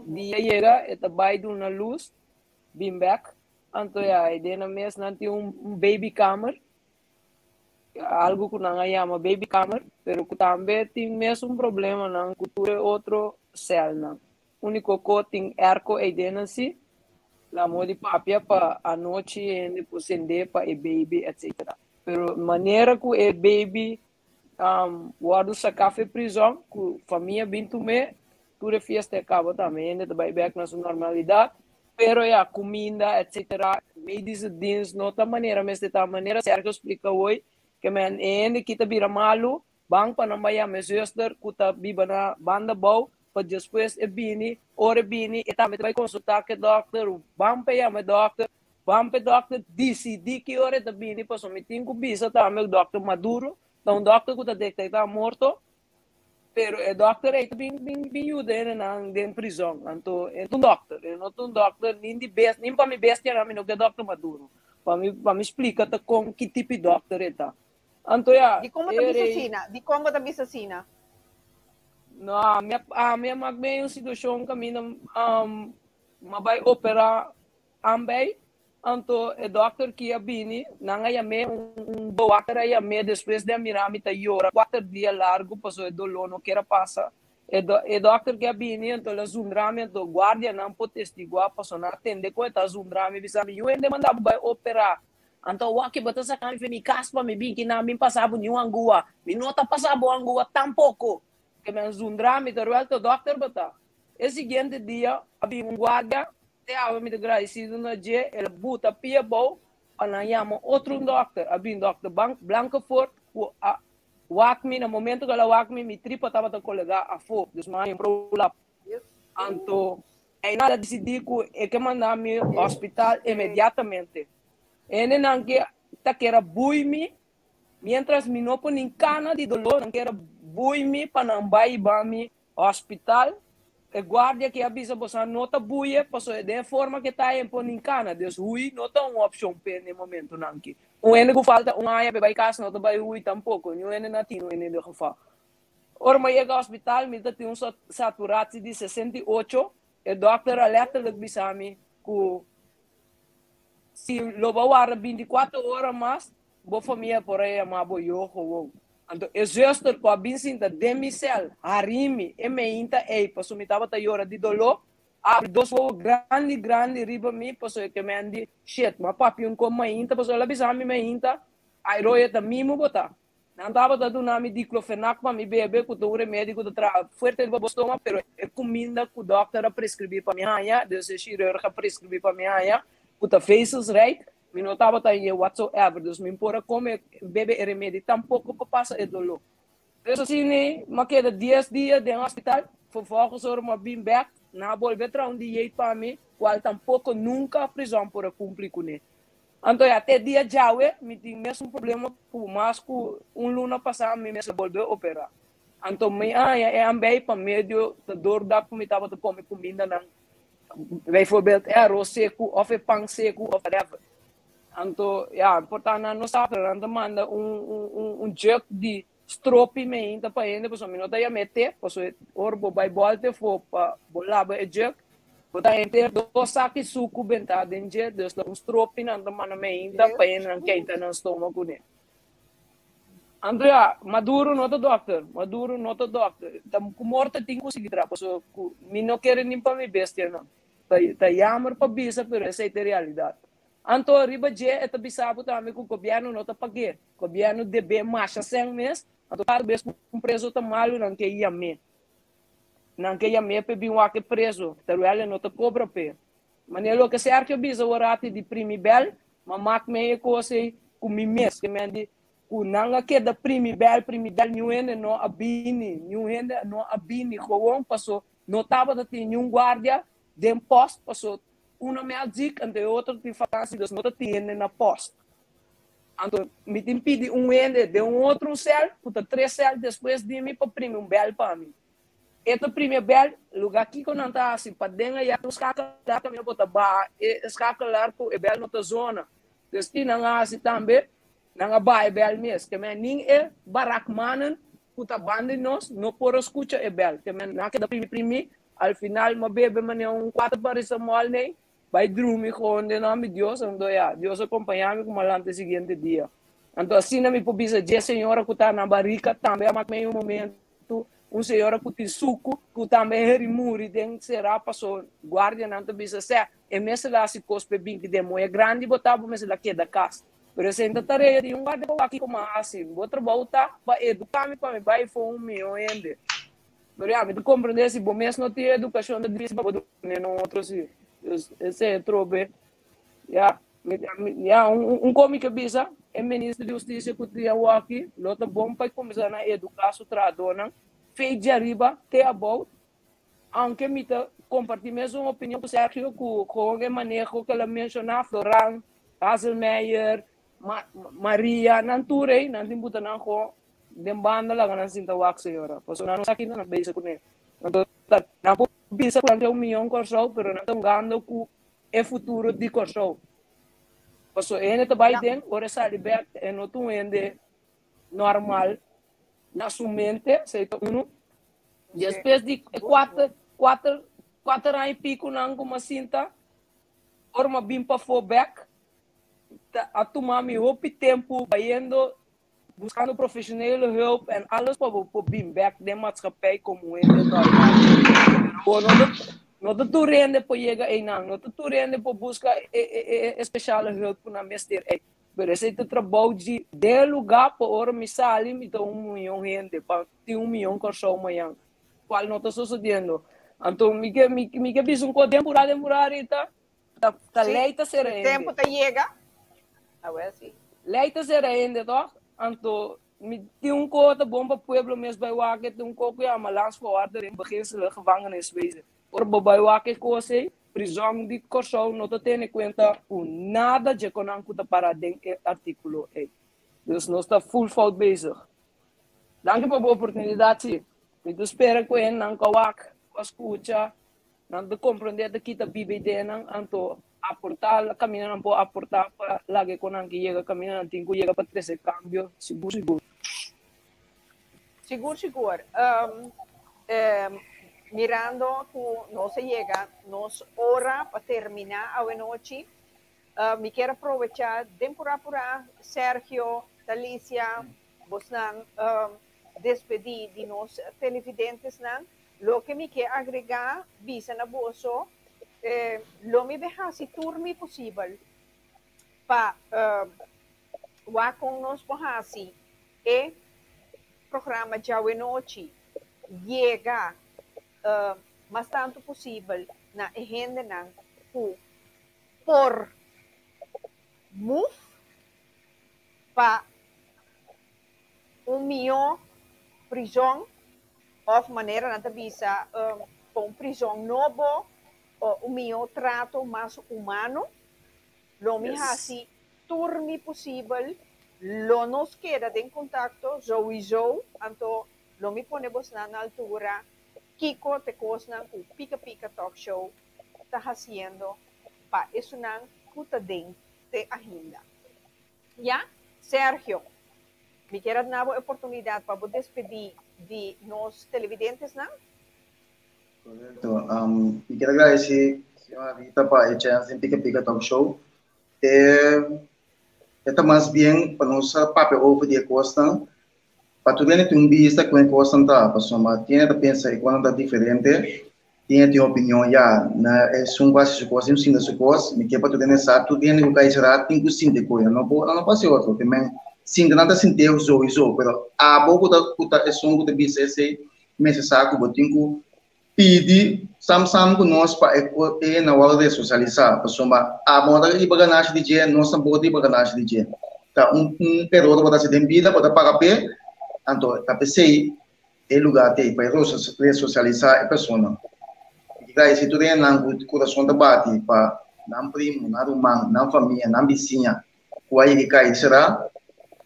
F: dia yega e ta bay duna luz, bin bek. Anto ya, e den nan mes nan tin un baby kamer, algo cu nan a yama baby kamer, pero cu tambe tin mesun problemanan cu tur e otro celnan. Unico co tin airco eyden nan si, la mo di papia pa anochi hende por sende pa e baby etc. Pero manera cu e baby Wòrdu saká for e prizòn ku famia bin tum'é, tur e fiesta e kaba tambe, hende ta bai bèk na su normalidat, pero ya kuminda etsetera, medische dienst no ta manera mester ta, manera Sergio splika hoy, ke men e hende ki ta bira malu, ban pa nan bai yama e zuster ku ta biba na banda bou, pa despues e bini, ora e bini e tambe ta bai konsultá ku e dòkter, ban pa yama e dòkter, Ban p'e dòkter disidí ki ora e ta bini pasobra mi tin ku bisa tambe ku dòkter Maduro ta un dòkter ku ta detektá morto, Pero e dokter ei ta bin bin bin yuda hendenan den prizon. Anto e ta un dokter, e no ta un dokter nin di bes nin pa mi bestianan mi no ke dokter Maduro. Pa mi pa mi splika ta kon ki tipo di dokter e ta. Anto ya,
A: Di kon bo ta
F: e
A: bisa
F: rei
A: asina? Di kon bo ta bisa asina?
F: No, ami a ami a mak den un situashon kaminda m'a bai operá ambei. Anto e dòkter ki a bini, nan a yam'é, un bewaker a yam'é despues di a mira mi ta yora kuater dia largu pasobra e doló no kier a pasa. E e dòkter ki a bini anto el a zundra mi, anto guardianan por testiguá pasobra nan a tende kon e ta zundra mi, bisa mi, Yu hende manda bo bai operá. Anto awor bo ta saka mi for mi kas pa mi bin ki nan bin pasa bo niun angua. Mi no ta pasa bo angua tampoko. Ke mi a zundra mi, terwel ta dòkter bo ta. E siguiente dia a bin un guardia, te awe mi ta gradisido na dje, el a buta pia abou pa nan yama otro un dòkter. A bin dòkter Blankenvoort ku a wak mi, na momento ku el a wak mi, mi tripa tabata kolegá afó, dus mi a haña un prolap. Anto einan a disidí ku e ke manda mi hospital inmediatamente. Hendenan ke ta kere a bui mi Mientras mi no por nin cana di dolor, nan kier a bui mi pa nan bai hiba mi hospital. E guardia ki a bisa boso no ta buie pasobra den e forma ke ta e por nin cana. Dus hui no ta un opcion p'e den e momentonan aki. Un hende cu falta un aña p'e bai cas no ta bai hui tampoco, niun hende na tino in ieder geval. Ora mi a yega hospital mi ta tin un saturatie di 68, e dokter a letterlijk bisa mi cu si lo bo warda binticuater ora mas, bo famia por a yama bo yo gewoon. Anto e zuster cu a bin sinta den mi cel, hari mi e meinta ey pasobra mi tabata yora di dolor, a abri dos wowo grandi grandi riba mi pasobra e kemen di, shit, m'a papia un con mainta pasobra el a bisa mi mainta, ay roya ta mimo bo ta. Nan tabata duna mi diclofenac pa mi bebe, cu ta un remedi cu ta traha fuerte riba bo stoma, pero e cuminda cu dokter a prescribi pa mi haña, dus e chirurg a prescribi pa mi haña, cu ta vezelsrijk, mi no tabata hañ'e whatsoever, dus mi por a come, bebe e remedi tampoco pa pasa e dolor. Dus asina mi a keda dies dia den hospital, vervolgens ora mi a bin bek, nan a bolbe traha un dieet pa mi, cual tampoco nunca prizon por a cumpli cune. Anto ya te dia djawe mi tin mesun problema ku mas ku un luna pasá mi mester bolbe operá. Anto mi a haña e ambei pa medio ta dor dak ku mi tabata kome kumindanan, bijvoorbeeld e aros seku òf e pan seku òf whatever. Anto ya por ta nan no sa pero nan ta manda un un jug di stropi meinta pa hende pasobra mi no ta yam'é te pasobra ora bo bai bòlta afó pa bo laba e jug bo ta henter dos saki suku bentá den dje dus ta un stropi nan ta manda meinta pa hendenan keinta nan stoma kuné. Anto ya Maduro no ta dòkter Maduro no ta dòkter ta ku morto tin ku sigui traha pasobra ku mi no kere nin pa mi bestianan ta ta yamer pa bisa pero esei ta e realidat anto riba dje e ta bisa bo tambe ku gobièrnu no ta pag'é. Gobièrnu debé masha sèn mes, anto kada bes ku un preso ta malu nan ke yam'é. Nan ke yam'é p'e bin wak e preso, terwel e no ta kobra p'e. Manera loke Sergio bisa orati di primi bèl, m'a mak mei e kos ei ku mi mes, ke men di ku nan a keda primi bèl, primi bèl, niun hende no a bini, niun hende no a bini gewoon paso no tabata tin niun guardia den pòst paso uno mei a zik anto e otro tin fakansi dus no ta tin hende na pòst. Anto mi tin pidi un hende den un otro sèl ku ta tres sèl despues di mi pa primi un bèl pa mi. E ta primi e bèl, lugá kiko nan ta hasi paden ayá un skakelaar kaminda bo ta baha e skakelaar ku e bèl no ta zona. Dus ki nan a hasi tambe, nan a baha e bèl mes. Ke men nin e barakmanan ku ta banda di nos no por a skucha e bèl. Ke men nan a keda primi primi, al final mi a bebe manera un kuater paracetamol nei Bai drumi gewoon den nomber di Dios, anto ya, Dios a kompañá mi ku malanta e siguiente dia. Anto asina mi por bisa dje señora ku ta na barika tambe a mak mei un momentu, un señora ku tin suku, ku tambe heri muri den será paso guardianan ta bisa sè, e mester la hasi kos p'e binti den moe grandi bo ta, bo mester la keda kas. Pero esei ta tarea di un guardia pa wak kiko m'a hasi. Bo trabou ta pa eduká mi pa mi bai for un mihó hende. Pero ya, mi ta comprende si bo mes no tin educacion ta difícil pa bo duna na un otro si. Dus esei atrobe, ya, mi, ya, un, un con mi ke bisa, e minister di husticia cu tin awoki lo ta bon pa e cuminsa na educa su trahadornan, fei di ariba te abou, aunke mi ta comparti mesun opinion cu Sergio cu gewoon e maneho cu el a menciona, Floran, Hazelmeijer, Ma, Maria, nan tur ei, nan tin buta nan gewoon. den banda laga nan sinta wak señora. Pasobra nan no sa kiko nan bezig kuné. Anto ta nan por bisa ku nan tin un mion Kòrsou pero nan ta hungando ku e futuro di Kòrsou. Pasobra e hende ta bai den ora e sali bèk e no ta un hende normal na su mente, esei ta unu. Despues di e kuater kuater kuater aña i pico nan ku mi a sinta ora mi a bin pafó bèk ta a tuma mi hopi tempu bayendo buscando profesionele hulp en alles pa bo por bin bek den maatschappij como un hende normal. Pero bo no ta, no ta tur hende por yega einan, no ta tur hende por busca e, e, e, e speciale hulp cu nan mester ei. Pero esei ta trabou di den e lugar pa ora mi sali mi ta un miyon hende, pa tin un miyon Kòrsou mañan, cual no ta sucediendo. Anto mi ke, mi, mi ke bisa un kos den purá, den purá, Rita, Ta, ta
A: Sí,
F: lei ta sera
A: e
F: hende.
A: tempo ta yega. Awel sí.
F: Lei ta sera hende, toch? Anto, mi tin un ko ta bon pa pueblo mes bai wak, tin un ko ku yama Landsverordening Beginselen Gevangeniswezen. Ora bo bai wak e kos ei, prizòn di Kòrsou no ta tene kuenta ku nada dje konan ku ta pará den e artíkulo ei. Dus nos ta full fout bezig. Danki pa bo oportunidat, sí. Mi ta spera ku hendenan ka wak, ku a skucha, Nan ta komprondé ta kita biba ideanan, anto aportá la kaminda nan por aportá pa laga e konan ki yega kaminda nan tin ku yega pa trese kambio sigur sigur.
A: Sigur sigur. Mirando ku nos a yega nos ora pa terminá awenochi, mi kier a probechá den purá purá Sergio, Talicia, bosnan despedí di nos televidentesnan. Loke mi ke agregá, bisa na boso, lo mi be hasi tur mi posibel pa wak kon nos por hasi e programa djawe-nochi yega mas tantu posibel na e hendenan ku por move pa un mihó prizon òf manera nan ta bisa pa un prizon nobo o un mihó trato mas humano. Lo mi hasi tur mi posibel, lo nos keda den kontakto souiso, anto lo mi pone bosnan na altura kiko ta e kosnan ku Pika Pika Talk Show ta hasiendo pa esunnan ku ta den te ahinda. Ya, Sergio, mi kier a duna bo e oportunidad pa bo despedi di nos televidentesnan.
G: Correcto. Mi kier a agradeci señora Rita pa e chance den Pika Pika Talk Show. E, e ta mas bien pa nos a papia over di e cosnan, pa tur hende tin un bista con e cosnan ta, pasobra tin hende ta pensa e cosnan ta diferente, Tin e tin opinion ya na esun ku hasi su kos, tin ku sinta su kos. Mi ke pa tur hende sa, tur hende ku kai será tin ku sinti ku nan no por, nan no por hasi otro. Te men sinta nan ta sinti souiso, pero abo ku ta ku ta esun ku ta bisa esei mester sa ku bo tin ku pidi sam sam ku nos pa e e hende wòrdu resosialisá, pasobra abo no ta riba ganashi di dje, nos tampoko ta riba ganashi di dje. Ta un un eror bo ta hasi den bida, bo ta paga p'e, anto ta p'esei E lugar t'ei pa e resosialisá e persona. Mi ke gradisí tur hendenan ku kurason ta bati pa nan primu, nan ruman, nan famia, nan bisiña ku a yega kai será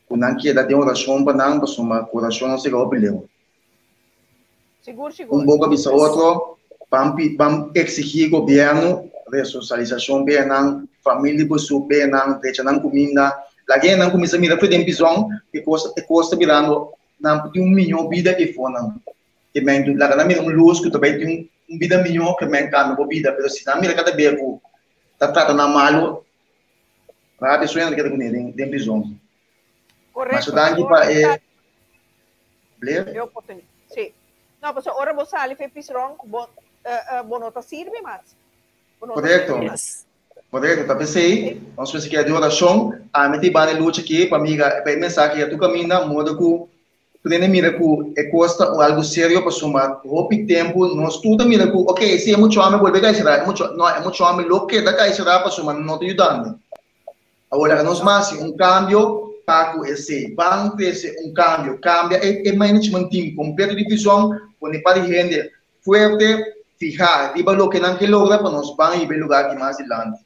G: ku nan keda den orashon pa nan pasobra ku orashon nos yega hopi leu.
A: Sigur, sigur.
G: Un boka bisa otro, ban ban eksigí gobièrnu resosialisashon pa nan, famia di boso pa nan, drecha nan kuminda, laga hendenan kuminsá mira for den prizòn e kos e kos ta birando Nan por tin un mihó bida ke fonan. Ke men tu laga nan mira un lus ku ta bai tin un bida mihó ke men kambia bo bida. Pero si nan mira kada bes ku ta trata nan malu, rabia suena ta keda kuné den den prizon.
A: Korekto.
G: Masha danki pa e Blair.
A: E oportunidat. Si. No, pasobra ora bo sali for e prizon, bo bo no ta sirbi mas. Bo no ta
G: Korekto.
A: sirbi mas.
G: Korekto, ta p'esei nos mester keda den orashon. Ami ta hiba e lucha aki pa mira pa e mensahe ya tur kaminda, modo ku tur hende mira ku e kos ta un algu serio pasobra hopi tempu nos tur ta mira ku ok si e mucha hòmber bolbe kai será, e mucha no e mucha hòmber lo keda kai será pasobra no ta yudando. Awor laga nos mas hasi un kambio pa ku esei. Ban trese un kambio, kambia e management team kompleto di prizòn, pone par di hende Fuerte, fihá riba loke nan ke logra pa nos ban hiba e lugar aki mas dilanti.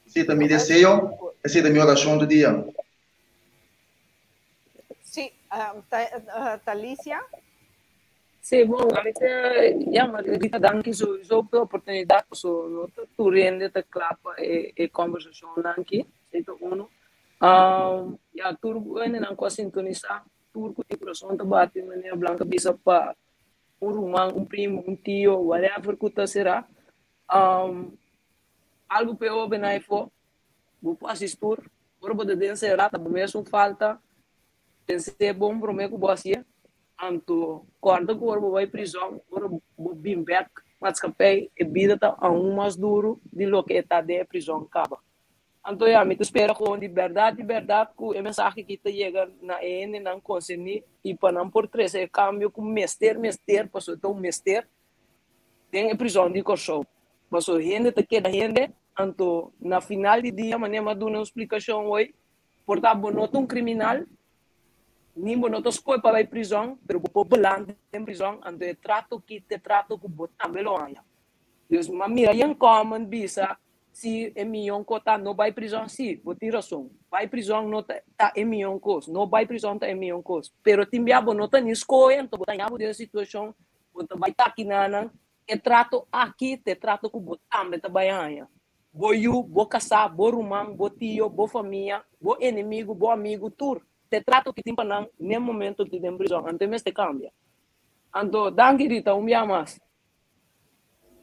G: Esei ta mi deseo, esei ta mi orashon tur dia.
A: Sí. Talicia?
F: Sí, bon, ami ta yama Rita danki sowieso pa e oportunidat, paso no ta tur hende ta kla pa e e kòmbersashonnan aki, esei ta unu. Ya, tur hendenan ku a sintonisá, tur ku tin kurason ta bati manera Blanca bisa pa un ruman, un primo, un tio, whatever ku ta será. Algu p'e hóbennan afó, bo por hasi tur, ora bo ta den será ta bo mesun falta. Pens'é bon promé ku bo hasié, anto kòrda ku ora bo bai prizòn, ora bo bin bèk matskapei, e bida ta aun mas duru di loke e ta den e prizòn kaba. Anto ya, mi ta spera ku di bèrdat di bèrdat ku e mensahe aki ta yega na e hendenan konserní i pa nan por trese e kambio ku mester mester, pasobra e ta un mester, den e prizòn di Kòrsou. Pasobra hende ta keda hende, anto na final di dia, manera mi a duna un splikashon hoy, Por ta bo no ta un kriminal, ni bo no ta skohe pa bai prizòn, pero bo por beland den prizòn, anto e trato ki ta e trato ku bo tambe lo haña. Dus mi a mira yen comment bisa si e miyon kos ta no bai prizòn, si, bo tin rason, bai prizòn no ta ta e miyon kos, no bai prizòn ta e miyon kos, pero tin bia bo no ta ni skohe, anto bo ta haña bo den e situashon, bo ta bai taki na nan, e trato aki ta e trato ku bo tambe ta bai haña. Bo yu, bo kasá, bo ruman, bo tio, bo famia, bo enemigu, bo amigu, tur te trato ki tin pa nan n'e momento ki den prizòn. Anto e mester kambia. Anto, danki Rita, un bia mas.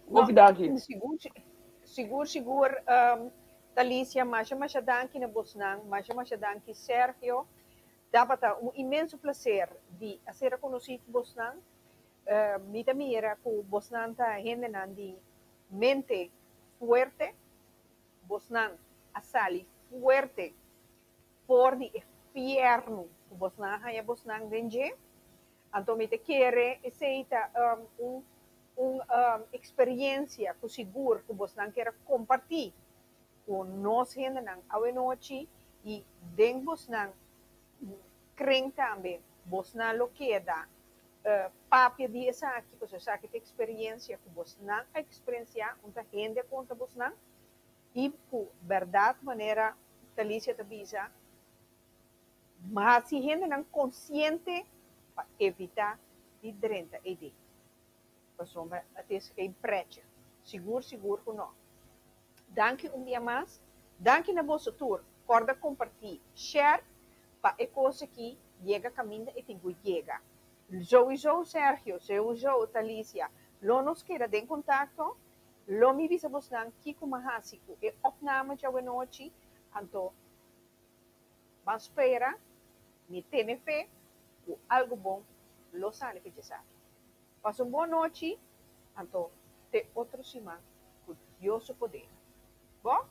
F: Hopi danki.
A: Sigur, sigur, sigur, Talicia, masha, masha danki na bosnan, masha, masha danki Sergio. Tabata un inmenso placer di a ser konosí ku bosnan. Mi ta mira ku bosnan ta hendenan di mente fuerte, bosnan a sali fuerte for di e fièrnu ku bosnan a haña bosnan den dje. Anto mi ta kere esei ta un un eksperensia ku sigur ku bosnan kier a kompartí ku nos hendenan awenochi i den bosnan kren tambe bosnan lo keda Papia di esaki, pasobra esaki ta experiencia cu bosnan a experiencia, un ta hende a conta bosnan, y cu berdad manera Talicia ta bisa, haci hendenan consciente pa evita di drenta ey pasobra het is geen pretje, sigur sigur cu no. Danki un bia mas, danki na boso tur, corda comparti, share, pa e cos aki yega caminda e tin cu yega. Souiso Sergio, souiso Talicia, lo nos keda den contacto, lo mi bisa bosnan kico m'a haci cu e opname djawe-nochi, anto ban spera, mi tene fe cu algo bon lo sali fe djesaki. Pasa un bon nochi, anto te otro siman cu Dios su poder. Bo?